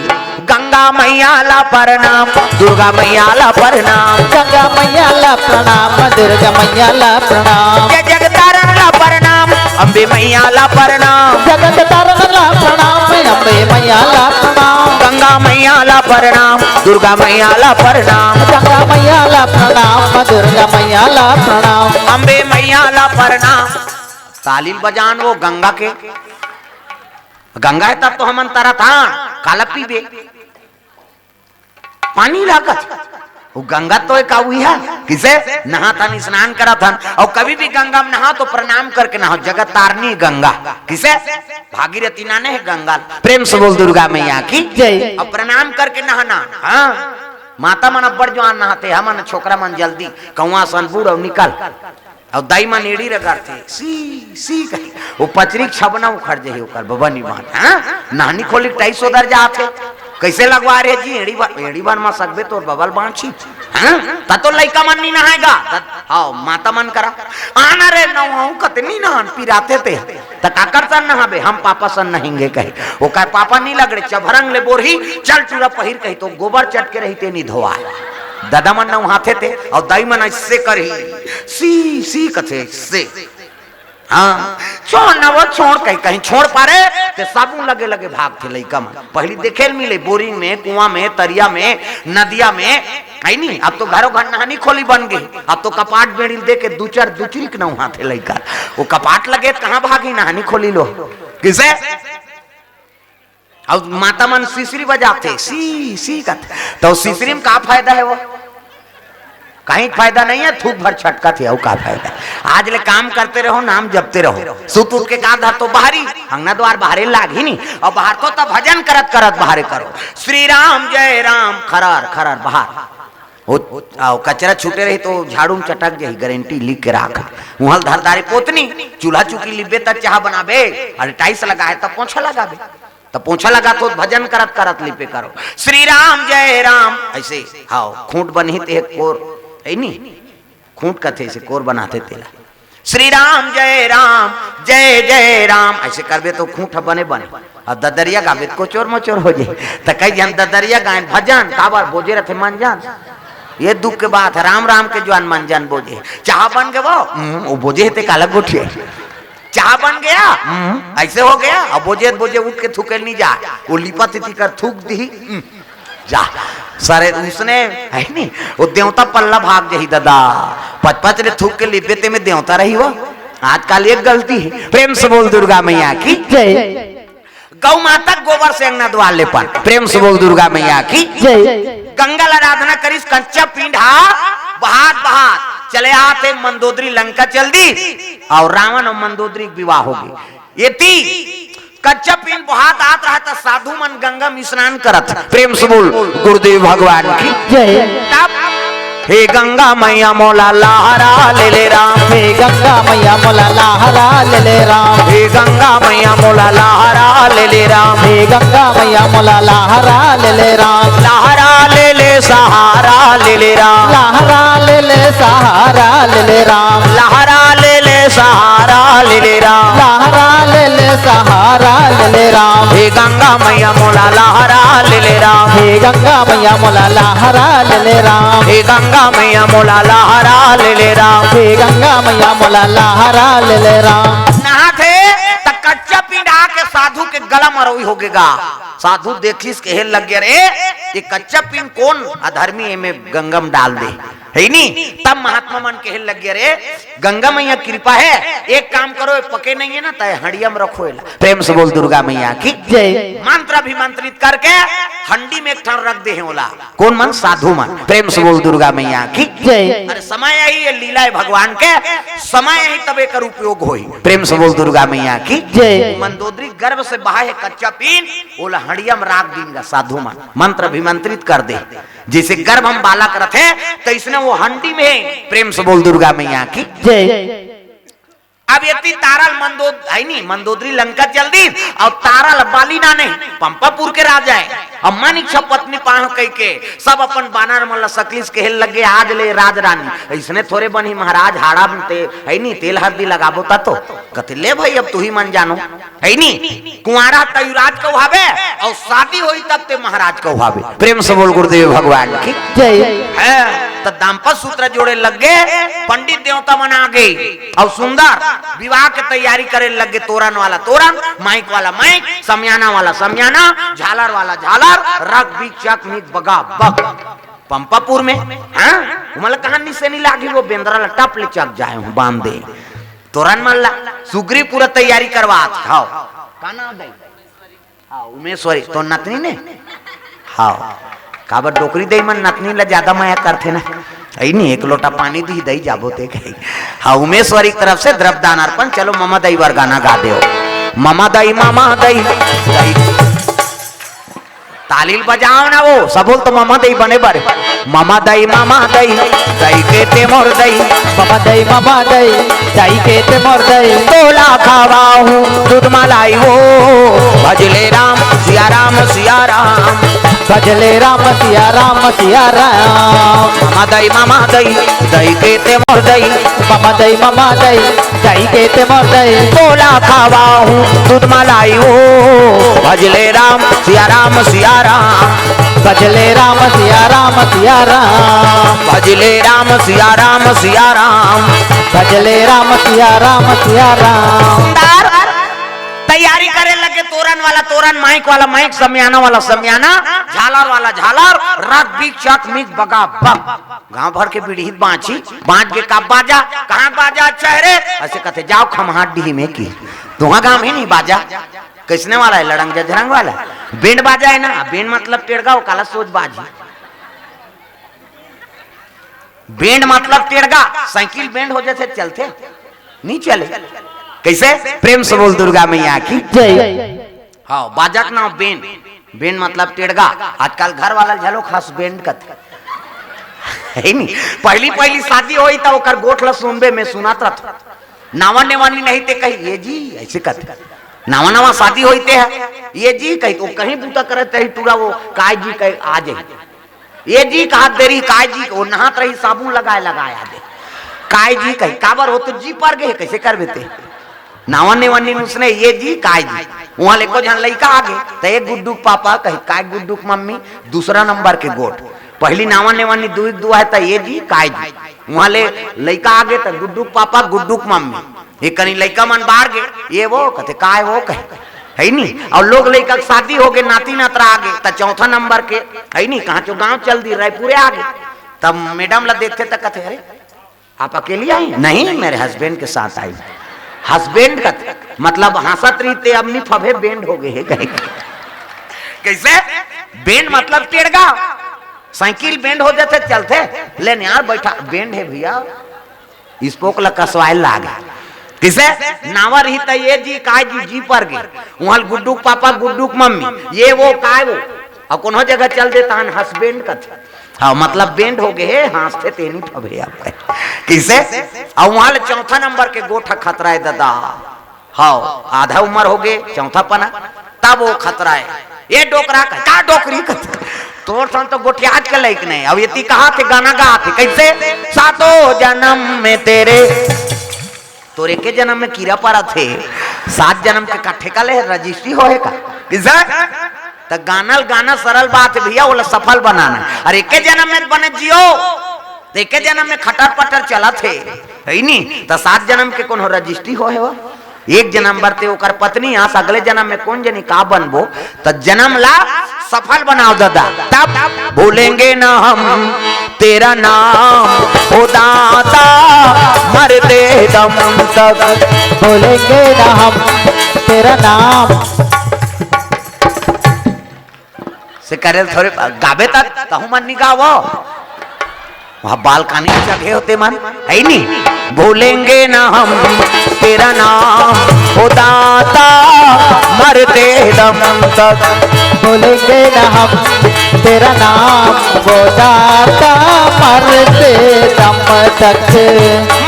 गंगा मैया ला प्रणाम, दुर्गा मैया ला प्रणाम। गंगा मैया ला प्रणाम, दुर्गा मैया ला प्रणाम। जय जगतारण ला प्रणाम, अम्बे मैया ला प्रणाम। जगत तारण ला प्रणाम, अम्बे मैया ला प्रणाम। गंगा मैया ला प्रणाम, दुर्गा मैया ला प्रणाम। गंगा मैया ला प्रणाम, दुर्गा मैया ला प्रणाम। अम्बे मैया ला प्रणाम। ताली ल बजान वो गंगा के। गंगा हे तब तो हमन तरत हन, काला पीबे? पानी लागत। वो गंगा तो एक आऊ हे, किसे नहात हन, स्नान करत हन। अउ कभी भी गंगा में नहाव तो प्रणाम करके नहाव, जगत तारनी गंगा। किसे? भागीरथी नाने हे गंगा। प्रेम से बोल दुर्गा मैया की। जय। अउ प्रणाम करके नहाना। हाँ, माता मन अब्बड़ जुआन नहाथे, हमन छोकरा मन जल्दी कौआ सन बूड़ अउ निकल। अउ दाई मन एड़ी रगड़थे, सी, सी कही। वो पचरी के छबना उखड़ जाही ओकर, बबा निमान, हाँ? नहानी खोली के टाइस ओदर जात हे। कइसे लगवा रहे जी, एड़ी बर, एड़ी बर मा सकबे तोर बबल बाँची, हाँ? त तो लइका मन नी नहाय गा, त, हव, माता मन करा। आना रे नहाहूँ कथे नी नहान, पिराथे ते। त काकर सन नहाबे, हम पापा सन नहाएंगे कही। ओकर पापा नी लगड़े, चभरंग ले बोरही, चल टूरा पहिर कही, त गोबर चटके रही ते नी धोवाय। ददा मन नहाथे ते, अउ दाई मन अइसे करही, सी, सी कथे, से। हाँ, छोड़ ना वो, छोड़ कहीं, कहीं छोड़ पारे, ते साबुन लगे लगे भागथे लइका मन। पहिली देखे ल मिले, बोरिंग में, कुआं में, तरिया में, नदिया में, हे नी? अब तो घरो घर नहानी खोली बन गे। अब तो कपाट बेड़ी ल दे के दू चार दुचरी के नहाथे लइका। वो कपाट लगे त कहाँ भागी नहानी खोली ल? किसे? अउ माता मन सिसरी बजाथे, सी, सी कथे। त सिसरी में का फायदा हे वो? कहीं फायदा नहीं हे, थूक भर छटकत हे, अउ का फायदा? आज ले काम करते रहो, नाम जपते रहो। सुत उठ के का धरथो बाहरी, अंगना द्वार बाहरे लागही नी। अउ बाहरथो त भजन करत करत बाहरे करो। श्री राम जय राम, खरर, खरर बाहर। ओ, अउ कचरा छूटे रही त झाड़ू में चटक जाही, गारंटी लिख के राख। उहाँ ल धर डारे पोतनी, चूल्हा चुकी लिबे त चाह बनाबे, अरे टाइस लगाए त पोछा लगाबे। त पोछा लगाथो त भजन करत करत लिपे करो, श्री राम जय राम, अइसे। हव, खूंट बनही ते कोर, हे नी? खूंट कथे अइसे, कोर बनाथे तेला। श्री राम जय राम, जय जय राम, अइसे करबे त खूंट ह बने बने। अउ ददरिया गाबे त कोचोर मोचोर हो जाही। त कई झन ददरिया गाएन भजन, काबर बोजे रथे मंजन। ये दुख के बात हे, राम राम के जुआन मंजन बोजे। चाह बन गे वो, हम्म, वो बोजे हे ते काला गोठिया। चाह बन गया, हम्म, ऐसे हो गया। अब बोजे बोजे उठ के थूके नहीं जा, वो लिपत इति कर थूक दी। हम्म, जा। सरे उसने, है नी, वो देवता पल्ला भाग जाही दादा। पच पच ले थूक के लिपे ते में देवता रही वो। आजकल एक गलती है। प्रेम से बोल दुर्गा मैया की। जय। गौ माता गोबर से अंगना द्वार लेपन। प्रेम से बोल दुर्गा मैया की। जय। गंगा ला आराधना करिस, कच्चा पींड हा बहात बहात चले आत हे मंदोदरी लंका चल दी, और रावण और मंदोदरी के विवाह हो गई। ये ती कच्चा पींड बहात आत रहा था, साधु मन गंगा में स्नान करत। प्रेम से बोल गुरुदेव भगवान की। जय। तब हे गंगा मैया मोला लहरा ले ले राम। हे गंगा मैया मोला लहरा ले ले राम। हे गंगा मैया मोला लहरा ले ले राम। हे गंगा मैया मोला लहरा ले ले राम। लहरा ले ले सहारा ले ले राम। लहरा ले ले सहारा ले ले राम। लहरा ले ले सहारा ले ले राम। लहरा ले ले सहारा ले ले राम। हे गंगा मैया मोला लहरा ले ले राम। हे गंगा मैया मोला लहरा ले ले राम। हे गंगा मैया मोला लहरा ले ले राम। हे गंगा मैया मोला लहरा ले ले राम। नहाथे त कच्चा पींड आके साधु के गला मरोई हो गेगा। साधु देखिस, कहे लग गया, "रे, ये कच्चा पींड कौन अधर्मी एमे गंगा में डाल दे?" है नी? तब महात्मा मन कहे लग गया, "रे, गंगा मैया कृपा है, एक काम करो, ये पके नहीं है ना, तय हंडिया में रखो एला।" प्रेम से बोल दुर्गा मैया की। जय। मंत्र अभिमंत्रित करके हंडी में एक ठन रख दे हैं ओला। कौन मन? साधु मन। प्रेम से बोल दुर्गा मैया की। जय। अरे समय यही है, लीला है भगवान के, समय यही तब एकर उपयोग होई। प्रेम से बोल दुर्गा मैया की। जय। मंदोदरी गर्भ से बहा है कच्चा पींड, ओला हंडिया में राख दीन गा साधु मन, मंत्र अभिमंत्रित कर दे। जैसे गर्भ में बालक रथे, तैसने वो हंडी में। प्रेम से बोल दुर्गा मैया की। जय। अब एती तारा ल मंदोद-, है नी, मंदोदरी लंका चल दीन, और तारा ल बाली नाने, पंपापुर के राजा है, अब मन इच्छा पत्नी पाह कह के, सब अपन बानर मन ल सकलिस, कहे लगे, "आज ले राज रानी, ऐसने थोरे बनही महाराज, हाड़ा में ते, है नी, तेल हरदी लगाबो ता तो।" कथे, "ले भाई, अब तू ही मन जानो।" है नी? कुंवारा त युवराज कहवाबे, और शादी होई तब ते महाराज कहवाबे। प्रेम से बोल गुरुदेव भगवान की। जय। है, त दाम्पत्य सूत्र जोड़े लग गे, पंडित देवता मन आ गे, और सुंदर विवाह के तैयारी करे लग गे। तोरन वाला तोरन, माइक वाला माइक, समियाना वाला समियाना, झालर वाला झालर, रग बीच चक मिक बगा बग। पंपापुर में, हाँ? उमला कहाँ निसेनी लागी, वो बेंदरा ला टप ले चक जाए हूँ, बांध दे। तोरन मन ला सुग्री पूरा तैयारी करवात। हाव। का नाम दई? हाव, उमेश्वरी, तो नतनी ने? हाव। काबर डोकरी दई मन नतनी ला ज्यादा मया करथे ना। अई नहीं, एक लोटा पानी दी दई जाबो ते कही। हाँ, उमेश्वरी की तरफ से द्रव्य दान अर्पण। चलो ममा दई बर गाना गा देव। ममा दई, ममा दई, दई। ताली ल बजाव ना वो, सब बोल तो ममा दई बने बर। ममा दई, ममा दई, दई के ते मोर दई। ममा दई, ममा दई, दई के ते मोर दई। तोला खवाहूँ दूध मलाई वो, भजले राम, सिया राम, सिया राम। भजले राम, सिया राम, सिया राम। ममा दई, ममा दई, दई के ते मोर दई। ममा दई, ममा दई, दई के ते मोर दई। तोला खवाहूँ दूध मलाई वो, भजले राम, सिया राम, सिया राम। भजले राम, सिया राम, सिया राम। भजले राम, सिया राम, सिया राम। भजले राम, सिया राम, सिया राम। तैयारी करे लगे, तोरन वाला तोरन, माइक वाला माइक, समियाना वाला समियाना, झालर वाला झालर, रग बीच चक मिक बगा बग। गांव भर के बीड़ी बांची, बांट के का बाजा, कहाँ बाजा अच्छा है रे? ऐसे कहते, "जाओ खमहाट डीही में की।" तुहा गांव ही नहीं बाजा। कैसने वाला है? लड़ंग जजरंग वाला। बैंड बाजा है ना, बैंड मतलब टेड़गा, वो काला सोच बाजी। बैंड मतलब टेड़गा, साइकिल बैंड हो जाथे, चलथे? नहीं चले। कैसे? प्रेम से बोल दुर्गा मैया की। जय। हाँ, बाजा के नाम बैंड। बैंड मतलब टेड़गा। आजकल घर वाला झलो खास बैंड कथे। है नी? पहली पहली शादी होई त ओकर गोठ ल सुनबे में सुनात रहत। नावा नेवानी नहीं ते कही, "ये जी," ऐसे कथे। नावा नावा शादी होई ते है, "ये जी," कही, तो कहीं बूता करे ते ही टूरा वो, "काय जी," कहे, "आ जाई।" "ये जी," कहा देरी, "काय जी," वो नहात रही, साबुन लगाए लगाए आ दे। "काय जी," कही, "काबर हो तो जी पर गए, कैसे कर बेते?" नावा नेवानी उसने, "ये जी, काय जी।" वहाँ ले को झन लइका आ गे, त एक गुड्डू के पापा कही, "काय गुड्डू के मम्मी?" दूसरा नंबर के गोठ। पहली नावा नेवानी दुई दुआ है, त "ये जी, काय जी।" वहाँ ले लइका आ गे, त गुड्डू के पापा, गुड्डू के मम्मी। ये कनी लइका मन बाहर गे, ये वो कथे, "काय वो?" कहे, है नी? अउ लोग लइका के शादी हो गे, नाती नतरा आ गे, त चौथा नंबर के, है नी? कहाँ चो गांव चल दी, रायपुरे आ गे। तब मैडम ला देखथे त कथे, "अरे, आप अकेली आई?" "नहीं, मेरे हस्बैंड के साथ आई।" हस्बैंड का मतलब हंसत रहिथे, अब नी फबे, बैंड हो गे हे कहे। कैसे? बैंड मतलब टेड़गा, साइकिल बैंड हो जाथे, चलथे। ले यार बैठा, बैंड हे भैया, स्पोक ला कसवाए लाग। किसे? नावा रही त ये जी, काय जी, जी पर गे। वहाँ गुड्डू के पापा, गुड्डू के मम्मी, ये वो, काय वो। अउ कोनो जगह चल देता हन, हस्बैंड कथे। हाँ, मतलब बैंड हो गे हे, हंसथे तेनी ठबे आप। किसे? अउ वहाँ ले चौथा नंबर के गोठ खतरा हे दादा। हाँ, आधा उम्र हो गे, चौथा पना, तब वो खतरा हे। ये डोकरा का, का डोकरी का? तोर सन तो गोठियाज के लइक नहीं। अब ये ती कहा थे गाना गा थे, कैसे? सातों जन्म में तेरे, तोर एके जन्म में कीरा परा थे, सात जन्म के कट्ठे का ले रजिस्ट्री होए का? किसे? त गाना ल गाना सरल बात हे भैया, ओला सफल बनाना। अरे एके जन्म में बने जियो, त एके जन्म में खटर पटर चलत हे, है नी? त सात जन्म के कोनो रजिस्ट्री होए हो? एक जन्म बर ते ओकर पत्नी आस, अगले जन्म में कोन जनी का बनबो? त जन्म ला सफल बनाओ दादा, तब भूलेंगे ना हम तेरा नाम, ओ दाता, मरते दम तक। भूलेंगे ना हम तेरा नाम। से करे ल थोरे गाबे त तहु मन नी गावो। वहाँ बालकनी जगह होते मन, है नी? भूलेंगे ना हम तेरा नाम, ओ दाता, मरते दम तक। भूलेंगे ना हम तेरा नाम, ओ दाता, मरते दम तक।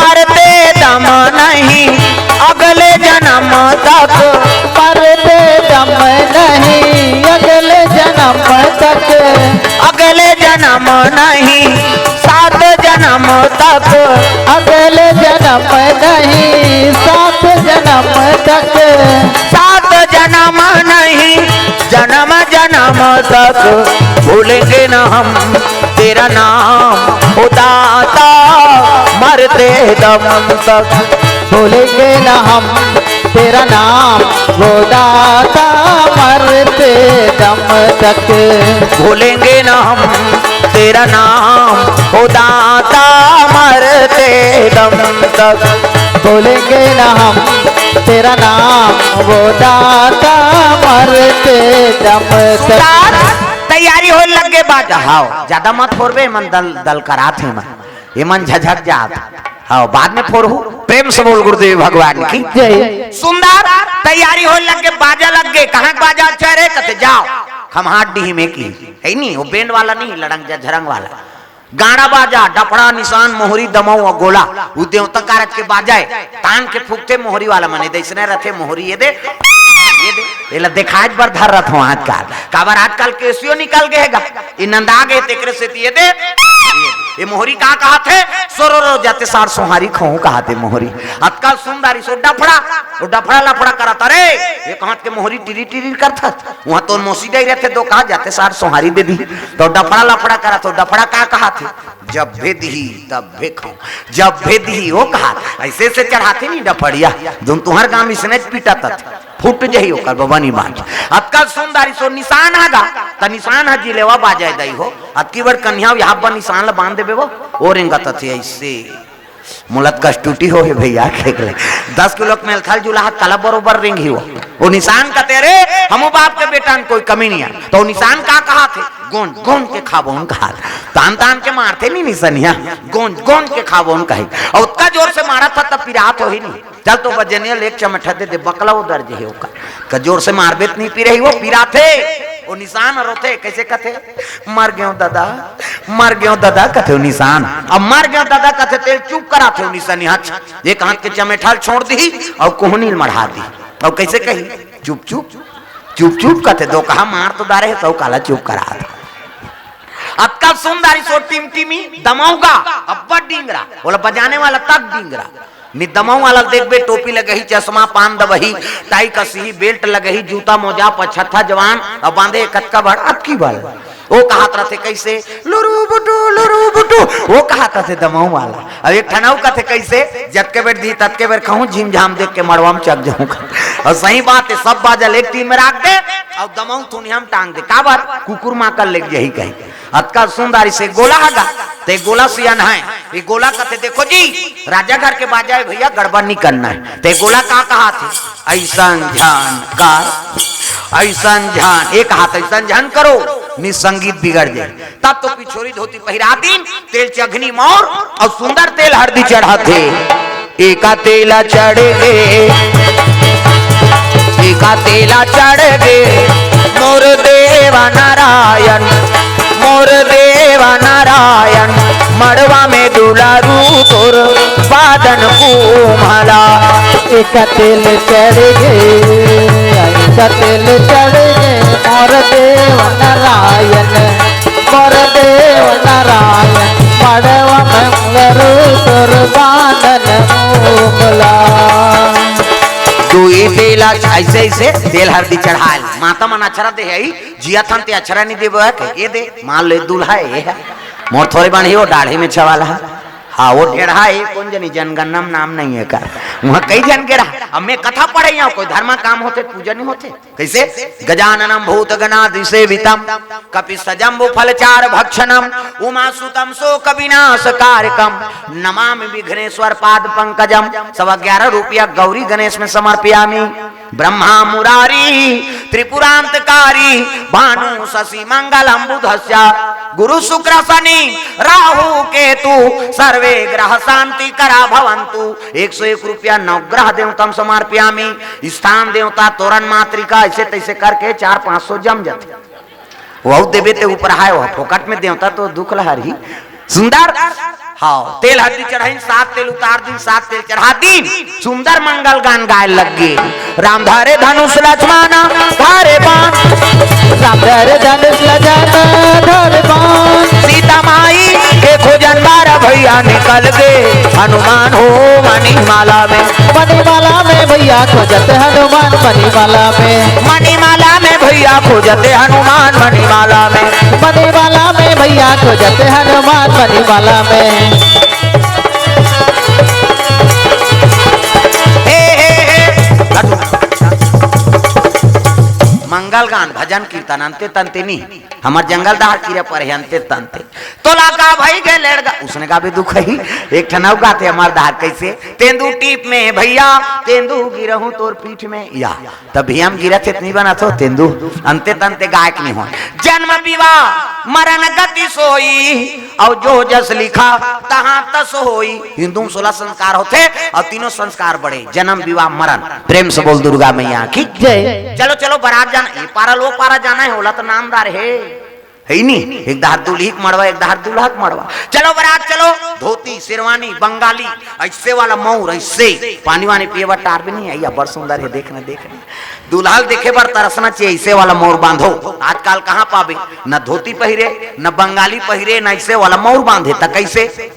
मरते दम नहीं, अगले जन्म तक। मरते दम नहीं, अगले जन्म तक। अगले जन्म नहीं, सात जन्म तक। अगले जन्म नहीं, सात जन्म तक। सात जन्म नहीं, जन्म जन्म तक। भूलेंगे ना हम तेरा नाम, ओ दाता, मरते दम तक। भूलेंगे ना हम तेरा नाम, ओ दाता, मरते दम तक। भूलेंगे ना हम तेरा नाम, ओ दाता, मरते दम तक। भूलेंगे ना हम तेरा नाम, ओ दाता, मरते दम तक। तैयारी होए लग गे बाजा। हाँ, ज्यादा मत फोरबे, मन दल दल करात हे मन। ये मन झझक जात। हाँ, बाद में फोरहू। प्रेम से बोल गुरुदेव भगवान की। जय। सुंदर तैयारी होए लग गे, बाजा लग गे। कहाँ के बाजा? अच्छा रे, कथे जाओ खम्हार डीह में की, है नी, वो बैंड वाला नहीं, लड़ंग झरंग वाला। गाड़ा बाजा, डफड़ा, निसान, मोहरी, दमऊ अउ गोला, उ देवता कारज के बाजा हे। तान के फूकथे मोहरी वाला मन, ए दे अइसने रथे मोहरी, ए दे, ए दे, एला देखाए बर धर रथों आजकल। काबर आजकल केसियो निकल गे हे गा, ए नंदा गे, तेकरे सेती ए दे, ए मोहरी का कहाथे, सोरो रो जाते सार सोहारी खो कहाथे मोहरी। अतका सुंदर इसो डफड़ा, ओ डफड़ा लफड़ा करत, अरे, ए कहात के मोहरी टिरी टिरी करत, उहाँ तो मोसी गई रथे, दो कहा जाते सार सोहारी दे दी, तो डफड़ा लफड़ा करत हो, डफड़ा का कहाथे? जब भेदही तब भेखो, जब भेदही वो कहा, ऐसे से चढ़ाथे नी डफड़िया, जोन तुहर गांव इसने पीटा तत, फूट जही ओकर बबनी बांट। अतका सुंदर इसो निसान आगा, त निसान ह जिलेवा बाजाय दई हो, अतकी बड़ कन्या यहाँ बन निसान ल बांध देबे वो, ओ रेंगत अथे ऐसे। मोला त कस टूटी हो हे भैया, खेक ले। दस किलो के मेलथल जुला हाथ काला बरोबर रेंगही वो। ओ निसान कथे, "अरे, हमू बाप के बेटा न कोई कमी नहीं है।" तो ओ निसान का कहाथे? "गोंज, गोंज के खाबो न कहा।" तान, तान के मारथे नी निसनिया, "गोंज, गोंज के खाबो न" कही। अउ ओतका जोर से मारत ह, तब पिरात होही नी। चल तो बजनिया ले एक चमेठा दे दे, बकला उधर जे हे ओकर। का जोर से मारबे त नी पिरही वो, पिराथे। ओ निसान रोथे, कैसे कथे? "मर गयो दादा, मर गयो दादा," कथे ओ निसान। अब "मर गयो दादा" कथे, तेल चुप कराथे ओ निसनिया। ये कहात के चमेठा ल छोड़ दी अउ कोहनी ल मढ़ा दी। अउ कैसे कही? "चुप चुप, चुप चुप" कथे, दो कहा मार तो डारे हे, तो काला चुप करा दे। अतका सुंदर इसो टिमटिमी दमऊ गा, अब्बड़ डिंगरा, ओला बजाने वाला तक डिंगरा। नी दमऊ वाला देखबे, टोपी लगही, चश्मा, पान दबही, टाई कसही, बेल्ट लगही, जूता मोजा, पछत्था जवान, अउ बांधे कतका बड़ अतकी बड़। वो कहत रथे कइसे, "लुरु बुटु, लुरु बुटु।" वो कहत रथे दमऊ वाला। अब एक ठन अउ कथे कइसे, "जतके बेर दी, ततके बेर खाहूं, झिमझाम देख के मड़वा म चक जाहूं।" अउ सही बात हे, सब बाजा ल एक टीम में राख दे, अउ दमऊ थुनिया म टांग दे। काबर? कुकुर माकर लेग जाही कहीं। अतका सुंदर इसे गोला हगा, ते गोला सियान हे। ये गोला कथे, "देखो जी, राजा घर के बाजा हे भइया, गड़बड़ नहीं करना हे।" ते गोला का कहत हे, "अइसन झन कर, अइसन झन, एक हाथ अइसन झन करो, नि संगीत बिगड़ जाए।" तब तो पिछोरी धोती पहिरा दिन, तेल चघनी मौर अउ सुंदर तेल हरदी चढ़ाथे। एका तेला चढ़ गे, एका तेला चढ़ गे, मोर देवा नारायण, मोर देवा नारायण, मड़वा में दुलारू तोर बादन कुम्हला। एक तेल चढ़ गे, एक तेल चढ़ गे, मोर देव नारायण, मोर देव नारायण, मड़वा मंगरू तोर बादन कुम्हला। दुई तेला अइसे, अइसे तेल हरदी चढ़ाय ल। माता मन अछरा दे हे, जिया थन ते अछरा नहीं देबो हे, कह के दे, मान ले दूल्हा हे, ये हे। मोर थोरे बन ही वो दाढ़ी में छवाला हे। हाँ, वो ढेढ़ा हे, कोन जनी जनगणना में नाम नहीं हे का? वहाँ कई झन के रहा। अब मैं कथा पढ़े हूँ, कोई धर्मा काम होथे, पूजा नहीं होथे। कइसे? गजाननम भूत गणादि सेवितम, कपि सजम्बु फल चार भक्षणम, उमा सुतम शोक विनाश कारकम, नमामि विघ्नेश्वर पाद पंकजम। सवा ग्यारह रुपया गौरी गणेश में समर्पयामि। ब्रह्मा मुरारी त्रिपुरांतकारी, भानु शशि मंगलम बुधस्य, गुरु शुक्र शनि राहु केतु, सर्वे ग्रह शांति करा भवंतु। एक सौ एक रुपया नवग्रह देवतम समर्पयामि। स्थान देवता, तोरण मातृका, अइसे तइसे करके चार पाँच सौ जम जाथे। वहू देबे ते ऊपर हाय, वह फोकट में देवता तो दुख लहर ही। सुंदर, हाँ, तेल हरदी चढ़ाइन, सात तेल उतार दिन, सात तेल चढ़ा दिन। सुंदर मंगल गान गाय लग गे। राम धरे धनुष लक्ष्मण धरे बाण, राम धरे धनुष लक्ष्मण धरे बाण। सीता माई के खोजन बारा भइया निकल गे। हनुमान हो मणिमाला में, मणिमाला में भइया खोजत हनुमान मणिमाला में, मणिमाला में भइया खोजत हनुमान मणिमाला में, मणिमाला में भइया खोजत हनुमान मणिमाला में। हे, हे, हे। मंगल गान, भजन कीर्तन, अंते तंते नहीं। हमर जंगल दहार कीरा परे हे, अंते तंते। तोला का भई गे लेड़गा, उसने का भी दुख ही। एक ठन अउ गाथे हमर दहार कइसे, तेंदू टीप में भइया, तेंदू गिरहूं तोर पीठ में या। तब भइया हम गिरत हे त नहीं बनत हो, तेंदू अंते तंते गायक नहीं हो। जन्म विवाह मरण गति सोई, अउ जो जस लिखा तहां तस होई। हिंदू में सोलह संस्कार होथे, अउ तीनों संस्कार बड़े, जन्म विवाह मरण। प्रेम से बोल दुर्गा मैया की। जय। चलो, चलो, बरात जाना, ये पारा लो पारा जाना हे, ओला तो नामदार हे। हे ही नहीं, एक दहार दुल्ही के मड़वा, एक दहार दूल्हा के मड़वा। चलो बरात चलो, धोती, शेरवानी, बंगाली, अइसे वाला मउर, अइसे पानी वानी पिए बर टार भी नहीं, अइया बड़ सुंदर हे, देखना, देखना। दूल्हा ल देखे बर तरसना चाहिए, अइसे वाला मउर बांधो। आजकल कहाँ पाबे, न धोती पहिरे, न बंगाली पहिरे, न अइसे वाला मउर बांधे, त कइसे?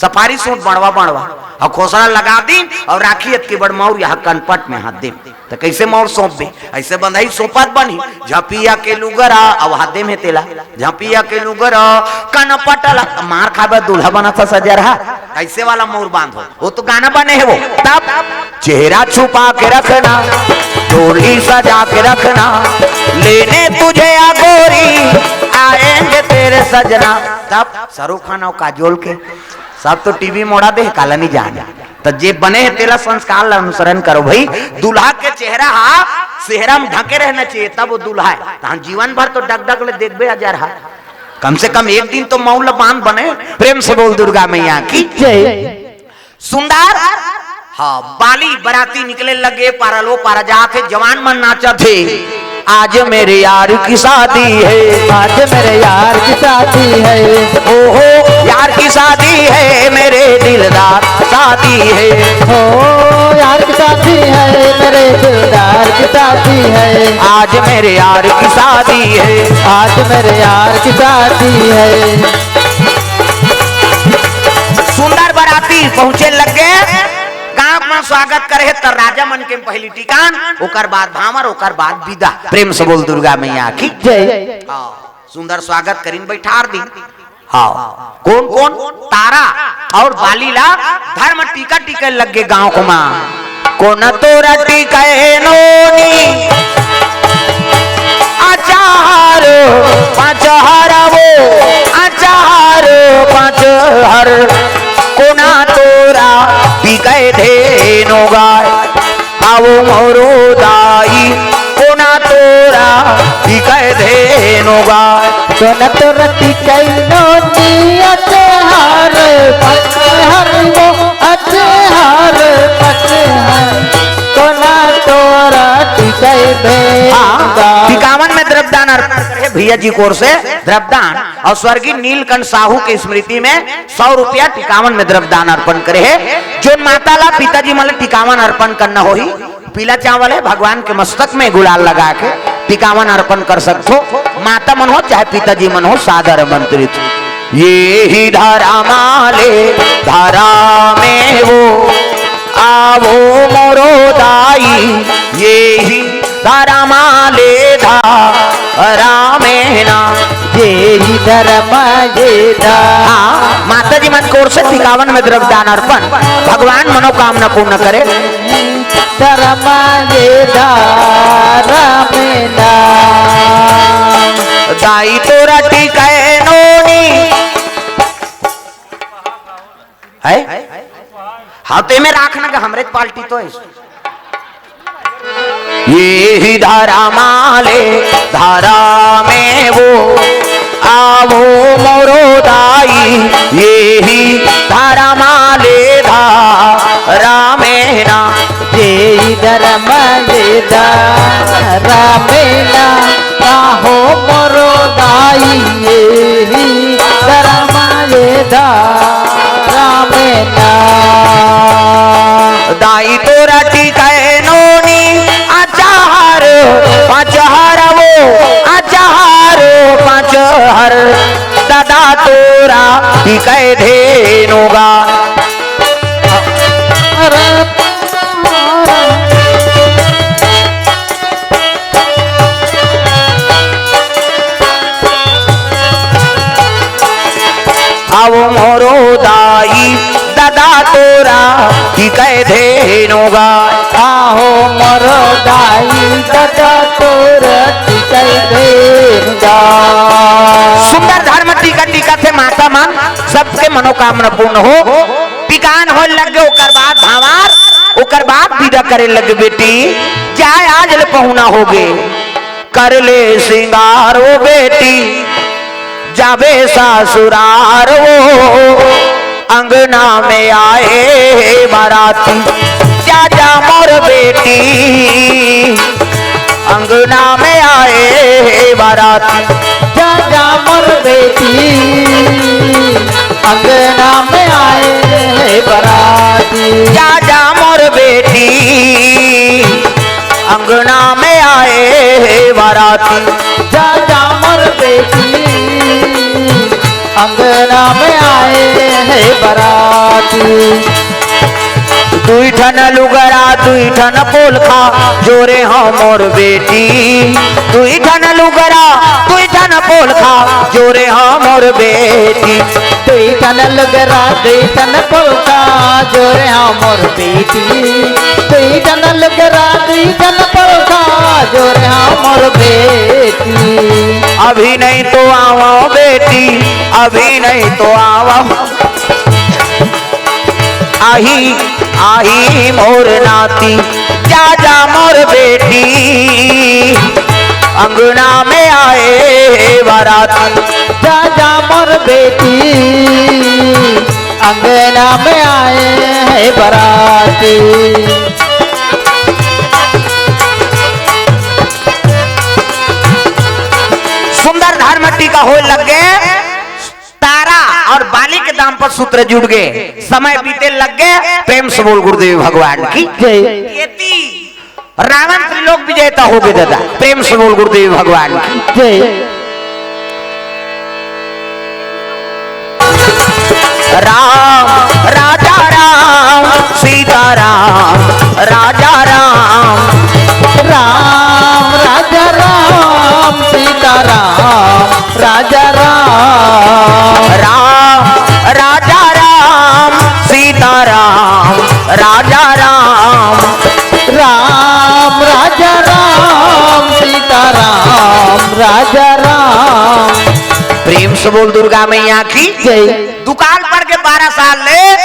सफारी सूट बड़वा बड़वा, अउ खोसला लगा दिन, अउ राखी अतकी बड़ मउर यहाँ कनपट में हाथ दे। त कइसे मउर सौंपबे? अइसे बंधई सौंपत बनही, झपिया के लुगरा, अउ हाथ दे में तेला, झपिया के लुगरा, कनपट ल-, मार खाबे दूल्हा बनत हे सजरहा, अइसे वाला मउर बांधो। वो तो गाना बने हे वो, तब चेहरा छुपा के रखना, डोली सजा के रखना, लेने तुझे आ गोरी, आएंगे तेरे सजना। तब शाहरुख खान अउ काजोल के सब तो टीवी मोड़ा दे, काला नहीं जाने। त जे बने हे तेला संस्कार ला अनुसरण करो भई। दूल्हा के चेहरा हा सेहरा में ढके रहना चाहिए, तब वो दूल्हा हे। तहां जीवन भर तो डग डग ले देखबे अजरहा। कम से कम एक दिन तो मउर ल बांध बने। प्रेम से बोल दुर्गा मैया की। जय। सुंदर। हाँ, बाली बराती निकले लगे, पारा लो पारा जात हे, जवान मन नाचत हे। आज मेरे यार की शादी है, आज मेरे यार की शादी है, ओहो, यार की शादी है, मेरे दिलदार शादी है। ओ यार की शादी है, मेरे दिलदार की शादी है। आज मेरे यार की शादी है, आज मेरे यार की शादी है। सुंदर बराती पहुंचे लगे, गांव में स्वागत करे हे, त राजा मन के पहली टिकान, ओकर बाद भांवर, ओकर बाद विदा। प्रेम से बोल दुर्गा मैया की। जय। हाँ। सुंदर स्वागत करिन, बैठार दिन। हाँ, कोन कोन? तारा अउ बाली ला धर्म टीका टीके लग गे गांव कोमा। कोन तोरा टीके नोनी, अचार पाँच हर वो, अचार पाँच हर। कोन तोरा टीके धेनु गाय, आवो मोरो दाई, कोन तोरा टीके धेनु गाय। कोन तोरा टीके नोनी, अचार पाँच हर वो, अचार पाँच हर। कोन तोरा टीके धेनु गाय। हाँ, टिकावन में द्रव्यदान अर्पण करे भैया जी की ओर से द्रव्यदान। अउ स्वर्गीय नीलकंठ साहू के स्मृति में सौ रुपया टिकावन में द्रव्यदान अर्पण करे हे। जोन माता ला पिताजी मन ला टिकावन अर्पण करना होही, पीला चावल हे, भगवान के मस्तक में गुलाल लगा के टिकावन अर्पण कर सकथो। माता मन हो चाहे पिताजी मन हो, सादर आमंत्रित। ये ही धरा माले धरा में वो, आवो मोरो दाई, ये ही धरा माले धरा में ना। ये ही धरा माले धरा। हाँ, माता जी मन की ओर से टिकावन में द्रव्यदान अर्पण, भगवान मनोकामना पूर्ण करे। धरा माले धरा में ना। दाई तोरा टीके नोनी, है? हाँ, तेमे राखना का हमरे पार्टी तो है। ये ही धरा माले धरा में वो, आवो मोरो दाई, ये ही धरा माले धरा में ना। ये ही धरा माले धरा में ना, आवो मोरो दाई, ये ही धरा माले धरा में ना। दाई तोरा टीके नोनी, अचार पाँच हर वो, अचार पाँच हर। दादा तोरा टीके धेनु गाय। आवो मोरो दाई, दादा तोरा टीके धेनु गाय। आवो मोरो दाई, दादा तोरा टीके धेनु गाय। सुंदर धर्म टीका टीकथे माता मन, सबके मनोकामना पूर्ण हो। टिकान होय लग गे, ओकर बाद भांवर, ओकर बाद बिदा करे लग गे, बेटी जाय आज ले पहुना होगे। कर ले सिंगार वो बेटी, जाबे ससुरार वो, अंगना में आए हे बाराती। जा जा मोर बेटी, अंगना में आए हे बाराती। जा जा मोर बेटी, अंगना में आए हे बाराती। जा जा मोर बेटी, अंगना में आए हे बाराती। जा जा मोर बेटी, अंगना में आए हे बाराती। दुई ठन लुगरा दुई ठन पोलखा, जोरे हो मोर बेटी। दुई ठन लुगरा दुई ठन पोलखा, जोरे हो मोर बेटी। दुई ठन लुगरा दुई ठन पोलखा, जोरे हो मोर बेटी। दुई ठन लुगरा दुई ठन पोलखा, जोरे हो मोर बेटी। अभी नहीं तो आवा बेटी, अभी नहीं तो आवा। आही आही मोर नाती, जा जा मोर बेटी, अंगना में आए हे बाराती। जा जा मोर बेटी, अंगना में आए हे बाराती। सुंदर धर्म टीका होय लग गे। तारा अउ बाली के दाम्पत्य सूत्र जुड़ गे, समय बीते लग गे। प्रेम से बोल गुरुदेव भगवान की जय। एती रावण त्रिलोक विजेता होगे दादा। प्रेम से बोल गुरुदेव भगवान की जय। राम राजा राम सीता राम राजा राम। राम राजा राम सीता राम तो बोल दुर्गा मैया की जय। दुकाल पड़ के बारह साल ले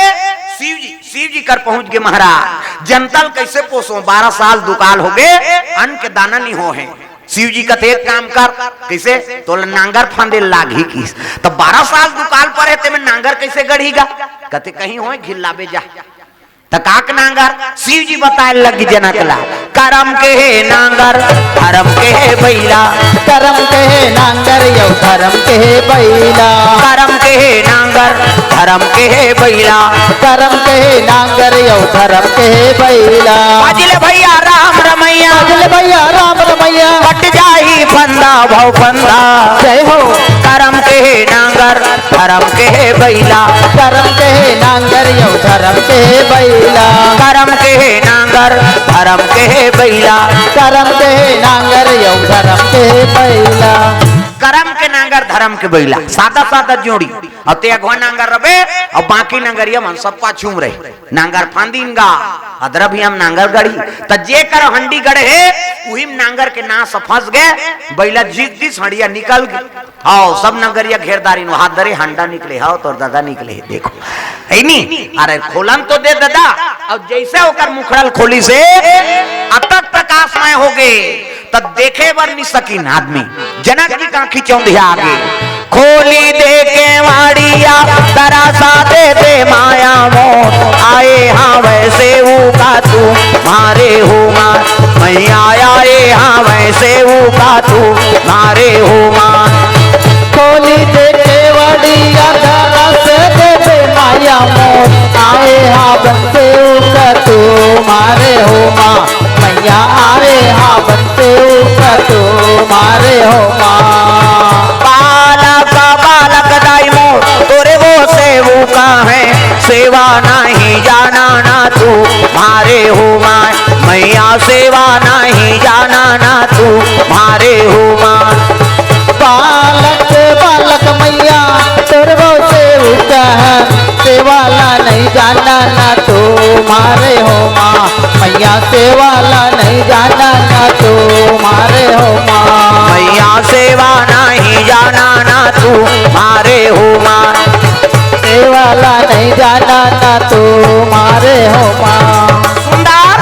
शिव जी, शिव जी कर पहुंच गे महाराज। जनता ल कइसे पोसों, बारह साल दुकाल हो गे, अन्न के दाना नइ होहे। शिव जी कथे, "एक काम कर।" "कइसे?" "तोला नांगर फांदे लागही," किहिस। त बारह साल दुकाल पड़े हे, तेमे नांगर कइसे गढ़ही गा? कथे, "कहीं होय, घिल्लाबे जा।" त काक नांगर शिव जी बताए लग जनक ला, "करम के हे नांगर, धरम के हे बइला।" करम के हे नांगर अउ धरम के हे बइला। करम के हे नांगर, धरम के हे बइला। करम के हे नांगर अउ धरम के हे बइला। बाजले भइया राम रमैया। बाजले भइया राम रमैया। कट जाही फंदा भव फंदा। जय हो। करम के हे नांगर, धरम के हे बइला। करम के हे नांगर अउ धरम के हे बइला। करम के हे नांगर, धरम के हे बइला। करम के हे नांगर अउ धरम के हे बइला। करम के नांगर, धरम के बइला, सादा सादा जोड़ी। अउ ते अगवा नांगर रबे, अउ बाकी नंगरिया मन सब पाछू म रही। नांगर फांदिन गा, अदरा भी हम नांगर गढ़ी। त जे कर हंडी गढ़े हे, उही म नांगर के नास फंस गे, बइला जीक दिस, हंडिया निकल गे। हव, सब नगरिया घेर डारिन, ओ हाथ धरे, हंडा निकले, हव, तोर ददा निकले, देखो। हे नी? अरे, खोलन तो दे ददा। अउ जइसे ओकर मुखड़ा ल खोलिस हे, अतक प्रकाशमय हो गे, त देखे बर नि सकिन आदमी। जनक जी के आंखी चौंधिया गे। खोली दे केवाड़िया, तरासा दे दे माया मोर, आए हावय सेवका तू, मारे हो मार। मैया आए हावय सेवका तू, मारे हो मार। खोली दे केवाड़िया, तरासा दे दे माया मोर, आए हावय सेवका तू, मारे हो मार। मैया आए हावय सेवका तू, मारे हो मार। बालक, बालक दाई मोर, तोरे वो सेवका हे, सेवा नहीं जाना ना तू, मारे हो मार। मैया सेवा नहीं जाना ना तू, मारे हो मार। बालक, बालक मैया, तोर वो सेवका हे, सेवा ला नहीं जाना ना तू, मारे हो मार। मैया सेवा ला नहीं जाना ना तू, मारे हो मार। मैया सेवा नहीं जाना ना तू, मारे हो मार। सेवा ला नहीं जाना ना तू, मारे हो मार। सुंदर,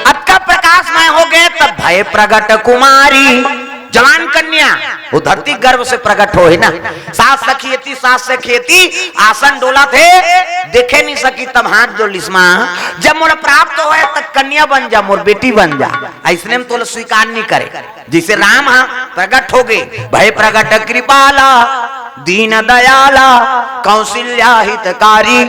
अतका प्रकाशमय हो गे, तब भय प्रगट कुमारी। जवान कन्या, वो धरती गर्भ से प्रगट होहे ना। सास सखी एती, सास सखी एती, आसन डोलत हे, देखे नि सकी, तब हाथ जोड़ लिस, माँ, जब मोला प्राप्त होय, तब कन्या बन जा, मोर बेटी बन जा। अइसने म तोला स्वीकार नि करे। जइसे राम ह प्रगट हो गे, भय प्रगट कृपाला, दीन दयाला, कौशल्या हितकारी,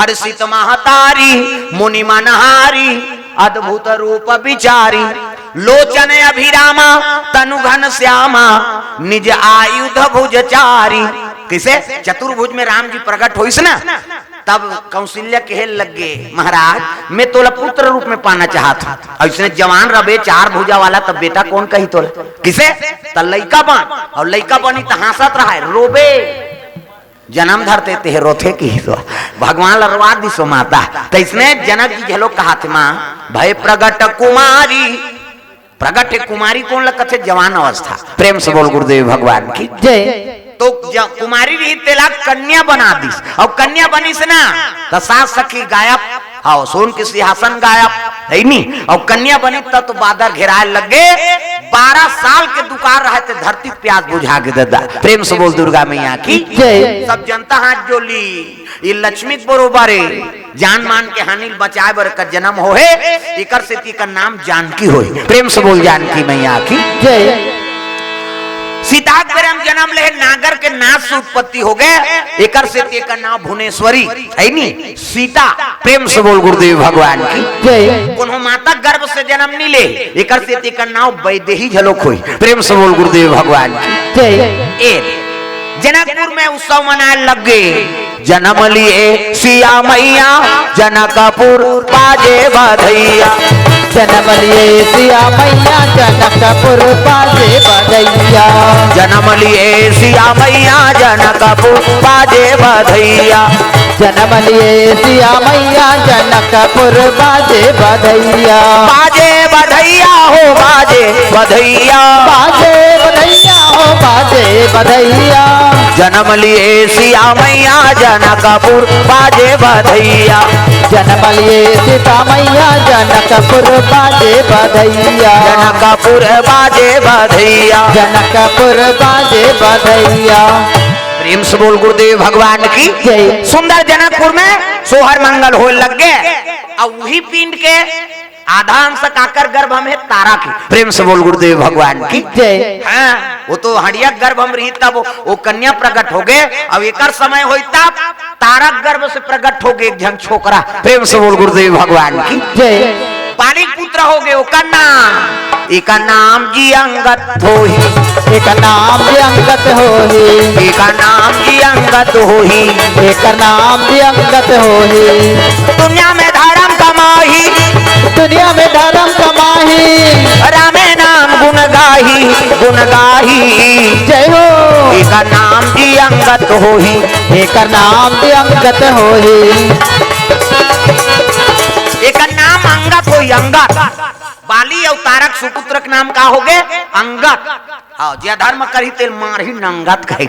हर्षित महतारी, मुनि मनहारी, अद्भुत रूप विचारी, लोचन अभिरामा, तनु घन श्यामा, निज आयुध भुज चारी। कइसे? चतुर्भुज में राम जी प्रगट होइस ना, तब कौशल्या कहे लग गे, महाराज, मैं तोला पुत्र रूप में पाना चाहत हूँ। अउ अइसने जवान रबे, चार भुजा वाला, तब बेटा कोन कही तोला? कइसे? त लइका बन, अउ लइका बनी त हाँसत रहय, रोबे। जनम धरते तेह रोथे किहिस, भगवान ल रोवा दिस ओ माता। त अइसने जनक जी घलो कहत हे, माँ, भय प्रगट कुमारी। प्रगट हे कुमारी कोन ल कथे? जवान अवस्था। प्रेम से बोल गुरुदेव भगवान की। जय। तो ज-, कुमारी रही तेला कन्या बना दिस, अउ कन्या बनिस ना, त सास सखी गायब, हव, सोन के सिंहासन गायब, हे नी? अउ कन्या बनी त तो बादर घेराय लग गे, बारह साल के दुकाल रहय ते धरती प्यास बुझा गे ददा। प्रेम से बोल दुर्गा मैया की। जय। सब जनता हाथ जोड़ ली, ये लक्ष्मी के बरोबर हे। जान मान के हानि ल बचाए बर एकर जनम होहे, एकर सेती एकर नाम जानकी होहे। प्रेम से बोल जानकी मैया की। जय। सीता के बेरा म जनम लेहे, नागर के नास से उत्पत्ति हो गे, एकर सेती एकर नाम भुवनेश्वरी, हे नी? सीता। प्रेम से बोल गुरुदेव भगवान की। जय। कोनो माता गर्भ से जनम नि ले, एकर सेती एकर नाम वैदेही घलोक होय। प्रेम से बोल गुरुदेव भगवान की। जय। ए, जनकपुर में उत्सव मनाए लग गे। जनम लिए सिया मैया जनकपुर बाजे बधइया। जनम लिए सिया मैया जनकपुर बाजे बधइया। जनम लिए सिया मैया जनकपुर बाजे बधइया। जनम लिए सिया मैया जनकपुर बाजे बधइया। बाजे बधइया हो बाजे बधइया। बाजे बधइया हो बाजे बधइया। जनम लिये सिया मइया जनकपुर बाजे बधइया। जनम लिये सीता मइया जनकपुर बाजे बधइया। जनकपुर बाजे बधइया। जनकपुर बाजे बधइया। प्रेम से बोल गुरुदेव भगवान की। जय। सुंदर जनकपुर में सोहर मंगल होय लग गे। अउ उही पिंड के आधा अंश काकर गर्भ में हे? तारा के। प्रेम से बोल गुरुदेव भगवान की। जय। हाँ, वो तो हड़िया गर्भ में रही तब वो कन्या प्रकट हो गे। अब एकर समय होई तब तारा गर्भ से प्रकट हो गे एक झन छोकरा। प्रेम से बोल गुरुदेव भगवान की। जय। बालिक पुत्र हो गे, ओकर नाम, एकर नाम जी अंगद होही। एकर नाम जी अंगद होही। एकर नाम जी अंगद होही। एकर नाम जी अंगद होही। दुनिया में धर्म कमाही। दुनिया में धर्म कमाही। रामे नाम गुण गाही, गुण गाही। जय हो। एकर नाम जी अंगद होही। एकर नाम जी अंगद होही। एकर नाम अंगद होही, अंगद। बाली अउ तारक सुपुत्र के नाम का हो गे? अंगद। हाँ, जे अधर्म करही तेला मारही नंगत कहे।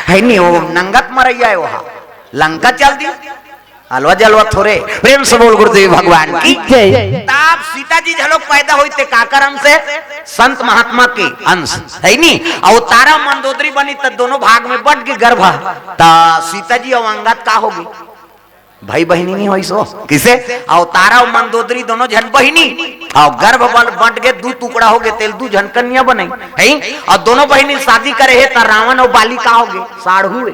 हे नी, वो नंगत मरइया हे, वो लंका चल दी। अलवा जलवा थोरे। प्रेम से बोल गुरुदेव भगवान की। जय। तब सीता जी घलो पैदा होई ते काकर अंश हे? संत महात्मा के अंश, हे नी? अउ तारा मंदोदरी बनी त दोनों भाग में बंट गे गर्भ। त सीता जी अउ अंगद का होगे? भाई बहिनी नहीं होइस वो। किसे? अउ तारा अउ मंदोदरी दोनों झन बहिनी। अउ गर्भ बल बंट गे, दू टुकड़ा हो गे, तेला दू झन कन्या बनई। हे? अउ दोनों बहिनी शादी करे हे, त रावण अउ बाली का हो गे? साढ़ू हे।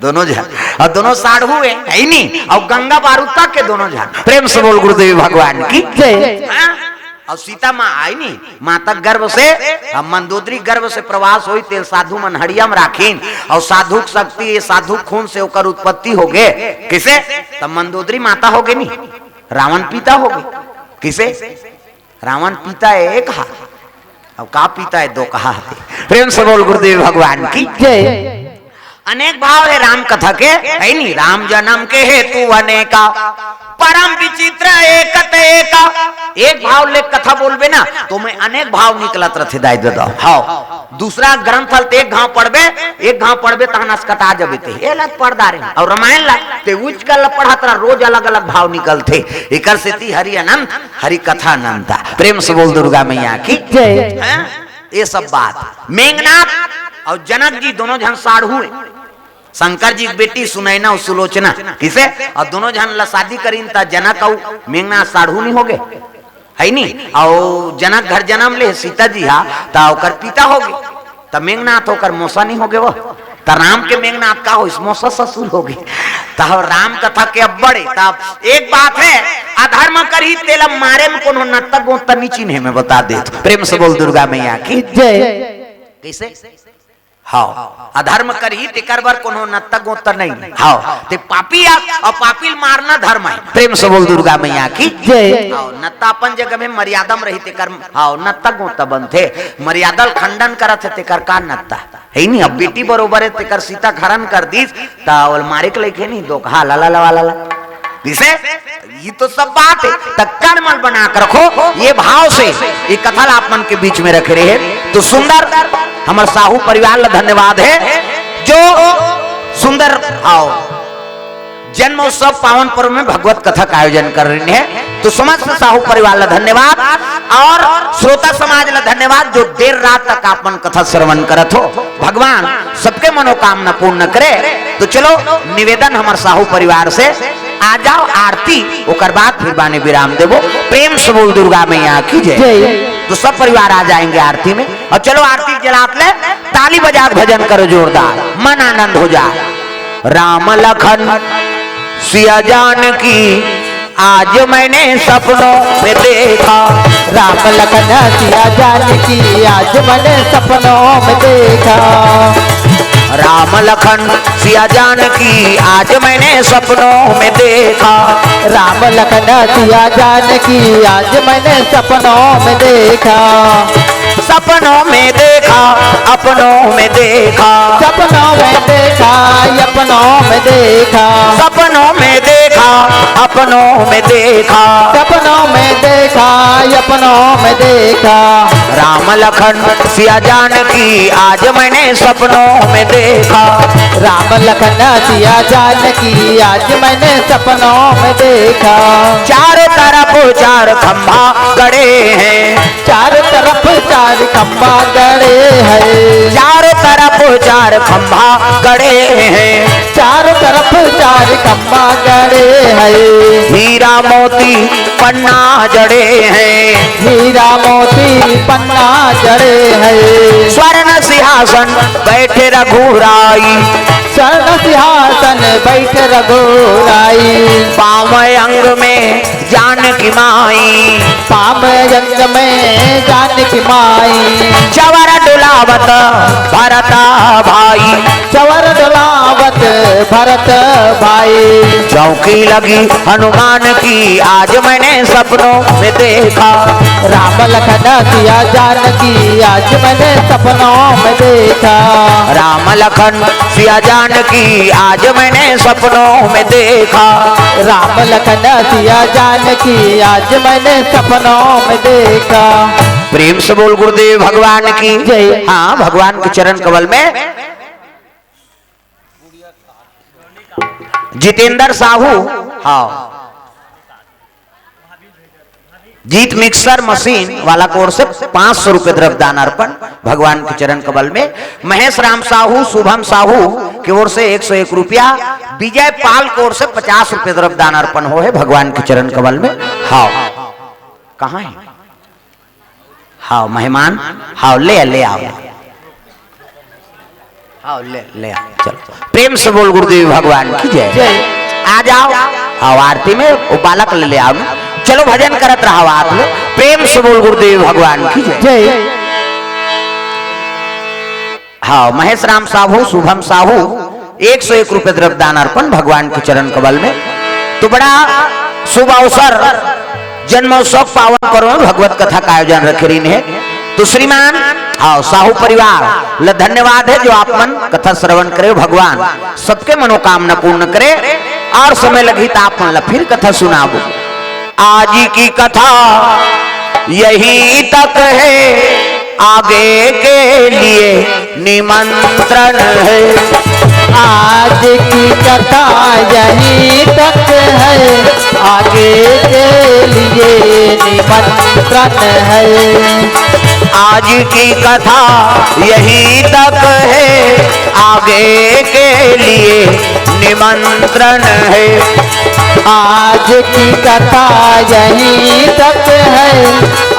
दोनों झन। अउ दोनों साढ़ू हे, हे नी? अउ गंगा बारूद तक के दोनों झन। प्रेम से बोल गुरुदेव भगवान की। जय। हाँ? अउ सीता माँ आई नी, माता गर्भ से, अउ मंदोदरी गर्भ से प्रवास होई, तेला साधु मन हड़िया में राखिन, अउ साधु के शक्ति, ये साधु के खून से ओकर उत्पत्ति हो गे। किसे? त मंदोदरी माता हो गे नी, रावण पिता हो गे। किसे? रावण पिता हे एक हा, अउ का पिता हे दो कहा हे। प्रेम से बोल गुरुदेव भगवान की। जय। अनेक भाव हे राम कथा के, हे नी? राम जनम के हेतु अनेका, परम विचित्र एक ते एका। एक भाव ले कथा बोलबे ना, त ओमे अनेक भाव निकलत रथे दाई ददा। हाँ, दूसरा ग्रंथ ल ते एक घाव पढ़बे, एक घाव पढ़बे तहन असकटा जबे ते। ए ला पढ़ डारे, अउ रामायण ला ते उच कर ल पढ़त रह, रोज अलग-अलग भाव निकलथे। एकर सेती हरि अनंत, हरि कथा अनंता। प्रेम से बोल दुर्गा मैया की। जय। हैं? ये सब बात मेघनाथ अउ जनक जी दोनों झन साढ़ू हे। शंकर जी के बेटी सुनैना अउ सुलोचना। किसे? अउ दोनों झन ला शादी करिन त जनक अउ मेघनाथ साढ़ू नी हो गे? हे नी? अउ जनक घर जनम ले सीता जी हा, त ओकर पिता हो गे। त मेघनाथ ओकर मौसा नी हो गे वो? त राम के मेघनाथ का होइस? मौसा ससुर हो गे। त राम कथा के अब्बड़ हे। त एक बात हे, अधर्म करही तेला मारे में कोनो नत्ता गोत्ता नी चिन्हे, मैं बता देत हूँ। प्रेम से बोल दुर्गा मैया की। जय। कइसे? हाँ, अधर्म करही तेकर बर कोनो नत्ता गोत्ता नहीं। हाँ, ते पापी आ, अउ पापी ल मारना धर्म हे। प्रेम से बोल दुर्गा मैया की। जय। हाँ, नत्ता अपन जगह में मर्यादा में रही तेकर, हाँ, नत्ता गोत्ता बनथे। मर्यादा ल खंडन करत हे तेकर का नत्ता? हे नी, अब बेटी बरोबर हे तेकर सीता के हरण कर दिस, त ओला मारे के लइक हे नी, दो कहा ला ला ला ला ला। किसे? ये तो सब बात हे, त कण मल बना के रखो, ये भाव से ये कथा ला आप मन के बीच में रखे रहे। तो सुंदर हमर साहू परिवार ला धन्यवाद हे, जो सुंदर, आओ, जन्म उत्सव पावन पर्व में भगवत कथा का आयोजन कर रहे हैं। तो समस्त साहू परिवार ला धन्यवाद अउ श्रोता समाज ला धन्यवाद, जो देर रात तक आप मन कथा श्रवण करत हो। भगवान सबके मनोकामना पूर्ण करे। तो चलो, निवेदन हमर साहू परिवार से, आ जाओ आरती, ओकर बाद फिर बानी विराम देबो। प्रेम से बोल दुर्गा मैया की जय। जय। तो सब परिवार आ जाएंगे आरती में। अउ चलो, आरती जलात ले, ताली बजा के भजन करो जोरदार, मन आनंद हो जाए। राम लखन सिया जानकी आज मैंने सपनों में देखा। राम लखन सिया जानकी आज मैंने सपनों में देखा। राम लखन सिया जानकी आज मैंने सपनों में देखा। राम लखन सिया जानकी आज मैंने सपनों में देखा। सपनों में देखा, अपनों में देखा। सपनों में देखा, अपनों में देखा। सपनों में देखा, अपनों में देखा। सपनों में देखा, अपनों में देखा। राम लखन सिया जानकी आज मैंने सपनों में देखा। राम लखन सिया जानकी आज मैंने सपनों में देखा। चार तरफ चार खंभा गड़े हैं। चार तरफ चार खंभा गड़े हैं। चार तरफ चार खंभा गड़े हैं। चार तरफ चार खंभा गड़े हैं। हीरा मोती पन्ना जड़े हैं। हीरा मोती पन्ना जड़े हैं। स्वर्ण सिंहासन बैठे रघुराई। स्वर्ण सिंहासन बैठे रघुराई। पाँव अंग में जानकी माई। पाँव अंग में जानकी माई। चवर डुलावत भरत भाई। चवर डुलावत भरत भाई। चौकी लगी हनुमान की आज मैंने सपनों में देखा। राम लखन सिया जानकी आज मैंने सपनों में देखा। राम लखन सिया जानकी आज मैंने सपनों में देखा। राम लखन सिया जानकी आज मैंने सपनों में देखा। प्रेम से बोल गुरुदेव भगवान की जय। हाँ, भगवान के चरण कमल में जितेंद्र साहू, हाँ, जीत मिक्सर मशीन वाला की ओर से पाँच सौ रुपए द्रव्य दान अर्पण भगवान के चरण कमल में। महेश राम साहू, शुभम साहू की ओर से एक सौ एक रुपया, विजय पाल की ओर से पचास रुपए द्रव्य दान अर्पण हो है भगवान के चरण कमल में। हाँ, कहाँ है? हाँ, मेहमान, हाँ, ले, ले आओ। हाँ, ले, ले आओ, चलो। प्रेम से बोल गुरुदेव भगवान की जय। जय। आ जाओ। हाँ, आरती में वो बालक ले, ले आओ ना। चलो, भजन करत रहो आप लोग। प्रेम से बोल गुरुदेव भगवान की जय। जय। हाँ, महेश राम साहू, शुभम साहू, एक सौ एक रुपए द्रव्य दान अर्पण भगवान के चरण कमल में। तो बड़ा शुभ अवसर, जन्मोत्सव पावन पर्व में भगवत कथा का आयोजन रखे रहिन हे। तो श्रीमान, हाँ, साहू परिवार ल धन्यवाद है जो आप मन कथा श्रवण करे। भगवान सबके मनोकामना पूर्ण करे। और समय लगही तो आप मन ला फिर कथा सुनाबो। आज की कथा यहीं तक है, आगे के लिए निमंत्रण है। आज की कथा यहीं तक है, आगे के लिए निमंत्रण है। आज की कथा यहीं तक है, आगे के लिए निमंत्रण है। आज की कथा यहीं तक है,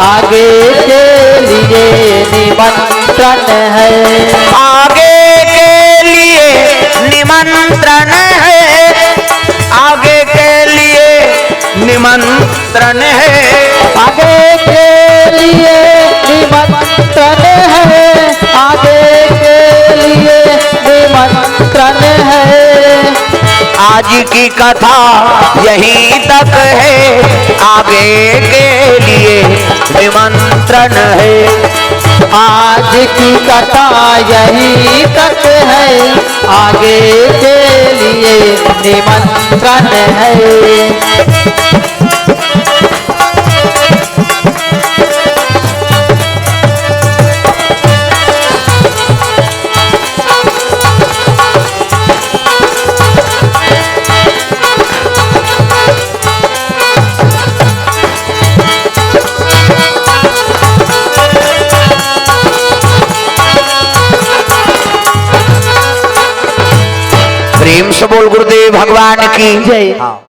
आगे के लिए निमंत्रण है। आगे के लिए निमंत्रण है, आगे के लिए निमंत्रण है। आगे के लिए निमंत्रण है, आगे के लिए निमंत्रण है। आज की कथा यहीं तक है, आगे के लिए निमंत्रण है। आज की कथा यहीं तक है, आगे के लिए निमंत्रण है। प्रेम से बोल गुरुदेव भगवान की जय। हाँ।